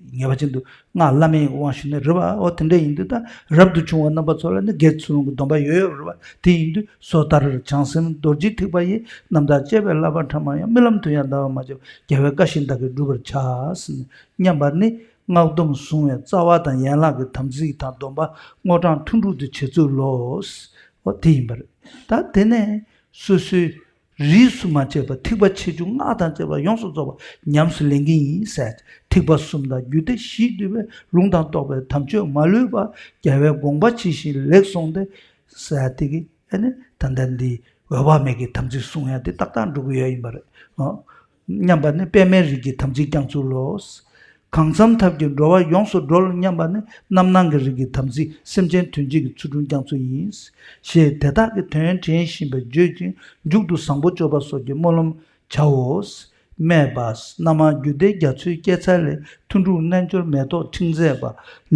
ངེས་པ་ཅན་དུ་སྔགས་བླ་མེད་དབང་ཞུ་ནི་རེད་བ། འོ་དེ་འདྲ་ཡིན་དུས་ད་རབ་ཏུ་བྱུང་བ་རྣམ་པ་ཚོ་ལ་ནི་དགེ་ཚུལ་སློང་གི་སྡོམ་པ་ཡོད་ཡོད་རེད་བ། དེ་ཡིན་དུས་སོ་ཐར་བྱང་སེམས་རྡོ་རྗེ་ཐེག་པ་ཡི། རྣམ་དག་བཅས་པའི་བསླབ་པ་ཕྲ་མོ་ཡང་། རྨི་ལམ་དུ་ཡང་ཟླ་བ་མ་ཆགས་པར། རྒྱལ་བའི་བཀའ་བཞིན་བདག་གིས་བསྒྲུབ་པར་བྱ། ཟེར་ནས་སྙམ་པ་ནི་སྔགས་སྡོམ་བཟུང་བའི་རྩ་བ་དང་ཡན་ལག་གི་དམ་ཚིག་དང་སྡོམ་པ་དངོས་དྲངས་ཐུན་དྲུག་ཏུ་བྱེད་ཚུལ་ལོ། འོ་དེ་ཡིན་པ་རེད། ད་དེ་ནས་སོ་སོའི་ རིས་སུ་མ་ཆད་པ་ཐེག་པ་ཆེ་ཆུང་སྔགས་དང་བཅས་པ་ཡོངས་སུ་རྫོགས་པ་ཉམས་སུ་ལེན་གྱི་ཡིན་ཟེར། ཐེག་པ་གསུམ་དང་རྒྱུད་སྡེ་བཞིས་བསྡུས་པའི་ལུང་དང་རྟོགས་པའི་དམ་ཆོས་མ་ལུས་པ་རྒྱལ་བའི་དགོངས་པ་ཇི་བཞིན་ལེགས་གསུངས་ཏེ་ཟེར་དེ་གི་ཨ་ནི་ད་ལྟ་འདི་འོད་དཔག་མེད་ཀྱི་དམ་ཚིག་བསྲུང་ཡ་དེ་ཏག་ཏག་འགྲུབ་ཀྱི་ཡོད་ཡིན་པ་རེད། ཨོ། མཉམ་པ་ནི་པདྨའི་རིགས་ཀྱི་དམ་ཚིག་བསྐྱང་ཚུལ་ལོ། གང་འཚམ་ཐབས་ཀྱིས་འགྲོ་བ་ཡོངས་སུ་སྒྲོལ་སྙམ་པ་ནི་རྣམ་སྣང་གི་རིགས་ཀྱི་དམ་ཚིག་སེམས་ཅན་དོན་བྱེད་ཀྱི་ཚུལ་ཁྲིམས་བསྐྱང་ཚུལ་ཡིན། ཞེས་དེ་དག་གི་དོན་དྲན་བཞིན་པས་བརྗོད་ཅིང་མཇུག་ཏུ་བཟང་པོ་སྤྱོད་པ་སོགས་ཀྱི་སྨོན་ལམ་བྱའོ། སྨྲས་པ། སྣ་མང་རྒྱུད་སྡེའི་རྒྱ་མཚོའི་སྐྱེད་ཚལ་ལས་ཐུན་དྲུག་རྣལ་འབྱོར་མེ་ཏོག་ཕྲེང་མཛེས་པ་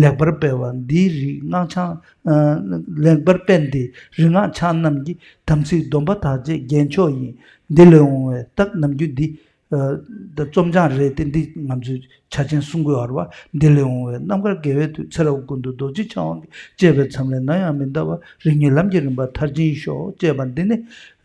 ལེགས་པར་སྤེལ་བ་འདིའི་རིགས་སྔགས་འཆང་། ལེགས་པར་སྤེལ་འདི་རིགས་སྔགས་འཆང་རྣམས་ཀྱི་དམ་ཚིག་སྡོམ་པ་དག་བཅས་རྒྱན་མཆོག་ཡིན། འདི་ལས་འོང་བའི་རྟགས་ནམ་རྒྱུན་འདི། ད་རྩོམ་བྱང་རེད་དེ། འདི་ང་ཚོས་ཆ་ཆེན་གསུང་དགོས་པ་རེད་བ། འདི་ལས་འོང་བའི་རྣམ་དཀར་དགེ་བའི་མཐུ་ཚེ་རབས་ཀུན་ཏུ་རྡོ་རྗེ་འཆང་དབང་གིས་བཅས་པའི་མཚམས་ལས་ནམ་ཡང་མི་འདའ་བར་རིང་མོའི་ལམ་གྱི་རིམ་པ་མཐར་ཕྱིན་ཤོག་ཅེས་པ་འདི་ནི་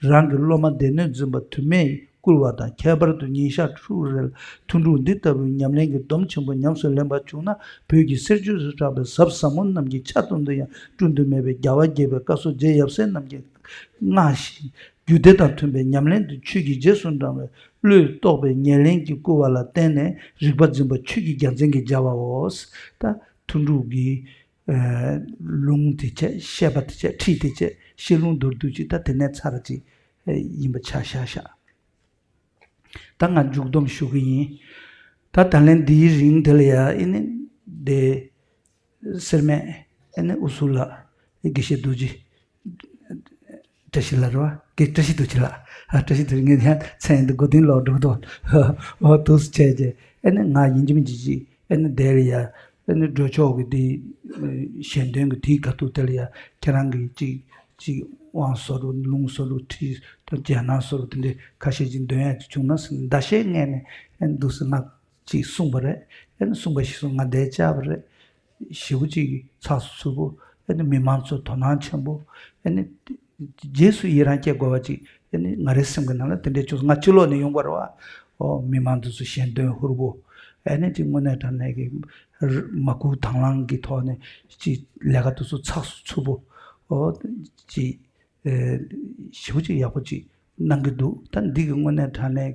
རང་གི་སློབ་མ་སྡེ་སྣོད་འཛིན་པ་དུ་མས་བསྐུལ་བ་དང་ཁྱད་པར་དུ་ཉིན་ཞག་དྲུག་རེར་ཐུན་དྲུག་འདི་ལྟ་བུའི་ཉམས་ལེན་གྱི་སྡོམ་ཆེན་པོ་ཉམས་སུ་ལེན་པ་བྱུང་ན་བོད་ཀྱི་གསེར་ཆོས་སུ་གྲགས་པའི་ཟབ་ཟབ་མོ་རྣམས་ཀྱི་ཆ་དོན་དུ་ཡང་བསྐྲུན་དུ་མེད་པའི་རྒྱལ་བ་དགྱེས་པའི་བཀའ་སྲོལ་རྗེ་ཡབ་སྲས་རྣམས་ཀྱིས་མངའ་ཞིང་། རྒྱུད་སྡེ་དང་མཐུན་པའི་ཉམས་ལེན་དུ་ཆོས་ཀྱི་རྗེས་སུ་འབྲང་བའི་བློས་རྟོགས་པའི་ཉེར་ལེན་གྱིས་བསྐུལ་བ་ལ་བརྟེན་ནས་རིག་པ་འཛིན་པ་ཆོས་ཀྱི་རྒྱལ་མཚན་གྱིས་སྦྱར་བའོ། ད་ཐུན་དྲུག་གི་ལུང་དེ་བྱས། བཤད་པ་དེ་བྱས། ཁྲིད་དེ་བྱས། བཤད་ལུང་མདོར་བསྡུས་ཅིག་ད་དེ་ནས་ཚར་ཅིག་ཡིན་པ་ཆ་བཞག་བཞག་ད་ང་མཇུག་སྡོམ་ཞུ་གི་ཡིན། ད་ད་ལན་འདིའི་རིང་དེ་ལ་ཡ་ཨེ་ནི་དེ། སེར་སྨད། ཨེ་ནི་ཨུ་སུ་ལགས། དགེ་བཤེས་རྡོ་རྗེ་བཀྲ་ཤིས་ལགས་རེད་བ། དགེ་བཀྲ་ཤིས་རྡོ་རྗེ་ལགས། ཨ། བཀྲ་ཤིས་རྡོ་རྗེ། ངས་ཡང་མཚན་འདི་མགོ་རྟིང་ལོག་འགྲོ་གི་འདུག་ཨོ། འདུག་སེ་བྱས་རྗེས་ཨེ་ནི་ང་ཡིན་གཅིག་མིན་གཅིག་ཅིག་ཨེ་ནི་དེ་ལ་ཡ། ཨེ་ནི་འགྲོ་ཕྱོགས་ཀྱི་དེ་ཞལ་འདོན་གྱི་དེའི་ཁ་ཐུག་དེ་ལ་ཡ་ཁྱེད་རང་གིས་ཅིག་ཅིག་དབང་བཟོ་རུ་ལུང་བཟོ་རུ་ཁྲིད་དང་རྒྱན་སྣ་བཟོ་རུ་དེ་འདྲའི་ཁ་ཤས་ཅིག་འདོན་ཡ་ཅིག་བྱུང་ན་ཟེར་ཟླ་ཤས་སྔས་ནས་ཨེ་ནི་འདུག་སེ་ང་ཅིག་གསུངས་པ་རེད། ཨེ་ནི་གསུངས་པ་ཞིག་སོང་ང་འདིར་བཅར་བ་རེད། ཞེ་པོ་ཅིག་ཚགས་སུ་ཚུད་པོ། ཨེ་ནི་མི་མང་ཚོ་དོ་སྣང་ཆེན་པོ། ཨེ་ནི་རྗེས་སུ་ཡི་རང་སྐྱེ་དགོས་པ་ཅིག་ཨེ་ནི་ང་རའི་སེམས་ཀྱི་ནང་ལ་དེ་འདྲའི་བྱུང་སོང་། ང་ཕྱི་ལོགས་ནས་ཡོང་བ་རེད་བ། ཨོ། མི་མང་དེ་ཚོ་ཞལ་འདོན་ཧུར་པོ། ཨེ་ནི་ཅིག་དངོས་གནས་དྲང་གནས་ཀྱི་མ་བསྐུལ་དང་བླངས་ཀྱི་ཐོག་ནས་ཅིག་ལས་ཀ་དེ་ཚོ་ཚགས་སུ་ཚུད་པོ། ཨོ། ཅིག་ཞེ་པོ་ཅིག་ཡག་པོ་ཅིག་གནང་གི་འདུག་ད་འདི་གི་དངོས་གནས་དྲང་གནས་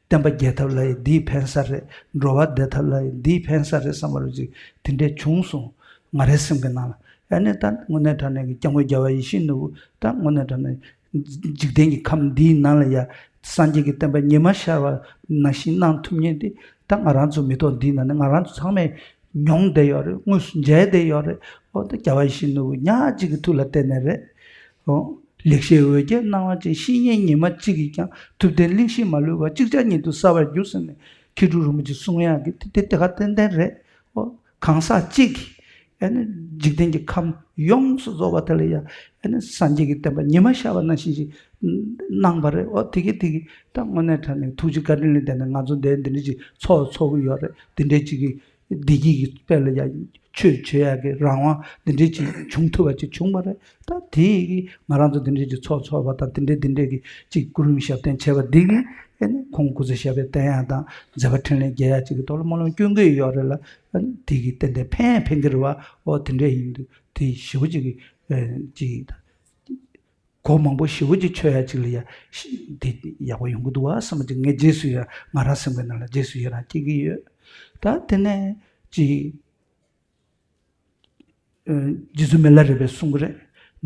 བསྟན་པ་རྒྱས་ཐབས་ལ་ཡང་འདིས་ཕན་ས་རེད། འགྲོ་བ་བདེ་ཐབས་ལ་ཡང་འདིས་ཕན་ས་རེད་བསམ་པ་རུ་ཅིག་དེ་འདྲས་བྱུང་སོང་། ང་རའི་སེམས་ཀྱི་ནང་ལ། ཨ་ནི་ད་དངོས་གནས་དྲང་གནས་ཀྱི་སྐྱབས་མགོན་རྒྱལ་བ་ཡིད་བཞིན་ནོར་བུ་ད་དངོས་གནས་དྲང་གནས་འཇིག་རྟེན་གྱི་ཁམས་འདིའི་ནང་ལ་ཡང་སངས་རྒྱས་ཀྱི་བསྟན་པ་ཉི་མ་ཤར་བ་ནང་བཞིན་གནང་ཐུབ་མཁན་དེ་ད་ང་རང་ཚོ་མི་ཐོག་འདིའི་ནང་ནས་ང་རང་ཚོ་ཚང་མས་མྱོང་བསྡད་ཡོད་རེད། དངོས་སུ་མཇལ་བསྡད་ཡོད་རེད། འོ་ད་རྒྱལ་བ་ཡིད་བཞིན་ནོར་བུ་ཉག་གཅིག་གི་ཐུགས་ལ་བརྟེན་ནས་རེད། འོ། ལེགས་བཤད་འོད་ཀྱིས་སྣང་བ་ཅན། བཤེས་གཉེན་ཉི་མ་གཅིག་གིས་ཀྱང་། ཐུབ་བསྟན་གླིང་བཞི་མ་ལུས་པ། ཅིག་ཅར་ཉིད་དུ་གསལ་བར་འགྱུར་ཟེར་ནས་མཁས་གྲུབ་རིན་པོ་ཆེས་གསུང་ཡག་གི་དེ་དེ་དེ་ག་ཏན་ཏན་རེད། འོ། གང་ཟག་གཅིག་གིས་ཨ་ནི་འཇིག་རྟེན་གྱི་ཁམས་ཡོངས་སུ་རྫོགས་པ་དེ་ལ་ཡང་ཨ་ནི་སངས་རྒྱས་ཀྱི་བསྟན་པ་ཉི་མ་ཤར་བ་ནང་བཞིན་ཞིག་གནང་བ་རེད། འོ་དེ་གི་དེ་གི་ད་དངོས་གནས་དྲང་གནས་ཐུགས་རྗེ་བཀའ་དྲིན་ལས་བརྟེན་ནས་ང་ཚོ་འདིར་འདི་འདྲ་ཅིག་ཚོགས་ཚོགས་ཀྱི་ཡོད་རེད། འདི་འདྲ་ཅིག་གི་བདེ་སྐྱིད་ཀྱི་དཔལ་ལ་ཡང་ཆོས་བྱེད་ཡག་གི་རང་དབང་འདི་འདྲའི་ཅིག་བྱུང་ཐུབ་པ་ཅིག་བྱུང་བ་རེད། ད་དེ་ཡི་གི་ང་རང་ཚོ་འདི་འདྲའི་ཅིག་ཚོགས་ཚོགས་པ་དང་འདི་འདྲའི་འདི་འདྲའི་གི་ཅིག་སྐུ་རིམ་ཞབས་བརྟན་བྱས་པ་འདི་གི་ཨ་ནི་ཁོང་སྐུ་ཚེ་ཞབས་པད་བརྟན་ཡག་དང་མཛད་པ་འཕྲིན་ལས་རྒྱས་ཡག་ཅིག་གི་ཐོག་ལ་སྨོན་ལམ་སྐྱོན་གི་ཡོད་རེད་ལ། ཨ་ནི་དེ་གི་ཏན་ཏན་ཕན་ཕན་གི་རེད་བ། འོ་དེ་འདྲ་ཡིན་དུས་དེ་ཞེ་པོ་ཅིག་གི་ཅིག་གོ་མང་པོ་ཞེ་པོ་ཅིག་ཆོད་ཡ་ཅིག་ལ་ཡ་ཤི་དེ་ཡག་པོ་ཡོང་གི་འདུག་བ་བསམ་པ་ཅིག་ངས་རྗེས་སུ་ཡ་ང་རང་སེམས་ཀྱི་ནང་ལ་རྗེས་སུ་ཡི་རང་སྐྱེ་གི་ཡོད། ད་དེ་ནས་ཅིག་རྗེ་བཙུན་མི་ལ་རས་པས་གསུང་གི་རེད།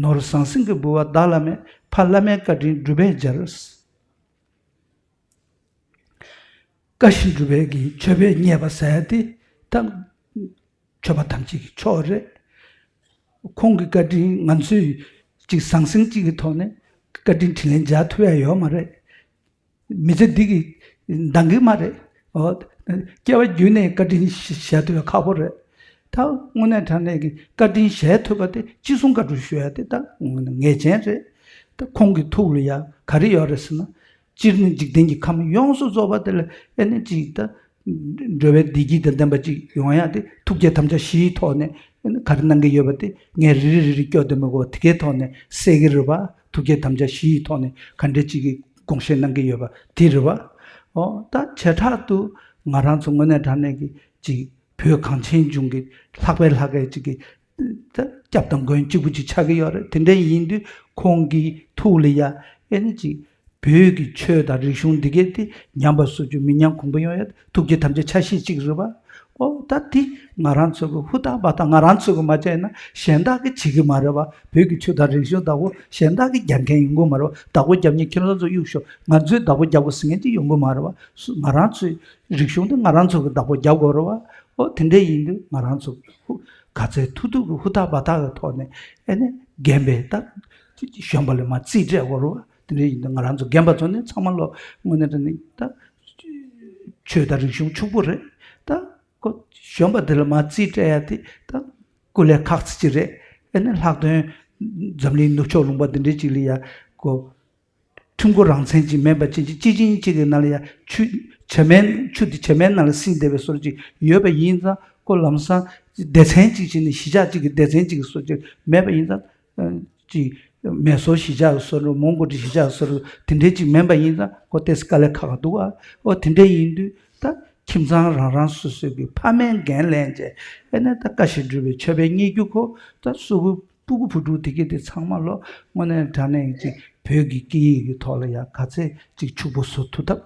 ནོར་ཟང་ཟིང་གི་ལྦུ་བ་བདག་ལ་མེད། ཕ་བླ་མའི་བཀའ་དྲིན་སྒྲུབ་པས་སྦྱར། བཀའ་བཞིན་སྒྲུབ་པའི་གི་མཆོད་པས་མཉེས་པ་ཟེར་ཡ་དེ་ད། མཆོད་པ་ཐམས་ཅད་ཀྱི་མཆོག་རེད། ཁོང་གི་བཀའ་དྲིན་ང་ཚོས་ཅིག་ཟང་ཟིང་གཅིག་གི་ཐོག་ནས་བཀའ་དྲིན་དྲིན་ལན་འཇལ་ཐུབ་ཡ་ཡོད་མ་རེད། མི་ཚེ་འདི་གི་འདང་གི་མ་རེད། འོ། སྐྱེ་བ་བརྒྱུད་ནས་བཀའ་དྲིན་བཞེས་ཐུབ་ཡ་ཁག་པོ་རེད། ད་དངོས་གནས་དྲང་གནས་ཀྱི་བཀའ་དྲིན་གཞལ་ཐུབ་པ་དེ་ཅི་གསུང་བཀའ་སྒྲུབ་ཞུ་ཡ་དེ་ད་ངེས་ཅན་རེད། ད་ཁོང་གི་ཐུགས་ལ་ཡ་ག་རེ་ཡོད་རེད་ཟེར་ན། སྤྱིར་ནི་འཇིག་རྟེན་གྱི་ཁམས་ཡོངས་སུ་རྫོགས་པ་དེ་ལ་ཨེ་ནི་ཅིག་ད། འགྲོ་བའི་བདེ་སྐྱིད་དང་ལྡན་པ་ཅིག་ཡོང་ཡ་དེ་ཐུགས་བསྐྱེད་དམ་བཅའ་བཞིའི་ཐོག་ནས་ཨེ་ནི་ག་རེ་གནང་གི་ཡོད་པ་དེ་ངས་རེ་རེ་རེ་རེ་སྐྱོར་དུ་མི་དགོས་པ་དེ་གའི་ཐོག་ནས་སེལ་གི་རེད་བ། ཐུགས་བསྐྱེད་དམ་བཅའ་བཞིའི་ཐོག་ནས་ག་འདྲ་ཅིག་གི་དགོངས་བཞེས་གནང་གི་ཡོད་པ་དེ་རེད་བ། ཨོ་ད་བྱེ་བྲག་ཏུ་ང་རང་ཚོ་དངོས་གནས་དྲང་གནས་ཀྱི་ཅིག་བོད་གངས་ཅན་ལྗོངས་ཀྱི་ལྷག་པའི་ལྷག་པའི་ཅིག་གི་ད་སྐྱབས་དང་མགོན་གཅིག་པུ་ཅིག་ཆགས་ཀྱི་ཡོད་རེད། དེ་འདྲ་ཡིན་དུས་ཁོང་གི་ཐུགས་ལ་ཡ་ཨེ་ནི་ཅིག་ བོད་ཀྱི་ཆོས་དང་རིག་གཞུང་འདི་གས་དེ་ཉམས་པ་སོར་ཆུད་མི་ཉམས་གོང་འཕེལ་ཡོང་ཡ་ཐུགས་རྗེ་དམ་བཅའ་ཆ་ཤས་གཅིག་རེད་པ། ཨོ་ད་དེ་ང་རང་ཚོ་གི་ཧུར་ཐག་འབད་ཐག་ང་རང་ཚོ་གི་མ་བྱས་ན་གཞན་དག་གིས་བྱེད་ཀྱི་མ་རེད་པ། བོད་ཀྱི་ཆོས་དང་རིག་གཞུང་བདག་པོ་གཞན་དག་གིས་རྒྱག་མཁན་ཡོང་གི་མ་རེད་པ། བདག་པོ་རྒྱབ་མཁན་ཁྱེད་རང་ཚོ་གཡུག་ཤོག་ང་ཚོས་བདག་པོ་རྒྱབ་དགོས་ཟེར་མཁན་ཅིག་ཡོང་གི་མ་རེད་པ། སུ་ང་རང་ཚོའི་རིག་གཞུང་དེ་ང་རང་ཚོ་གི་བདག་པོ་རྒྱབ་དགོས་རེད་པ། ཨོ་དེ་འདྲ་ཡིན་དུས་ང་རང་ཚོ་ཧུ་ག་ཚད་ཐུབ་ཐུབ་ཀྱི་ཧུར་ཐག་འབད་ཐག་གི་ཐོག་ནས་ཨེ་ནས་རྒན་པའི་ད་གཞོན་པ་ལས་མར་རྩིས་སྤྲད་དགོས་རེད་པ། དེ་འདྲ་ཡིན་དུས་ང་རང་ཚོ་རྒན་པ་ཚོ་ནི་ཚང་མ་ལོ་དངོས་གནས་དྲང་གནས་ད་ཆོས་དང་རིག་གཞུང་ཕྱུག་པོ་རེད། ད་ཁོ་གཞོན་པ་དེ་ལ་མར་རྩིས་སྤྲད་ཡ་དེ་ད་སྐུ་ལས་ཁག་ཆེ་ཅིག་རེད། ཨེ་ནས་ལྷག་དོན་འཛམ་གླིང་ནུབ་ཕྱོགས་ལུང་པ་འདི་འདྲའི་ཅིག་ལ་ཡ་ཁོ་ཁྲིམས་མགོ་རང་མཚན་ཅིག་མིན་པ་ཅིག་ཅིག་སྤྱི་ཆིངས་གཅིག་གི་ནང་ལ་ཡ་ཆུ་བྱེ་མའི་ཆུ་དེ་བྱེ་མའི་ནང་ལ་བསྲིངས་བསྡད་པའི་བཟོ་འདྲ་ཅིག་ཡོད་པ་ཡིན་ཙང་ཁོ་ལམ་སང་སྡེ་ཚན་གཅིག་བྱས་ནས་གཞིས་ཆགས་གཅིག་གི་སྡེ་ཚན་གཅིག་གི་བཟོ་འདྲ་ཅིག་མེད་པ་ཡིན་ཙང་། ཅིག་མེ་སོར་གཞིས་ཆགས་སུ་རུ་མོན་གྷོ་གྲི་གཞིས་ཆགས་སུ་རུ་དེ་འདྲའི་ཅིག་མིན་པ་ཡིན་ཙང་ཁོ་ཏོག་ཙམ་དཀའ་ལས་ཁག་ག་འདུག་ཨ། ཨོ་དེ་འདྲ་ཡིན་དུས་ད་ཁྱིམ་ཚང་རང་རང་སོ་སོའི་གི་ཕ་མའི་འགན་ལེན་བྱས་ཨེ་ནས་ད་བཀའ་བཞིན་སྒྲུབ་པའི་མཆོད་པའི་གཉེར་རྒྱུ་ཁོ་ད་སུ་གུ་སྤུ་གུ་བུ་ཕྲུག་དེ་གས་དེ་ཚང་མ་ལོ་དངོས་གནས་དྲང་གནས་ཅིག་བོད་ཀྱི་སྐད་ཡིག་གི་ཐོག་ལ་ཡ་ག་ཚད་ཅིག་ཕྱུག་པོ་བཟོ་ཐུབ་ཐབས་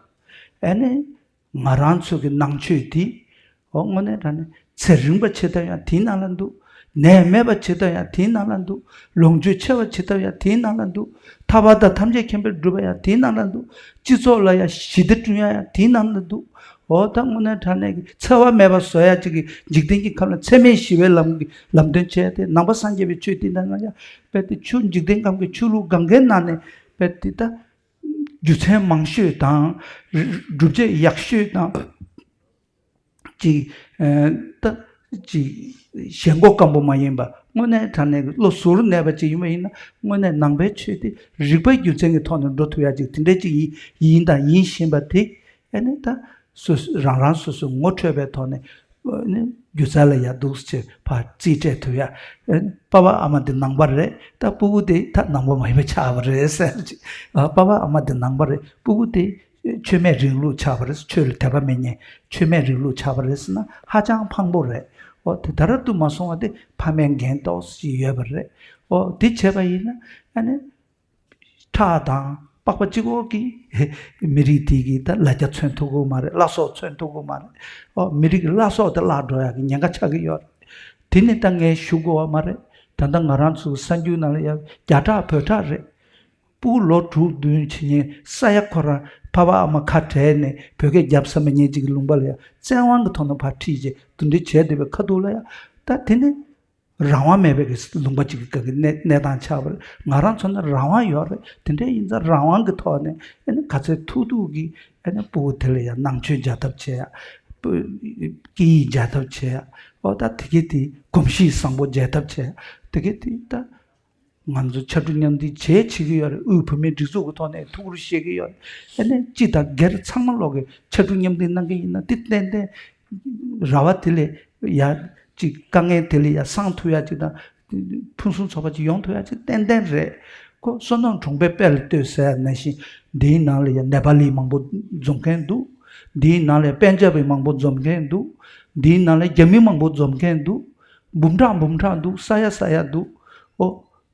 ཨེ་ནས། ང་རང་ཚོ་གི་ནང་ཆོས་འདི། འོ་དངོས་གནས་དྲང་གནས་ཚེ་རིང་བ་བྱེད་ཐབས་ཡང་དེའི་ནང་ལ་འདུག་ནད་མེད་པ་བྱེད་ཐབས་ཡང་དེའི་ནང་ལ་འདུག་ལོངས་སྤྱོད་ཆེ་བ་བྱེད་ཐབས་ཡང་དེའི་ནང་ལ་འདུག་ཐར་པ་དང་ཐམས་ཅད་མཁྱེན་པར་སྒྲུབ་པ་ཡང་དེའི་ནང་ལ་འདུག་སྤྱི་ཚོགས་ལ་ཡང་ཞི་བདེ་བསྐྲུན་ཡ་ཡང་དེའི་ནང་ལ་འདུག་འོ་ད་དངོས་གནས་དྲང་གནས་ཀྱི་འཚེ་བ་མེད་པ་བཟོ་ཡ་ཅིག་གི་འཇིག་རྟེན་གྱི་ཁམས་ལ་འཚེ་མེད་ཞི་བའི་ལམ་གྱི་ལམ་སྟོན་བྱས་ཏེ་ནང་པ་སངས་རྒྱས་པའི་ཆོས་འདི་ནང་ལ་ཡང་རྦད་དེ་ཆུ་འཇིག་རྟེན་ཁམས་ཀྱི་ཆོས་ལུགས་གང་གའི་ནང་ནས་རྦད་དེ་ད། རྒྱུ་མཚན་མང་ཤོས་དང་། སྒྲུབ་བྱེད་ཡག་ཤོས་དང་། ཅིག་ད་ཅིག་ཞེན་ཁོག་སྐམ་པོ་མ་ཡིན་པ་དངོས་གནས་དྲང་གནས་ཀྱི་བློ་གཟུར་གནས་པ་ཅིག་ཡིན་པ་ཡིན་ན་དངོས་གནས་ནང་པའི་ཆོས་དེ་རིགས་པའི་རྒྱུ་མཚན་གྱི་ཐོག་ནས་འགྲོ་ཐུབ་ཡ་ཅིག་དེ་འདྲ་ཅིག་ཡིན་ཡིན་དང་ཡིན་བཞིན་པ་དེ་ཨ་ནི་ད་སོ་སོ་རང་རང་སོ་སོ་ངོ་འཕྲོད་པའི་ཐོག་ནས་ཨ་ནི་སྒྱུ་རྩལ་ལ་ཡ་འདུག་སེ་ཕར་རྩིས་སྤྲད་ཐུབ་ཡ་ཨ་ནི་པ་ཕ་ཨ་མ་དེ་ནང་པ་རེད། ད་སྤུ་གུ་དེ་ད་ནང་པ་མ་ཡིན་པ་ཆགས་པ་རེད་ཟེར་ཅིག་ཨ་པ་ཕ་ཨ་མ་དེ་ནང་པ་རེད། སྤུ་གུ་དེ་ཆོས་མེད་རིང་ལུགས་ཆགས་པ་རེད། ཆོས་ལ་དད་པ་མེད་མཁན་ཆོས་མེད་རིང་ལུགས་ཆགས་པ་རེད་ཟེར་ན་ཧ་ཅང་ཕངས་པོ་རེད། ཨོ་དེ་ད་ར་ཏུ་མ་སོང་བ་དེ་ཕ་མའི་འགན་ཏོག་ཙམ་ཡོད་པ་རེད། ཨོ་དེ་བྱས་པ་ཡིན་ན་ཨ་ནི་ཁྲག་དང་པགས་པ་གཅིག་པོ་གིས་མི་རིགས་དེ་གི་ད་ལ་རྒྱ་མཚོན་ཐུབ་ཀྱི་མ་རེད། བླ་སྲོག་མཚོན་ཐུབ་ཀྱི་མ་རེད། ཨོ་མི་རིགས་ཀྱི་བླ་སྲོག་དེ་བརླག་འགྲོ་ཡག་གི་ཉེན་ཁ་ཆགས་ཀྱི་ཡོད་རེད། དེ་ནི་ད་ངས་ཞུ་དགོས་པ་མ་རེད། ད་ལྟ་ང་རང་ཚོའི་གསར་འགྱུར་ནང་ལ་ཡང་རྒྱ་ཁྲག་བོད་ཁྲག་རེད། སྤུ་གུ་ལོ་དྲུག་བདུན་བྱེད་མཁན་ས་ཡ་ཁོ་རང་ཕ་ཕ་ཨ་མ་ཁ་བྲལ་ནས་བོད་སྐད་རྒྱབ་ས་མེད་མཁན་ཅིག་གི་ལུང་པ་ལ་ཡང་བཙན་དབང་གི་ཐོག་ནས་ཕར་ཁྲིད་བྱས་དེ་འདྲ་བྱས་བསྡད་པའི་ཁ་ཐུག་ལ་ཡང་ད་དེ་ནི་རང་དབང་མེད་པའི་གི་ལུང་པ་ཅིག་གི་གི་གནས་གནས་སྟངས་ཆགས་པ་རེད། ང་རང་ཚོ་ནི་རང་དབང་ཡོད་རེད། དེ་འདྲ་ཡིན་ཙང་རང་དབང་གི་ཐོག་ནས་ཨ་ནི་ག་ཚོད་ཐུབ་ཐུབ་ཀྱིས་ཨ་ནི་སྤུ་གུ་དེ་ལ་ཡང་ནང་ཆོས་སྦྱར་ཐབས་བྱས་ཡ། སྐད་ཡིག་སྦྱར་ཐབས་བྱས་ཡ། ཨོ་ད་དེ་གས་དེ་གོམས་གཤིས་བཟང་པོ་སྦྱར་ཐབས་བྱས་ཡ། དེ་གས་དེ་ད། ང་ཚོ་ཕྱར་གྲུ་མཉམ་འདེགས་བྱས་བྱེད་ཀྱི་ཡོད་རེད། དབུས་བོད་མིའི་སྒྲིག་འཛུགས་ཀྱི་ཐོག་ནས་ཐུགས་ཁུར་བཞེས་ཀྱི་ཡོད་རེད། ཨ་ནི་སྤྱི་དང་སྒེར་ཚང་མ་ལོག་གིས་ཕྱར་གྲུ་མཉམ་འདེགས་གནང་གི་ཡིན་ན་དེ་ཏན་ཏན་ར་བ་དེ་ལས་ཡ་ཅིག་དཀའ་ངལ་དེ་ལས་ཡ་སངས་ཐུབ་ཡ་ཅིག་དང་ཕུན་སུམ་ཚོགས་པ་ཅིག་ཡོང་ཐུབ་ཡ་ཅིག་ཏན་ཏན་རེད། ཁོ་བསོད་ནམས་གྲོང་པའི་དཔལ་ལ་ལྟོས་ཟེར་ཡ་ནང་བཞིན་འདིའི་ནང་ལ་ཡ་ནེ་པ་ལི་མང་པོ་འཛོམས་མཁན་འདུག་འདིའི་ནང་ལ་ཡ་པན་ཇབ་པི་མང་པོ་འཛོམས་མཁན་འདུག་འདིའི་ནང་ལ་རྒྱ་མི་མང་པོ་འཛོམས་མཁན་འདུག་འབུམ་ཕྲག་འབུམ་ཕྲག་འདུག་ས་ཡ་ས་ཡ་འདུག་ཨོ།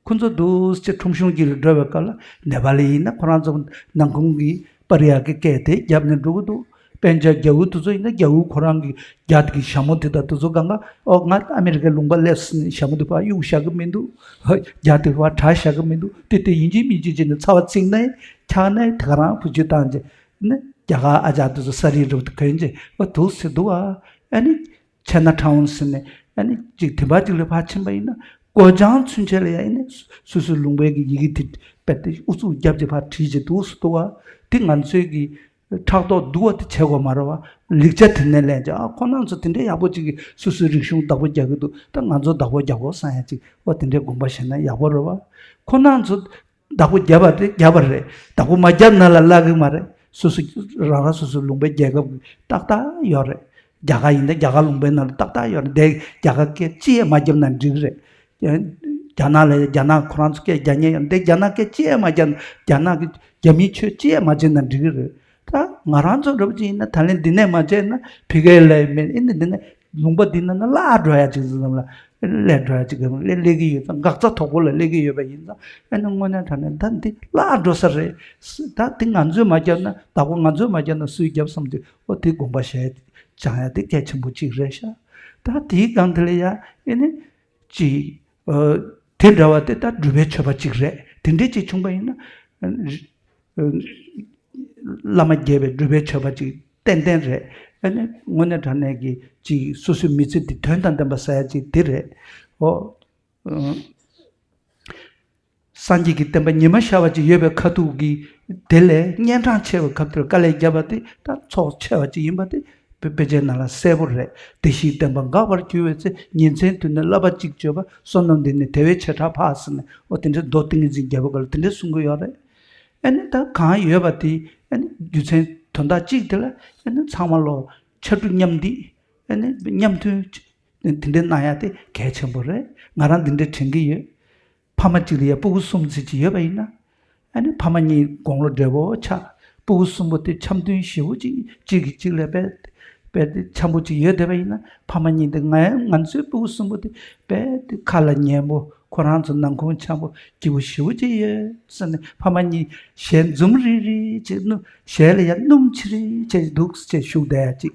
ཁོ་ཚོ་འདུག་སེ་ཁྲོམ་གཞུང་གཅིག་ལ་འགྲོ་བའི་སྐབས་ལ་ནེ་པ་ལི་ཡིན་ན་ཁོ་རང་ཚོ་ནང་ཁོངས་ཀྱི་པ་རི་ཡ་གི་སྐད་དེ་རྒྱབ་ནས་འགྲོ་གི་འདུག་པན་ཇབ་རྒྱ་བོ་དེ་ཚོ་ཡིན་ན་རྒྱ་བོ་ཁོ་རང་གི་རྒྱ་གི་ཞྭ་མོ་དེ་དང་དེ་ཚོ་གང་ག་ཨོ་ང་ཨ་མི་རི་ཀའི་ལུང་པ་སླེབས་ཟིན་ཞྭ་མོ་དེ་ཕར་གཡུག་བཞག་གི་མི་འདུག་རྒྱ་དེ་ཕར་དྲ་བཞག་གི་མི་འདུག་དེ་དེ་ཡིན་གཅིག་མིན་གཅིག་བྱས་ནས་ཚ་བ་ཚིག་ནས་འཁྱག་ནས་དེ་ག་རང་བུ་ཆུ་བཏང་རྗེས་ནས་རྒྱ་གར་ཨ་ཅག་དེ་ཚོ་ས་རིལ་རུབ་ཏུ་གོན་རྗེས་ཨོ་འདུག་སེ་འདུག་ཨ། ཨ་ནི། ཆའི་ན་ཊའུན་ཟེར་ནས་ཨ་ནི་ཅིག་དེ་འབའ་ཅིག་ལ་ཕར་ཕྱིན་པ་ཡིན་ན་སྒོ་བྱང་ཚུན་ཆད་ལ་ཡ་ཨ་ནི་སོ་སོའི་ལུང་པའི་གི་ཡི་གེ་དེ་དཔེ་དེ་ཨུ་ཚུགས་རྒྱབ་ཅིག་ཕར་བྲིས་ཅིག་འདུག་སེ་འདུག་བ། དེ་ང་ཚོའི་གི་ཕྲག་དོག་སྡུག་བ་དེ་བྱེད་དགོས་མ་རེད་བ། ལེགས་ཆ་དེ་ནས་ལེན་ཅིག་ཨ་ཁོ་རང་ཚོ་དེ་འདྲའི་ཡག་པོ་ཅིག་གི་སོ་སོའི་རིག་གཞུང་བདག་པོ་རྒྱག་གི་འདུག་ད་ང་ཚོ་བདག་པོ་རྒྱག་དགོས་བསམ་ཡ་ཅིག་བ་དེ་འདྲའི་དགོངས་པ་བཞེས་ན་ཡག་པོ་རེད་བ། ཁོ་རང་ཚོ། བདག་པོ་བརྒྱབ་པ་དེ་བརྒྱབ་པ་རེད། བདག་པོ་མ་བརྒྱབ་ན་ལ་བརླག་གི་མ་རེད། སོ་སོ་རང་རང་སོ་སོའི་ལུང་པའི་རྒྱལ་ཁབ་ཏག་ཏག་ཡོད་རེད། རྒྱ་གར་ཡིན་ན་རྒྱ་གར་ལུང་པའི་ནང་ལ་ཏག་ཏག་ཡོད་རེད། འདི་རྒྱ་གར་སྐད་ཅི་ཡང་མ་བརྒྱབ་ན་འགྲིག་གི་རེད། རྒྱ་ནག་ལ་རྒྱ་ནག་ཁོ་རང་ཚོ་སྐད་རྒྱག་མཁན་ཡོད་རེད། འདི་རྒྱ་ནག་སྐད་ཅི་ཡང་མ་བརྒྱབ་ན་རྒྱ་ནག་གི་རྒྱ་མིའི་ཆོས་ཅི་ཡང་མ་བྱས་ན་འགྲིག་གི་རེད། ད་ང་རང་ཚོ་འདྲ་པོ་ཅིག་ཡིན་ན་ད་ལན་འདི་ནས་མ་བྱས་ན་ཕ་གིར་ལ་མེད་ཨེ་ནི་འདི་ནས་ལུང་པ་འདི་ནང་ན་བརླག་འགྲོ་ཡ་ཅིག་ཙམ་ལ། སླེབས་འགྲོ་ཡ་ཅིག་གི་སླེབས་སླེབས་ཀྱི་ཡོད་ཙང་འགག་རྩ་དོག་པོ་ལ་སླེབས་ཀྱི་ཡོད་པ་ཡིན་ཙང་ཨ་ནི་དངོས་གནས་དྲང་གནས་ད་འདི་བརླག་འགྲོ་ས་རེད། ད་འདི་ང་ཚོས་མ་བརྒྱབ་ན་བདག་པོ་ང་ཚོས་མ་བརྒྱབ་ན་སུས་བརྒྱབ་བསམ་དུས་ཨོ་དེ་དགོངས་པ་བཞེས་སྦྱང་ཡ་དེ་གལ་ཆེན་པོ་ཅིག་རེད་ཤག་ད་དེའི་སྒང་དེ་ལ་ཡ་ཨེ་ནི་ཅིག་ཨ་དེ་འདྲ་བ་དེ་ད་སྒྲུབ་པའི་མཆོད་པ་ཅིག་རེད། དེ་འདྲས་ཅིག་བྱུང་པ་ཡིན་ན་ཨ་བླ་མ་དགྱེས་པའི་སྒྲུབ་པའི་མཆོད་པ་ཅིག་ཏན་ཏན་རེད། ཨ་ནི་དངོས་གནས་དྲང་གནས་ཀྱི་ཅིག་སོ་སོའི་མི་ཚེ་འདི་དོན་དང་ལྡན་པ་ཟེར་ཡ་ཅིག་དེ་རེད། ཨོ། ཨ། སངས་རྒྱས་ཀྱི་བསྟན་པ་ཉི་མ་ཤར་བ་ཅིག་ཡོད་པའི་ཁ་ཐུག་གི་དེ་ལས་གཉན་འཕྲང་ཆེ་བའི་ཁ་ཐུག་དཀའ་ལས་བརྒྱབ་པ་དེ་ད་ཚོགས་ཆེ་བ་ཅིག་ཡིན་པ་དེ་དཔེ་དཔེ་ཆའི་ནང་ལ་གསལ་པོ་རེད། བདེ་གཤེགས་བསྟན་པ་འགག་པར་གྱུར་པའི་ཚེ། ཉིན་མཚན་དུས་ནི་བསླབ་པ་གཅིག་བརྗོད་པ། བསོད་ནམས་འདི་ནི་དལ་བས་ཆེ་དྲགས་འཕགས་ཟེར་ནས་ཨོ་དེ་འདྲའི་མདོ་ཏིང་ངེ་འཛིན་རྒྱལ་པོ་ག་ལ་དེ་འདྲའི་གསུང་གི་ཡོད་རེད། ཨ་ནི་ད་གང་ཡོད་པ་དེ་ཨ་ནི་རྒྱུ་མཚན་དོན་དག་གཅིག་དེ་ལ་ཨ་ནི་ཚང་མ་ལོ་ཕྱར་གྲུ་མཉམ་འདེགས་ཨ་ནི་མཉམ་མཐུན་དེ་འདྲའི་གནང་ཡ་དེ་གལ་ཆེན་པོ་རེད། ང་རང་འདི་འདྲ་དྲན་གྱི་ཡོད། ཕ་མ་གཅིག་ལ་ཡ་སྤུ་གུ་གསུམ་ཙམ་ཅིག་ཡོད་པ་ཡིན་ན། ཨ་ནི་ཕ་མ་གཉིས་དགུང་ལོ་བགྲེས་པོ་ཆགས། སྤུ་གུ་གསུམ་པོ་དེ་འཆམ་མཐུན་ཞེ་པོ་ཅིག་གཅིག་གིས་གཅིག་ལ་དཔེ་དཔེ་དེ་འཆམ་པོ་ཅིག་ཡོད་བསྡད་པ་ཡིན་ན་ཕ་མ་གཉིས་དེ་ང་ང་ཚོའི་སྤུ་གུ་གསུམ་པོ་དེ་དཔེ་དེ་ཁ་ལ་ཉན་པོ་ཁོ་རང་ཚོ་ནང་ཁུངས་འཆམ་པོ་སྐྱིད་པོ་ཞེ་པོ་ཅིག་ཡོད་ཟེར་ནས་ཕ་མ་གཉིས་ཞལ་འཛུམ་རིལ་རིལ་བྱས་སྣུམ་ཞལ་ལ་ཡ་སྣུམ་ཆི་རིལ་བྱས་འདུག་ཅེས་བཞུགས་བསྡད་ཡ་ཅིག་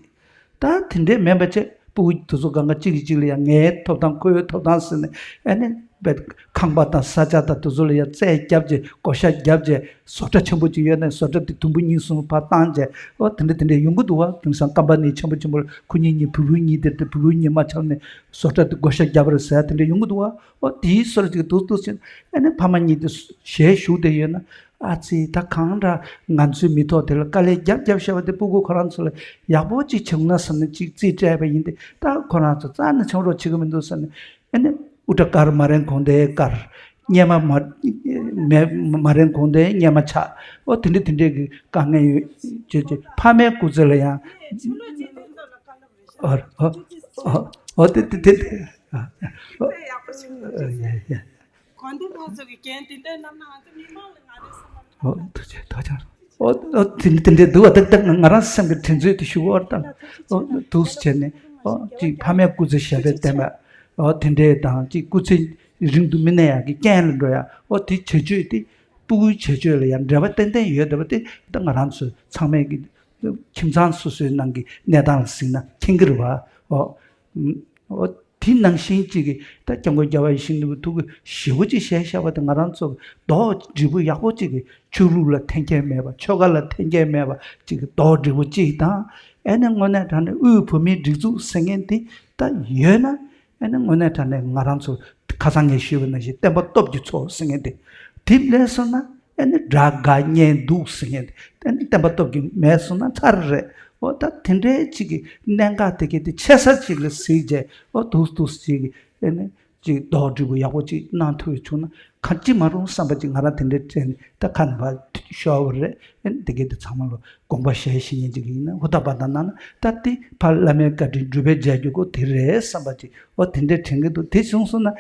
ད་དེ་འདྲས་མིན་པ་བྱས་སྤུ་གུ་དེ་ཚོ་སྒང་ག་གཅིག་གིས་གཅིག་ལ་ཡང་ངའི་ཐོབ་ཐང་ཁོའི་ཐོབ་ཐང་ཟེར་ནས་ཨ་ནི་བས་ཁང་པ་དང་ས་ཆ་དང་དེ་ཚོ་ལ་ཡང་རྩད་བརྒྱབ་བྱས་བགོ་བཤའ་བརྒྱབ་བྱས་བཟོ་གྲྭ་ཆེན་པོ་ཅིག་ཡོད་ན་བཟོ་གྲྭ་དེ་དུམ་བུ་གཉིས་གསུམ་ཕར་བཏང་བྱས་ཨོ་དེ་འདྲ་དེ་འདྲ་ཡོང་གི་འདུག་བ། དེང་སང་ཀམ་པ་ནི་ཆེན་པོ་ཆེན་པོ་ལ་ཁོ་གཉིས་གཉིས་བུ་བུ་གཉིས་དེ་དེ་བུ་བུ་གཉིས་མ་ཆགས་ནས་བཟོ་གྲྭ་དེ་བགོ་བཤའ་བརྒྱབ་པ་རེད་ཟེར་དེ་འདྲ་ཡོང་གི་འདུག་བ། ཨོ་དེའི་སོར་ཅིག་འདུག་འདུག་ཟེར་ཨ་ནི་ཕ་མ་གཉིས་དེ་ཞལ་བཞུགས་བསྡད་ཡོད་ན། ཨ་ཙི་ད་གང་འདྲ་ང་ཚོའི་མི་ཐོག་དེ་ལ་དཀའ་ལས་རྒྱབ་རྒྱབ་བཞག་པ་དེ་སྤུ་གུ་ཁོ་རང་ཚོ་ལ་ཡག་པོ་ཅིག་བྱུང་ན་བསམ་ནས་ཅིག་རྩིས་སྤྲད་པ་ཡིན་ཏེ་ད་ཁོ་རང་ཚོ་རྩ་ནས་བྱུང་རོགས་བྱེད་ཀྱི་མི་འདུག་བསམ་ནས་ཨ་ནི་དབུ་སྐྲ་དཀར་མ་རན་གོང་དེ་དཀར། གཉེར་མ་མ་མེ་མ་རན་གོང་དེ་གཉེར་མ་ཆགས། ཨོ་དེ་འདྲ་དེ་འདྲའི་གི་དཀའ་ངལ་ཡོད་ཅེས་ཅེས་ཕ་མའི་སྐུ་ཚེ་ལ་ཡང་ཨོ་ཨོ་ཨོ་དེ་དེ་དེ་ཨ་ཨོ་ཡ་ཡ། གོ་འདི་ཕོ་ཚོ་གི་རྒྱན་དེ་འདྲ་བསྣམས་ན་ང་ཚོ་མི་མང་ལ་ང་རེ་བསམ་པ། ཨོ་ཐུགས་རྗེ་ཐུགས་རྗེ། ཨོ་ཨོ་དེ་འདྲ་དེ་འདྲ་འདུག་བ། ཏག་ཏག་ང་རང་སེམས་ཀྱི་དྲན་ཚུལ་དེ་ཞུ་བར་དང་ཨོ་འདུག་སེ་བྱས་ནས་ཨོ་ཅིག་ཕ་མའི་སྐུ་ཚེ་ཞབས་པད་བརྟན་པ་ཨོ་དེ་འདྲས་དང་ཅིག་སྐུ་ཚེ་རིང་དུ་མི་གནས་ཡག་གི་རྐྱེན་ལ་འགྲོ་ཡ་ཨོ་དེ་བྱེད་སྤྱོད་དེ་སྤུ་གུའི་བྱེད་སྤྱོད་ལ་ཡང་འབྲེལ་བ་ཏན་ཏན་ཡོད་བསྡད་པ་དེ་ད་ང་རང་ཚོ་ཚང་མས་ཀྱི་ཁྱིམ་ཚང་སོ་སོའི་ནང་གི་གནས་སྟངས་ལ་གཟིགས་ན་མཁྱེན་གྱི་རེད་བ། ཨོ། ཨོ། དེ་ནང་བཞིན་གཅིག་གིས་ད་སྐྱབས་མགོན་རྒྱལ་བ་ཡིད་བཞིན་ནོར་བུའི་ཐུགས་ཁུར་ཞེ་པོ་ཅིག་བཞེས་བཞག་པ་དེ་ང་རང་ཚོ་རྡོག་སྒྲིལ་པོ་ཡག་པོ་ཅིག་གིས་ཆོས་ལུགས་ལ་འཐེན་འཁྱེར་མེད་པ་ཆོལ་ཁ་ལ་འཐེན་འཁྱེར་མེད་པ་ཅིག་གི་རྡོག་སྒྲིལ་པོ་ཅིག་དང་ཨེ་ནས་དངོས་གནས་དྲང་གནས་དབུས་བོད་མིའི་སྒྲིག་འཛུགས་ཟེར་མཁན་དེ་ད་ཡོད་ན་ཨེ་ནས་དངོས་གནས་དྲང་གནས་ང་རང་ཚོ་ཁ་སང་ངས་ཞུས་པ་ནང་བཞིན་བསྟན་པ་སྟོབས་ཀྱི་ཚོགས་ཟེར་མཁན་དེ་དེ་སླེབས་སོང་ན། ཨ་ནི་དགྲ་དགའ་གཉེན་སྡུག་ཟེར་མཁན་དེ་ཨ་ནི་བསྟན་པ་སྟོབས་ཀྱིས་མེད་སོང་ན་ཚར་རེད། འོ་ད་དེ་འདྲའི་ཅིག་གི་གནད་འགག་དེ་གའི་དེ་ཆེ་ས་ཅིག་ལ་གཟིགས་རྗེས་འོ་འདུག་འདུག་ཅིག་གི་ཨ་ནི་ཅིག་རྡོག་སྒྲིལ་པོ་ཡག་པོ་ཅིག་གནང་ཐུབ་ཡོད་བྱུང་ན་གང་ཅི་མ་རུང་བསམ་པ་ཅིག་ང་རང་དེ་འདྲའི་དྲན་ནས་ད་ཁ་ནས་ཕར་ཤོར་བ་རེད། ཨ་ནི་དེ་གའི་དེ་ཚང་མ་ལ་དགོངས་པ་བཞེས་ཤེས་མཁན་ཅིག་ཡིན་ན་ཧུར་ཐག་པ་དང་གནང་ན་ད་དེ་ཕར་བླ་མའི་བཀའ་དྲིན་སྒྲུབ་པའི་མཇལ་རྒྱུ་ཀོ་དེ་རེད་བསམ་པ་ཅིག་འོ་དེ་འདྲའི་དྲན་གྱི་འདུག་དེ་བྱུང་སོང་ན།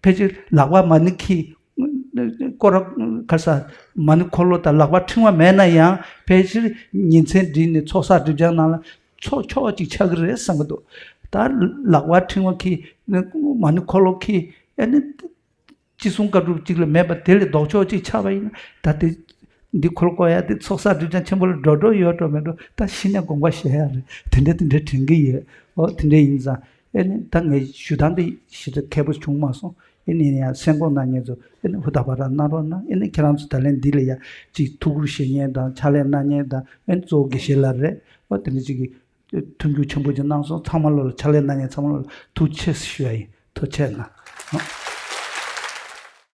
ཕལ་ཆེར་ལག་པ་མ་ཎི་འཁྱེར། སྐོར་ར་ག་ས་མ་ཎི་འཁོར་ལོ་དང་ལག་པ་ཕྲེང་བ་མེད་ན་ཡང་ཕལ་ཆེར་ཉིན་མཚན་བསྒྲིལ་ནས་ཚོགས་བསགས་སྒྲིབ་སྦྱང་ནང་ལ་ཚོགས་ཆོག་ཅིག་ཆགས་ཀྱི་རེད་བསམ་གྱི་འདུག་ད་ལག་པ་ཕྲེང་བ་འཁྱེར་མ་ཎི་འཁོར་ལོ་འཁྱེར་ཨ་ནི་ཅི་གསུང་བཀའ་སྒྲུབ་ཅིག་ལ་མེད་པ་དེ་ལས་ལྡོག་ཕྱོགས་ཅིག་ཆགས་པ་ཡིན་ན་ད་དེ་འདི་འཁོར་བསྐོར་ཡ་དེ་ཚོགས་བསགས་སྒྲིབ་སྦྱང་ཆེན་པོ་ལ་འགྲོ་འགྲོ་ཡོད་འགྲོ་མེད་འགྲོ་ད་གཞི་ནས་དགོངས་པ་བཞེས་ཡ་རེད། དེ་འདྲ་དེ་འདྲ་དྲན་གྱི་ཡོད། འོ་དེ་འདྲ་ཡིན་ཙང་། ཨེ་ནི་ད་ངས་ཞུ་སྟངས་འདི་ཞེ་དྲག་མཁས་པོ་བྱུང་མ་སོང་། ཨེ་ནི་ཡང་སེམས་ཁོང་གནང་མཁན་ཚོ་ཨེ་ནི་ཧུར་ཐག་པ་རང་གནང་རོགས་གནང་། ཨེ་ནི་ཁྱེད་རང་ཚོ་ད་ལན་འདི་ལ་ཡ་ཅིག་ཐུགས་ཁུར་བཞེས་མཁན་དང་ཕྱག་ལས་གནང་མཁན་དང་ཨེ་ནི་གཙོ་བོ་དགེ་བཤེས་ལགས་རེད། ཨོ་དེ་འདྲ་ཅིག་གི་མཐུན་འགྱུར་ཆེན་པོ་ཅིག་གནང་སོང་། ཚང་མ་ལོ་ལ་ཕྱག་ལས་གནང་མཁན་ཚང་མ་ལོ་ལ་ཐུགས་རྗེ་ཆེ་ཞུ་ཡ་ཡིན། ཐུགས་རྗེ་གནང་།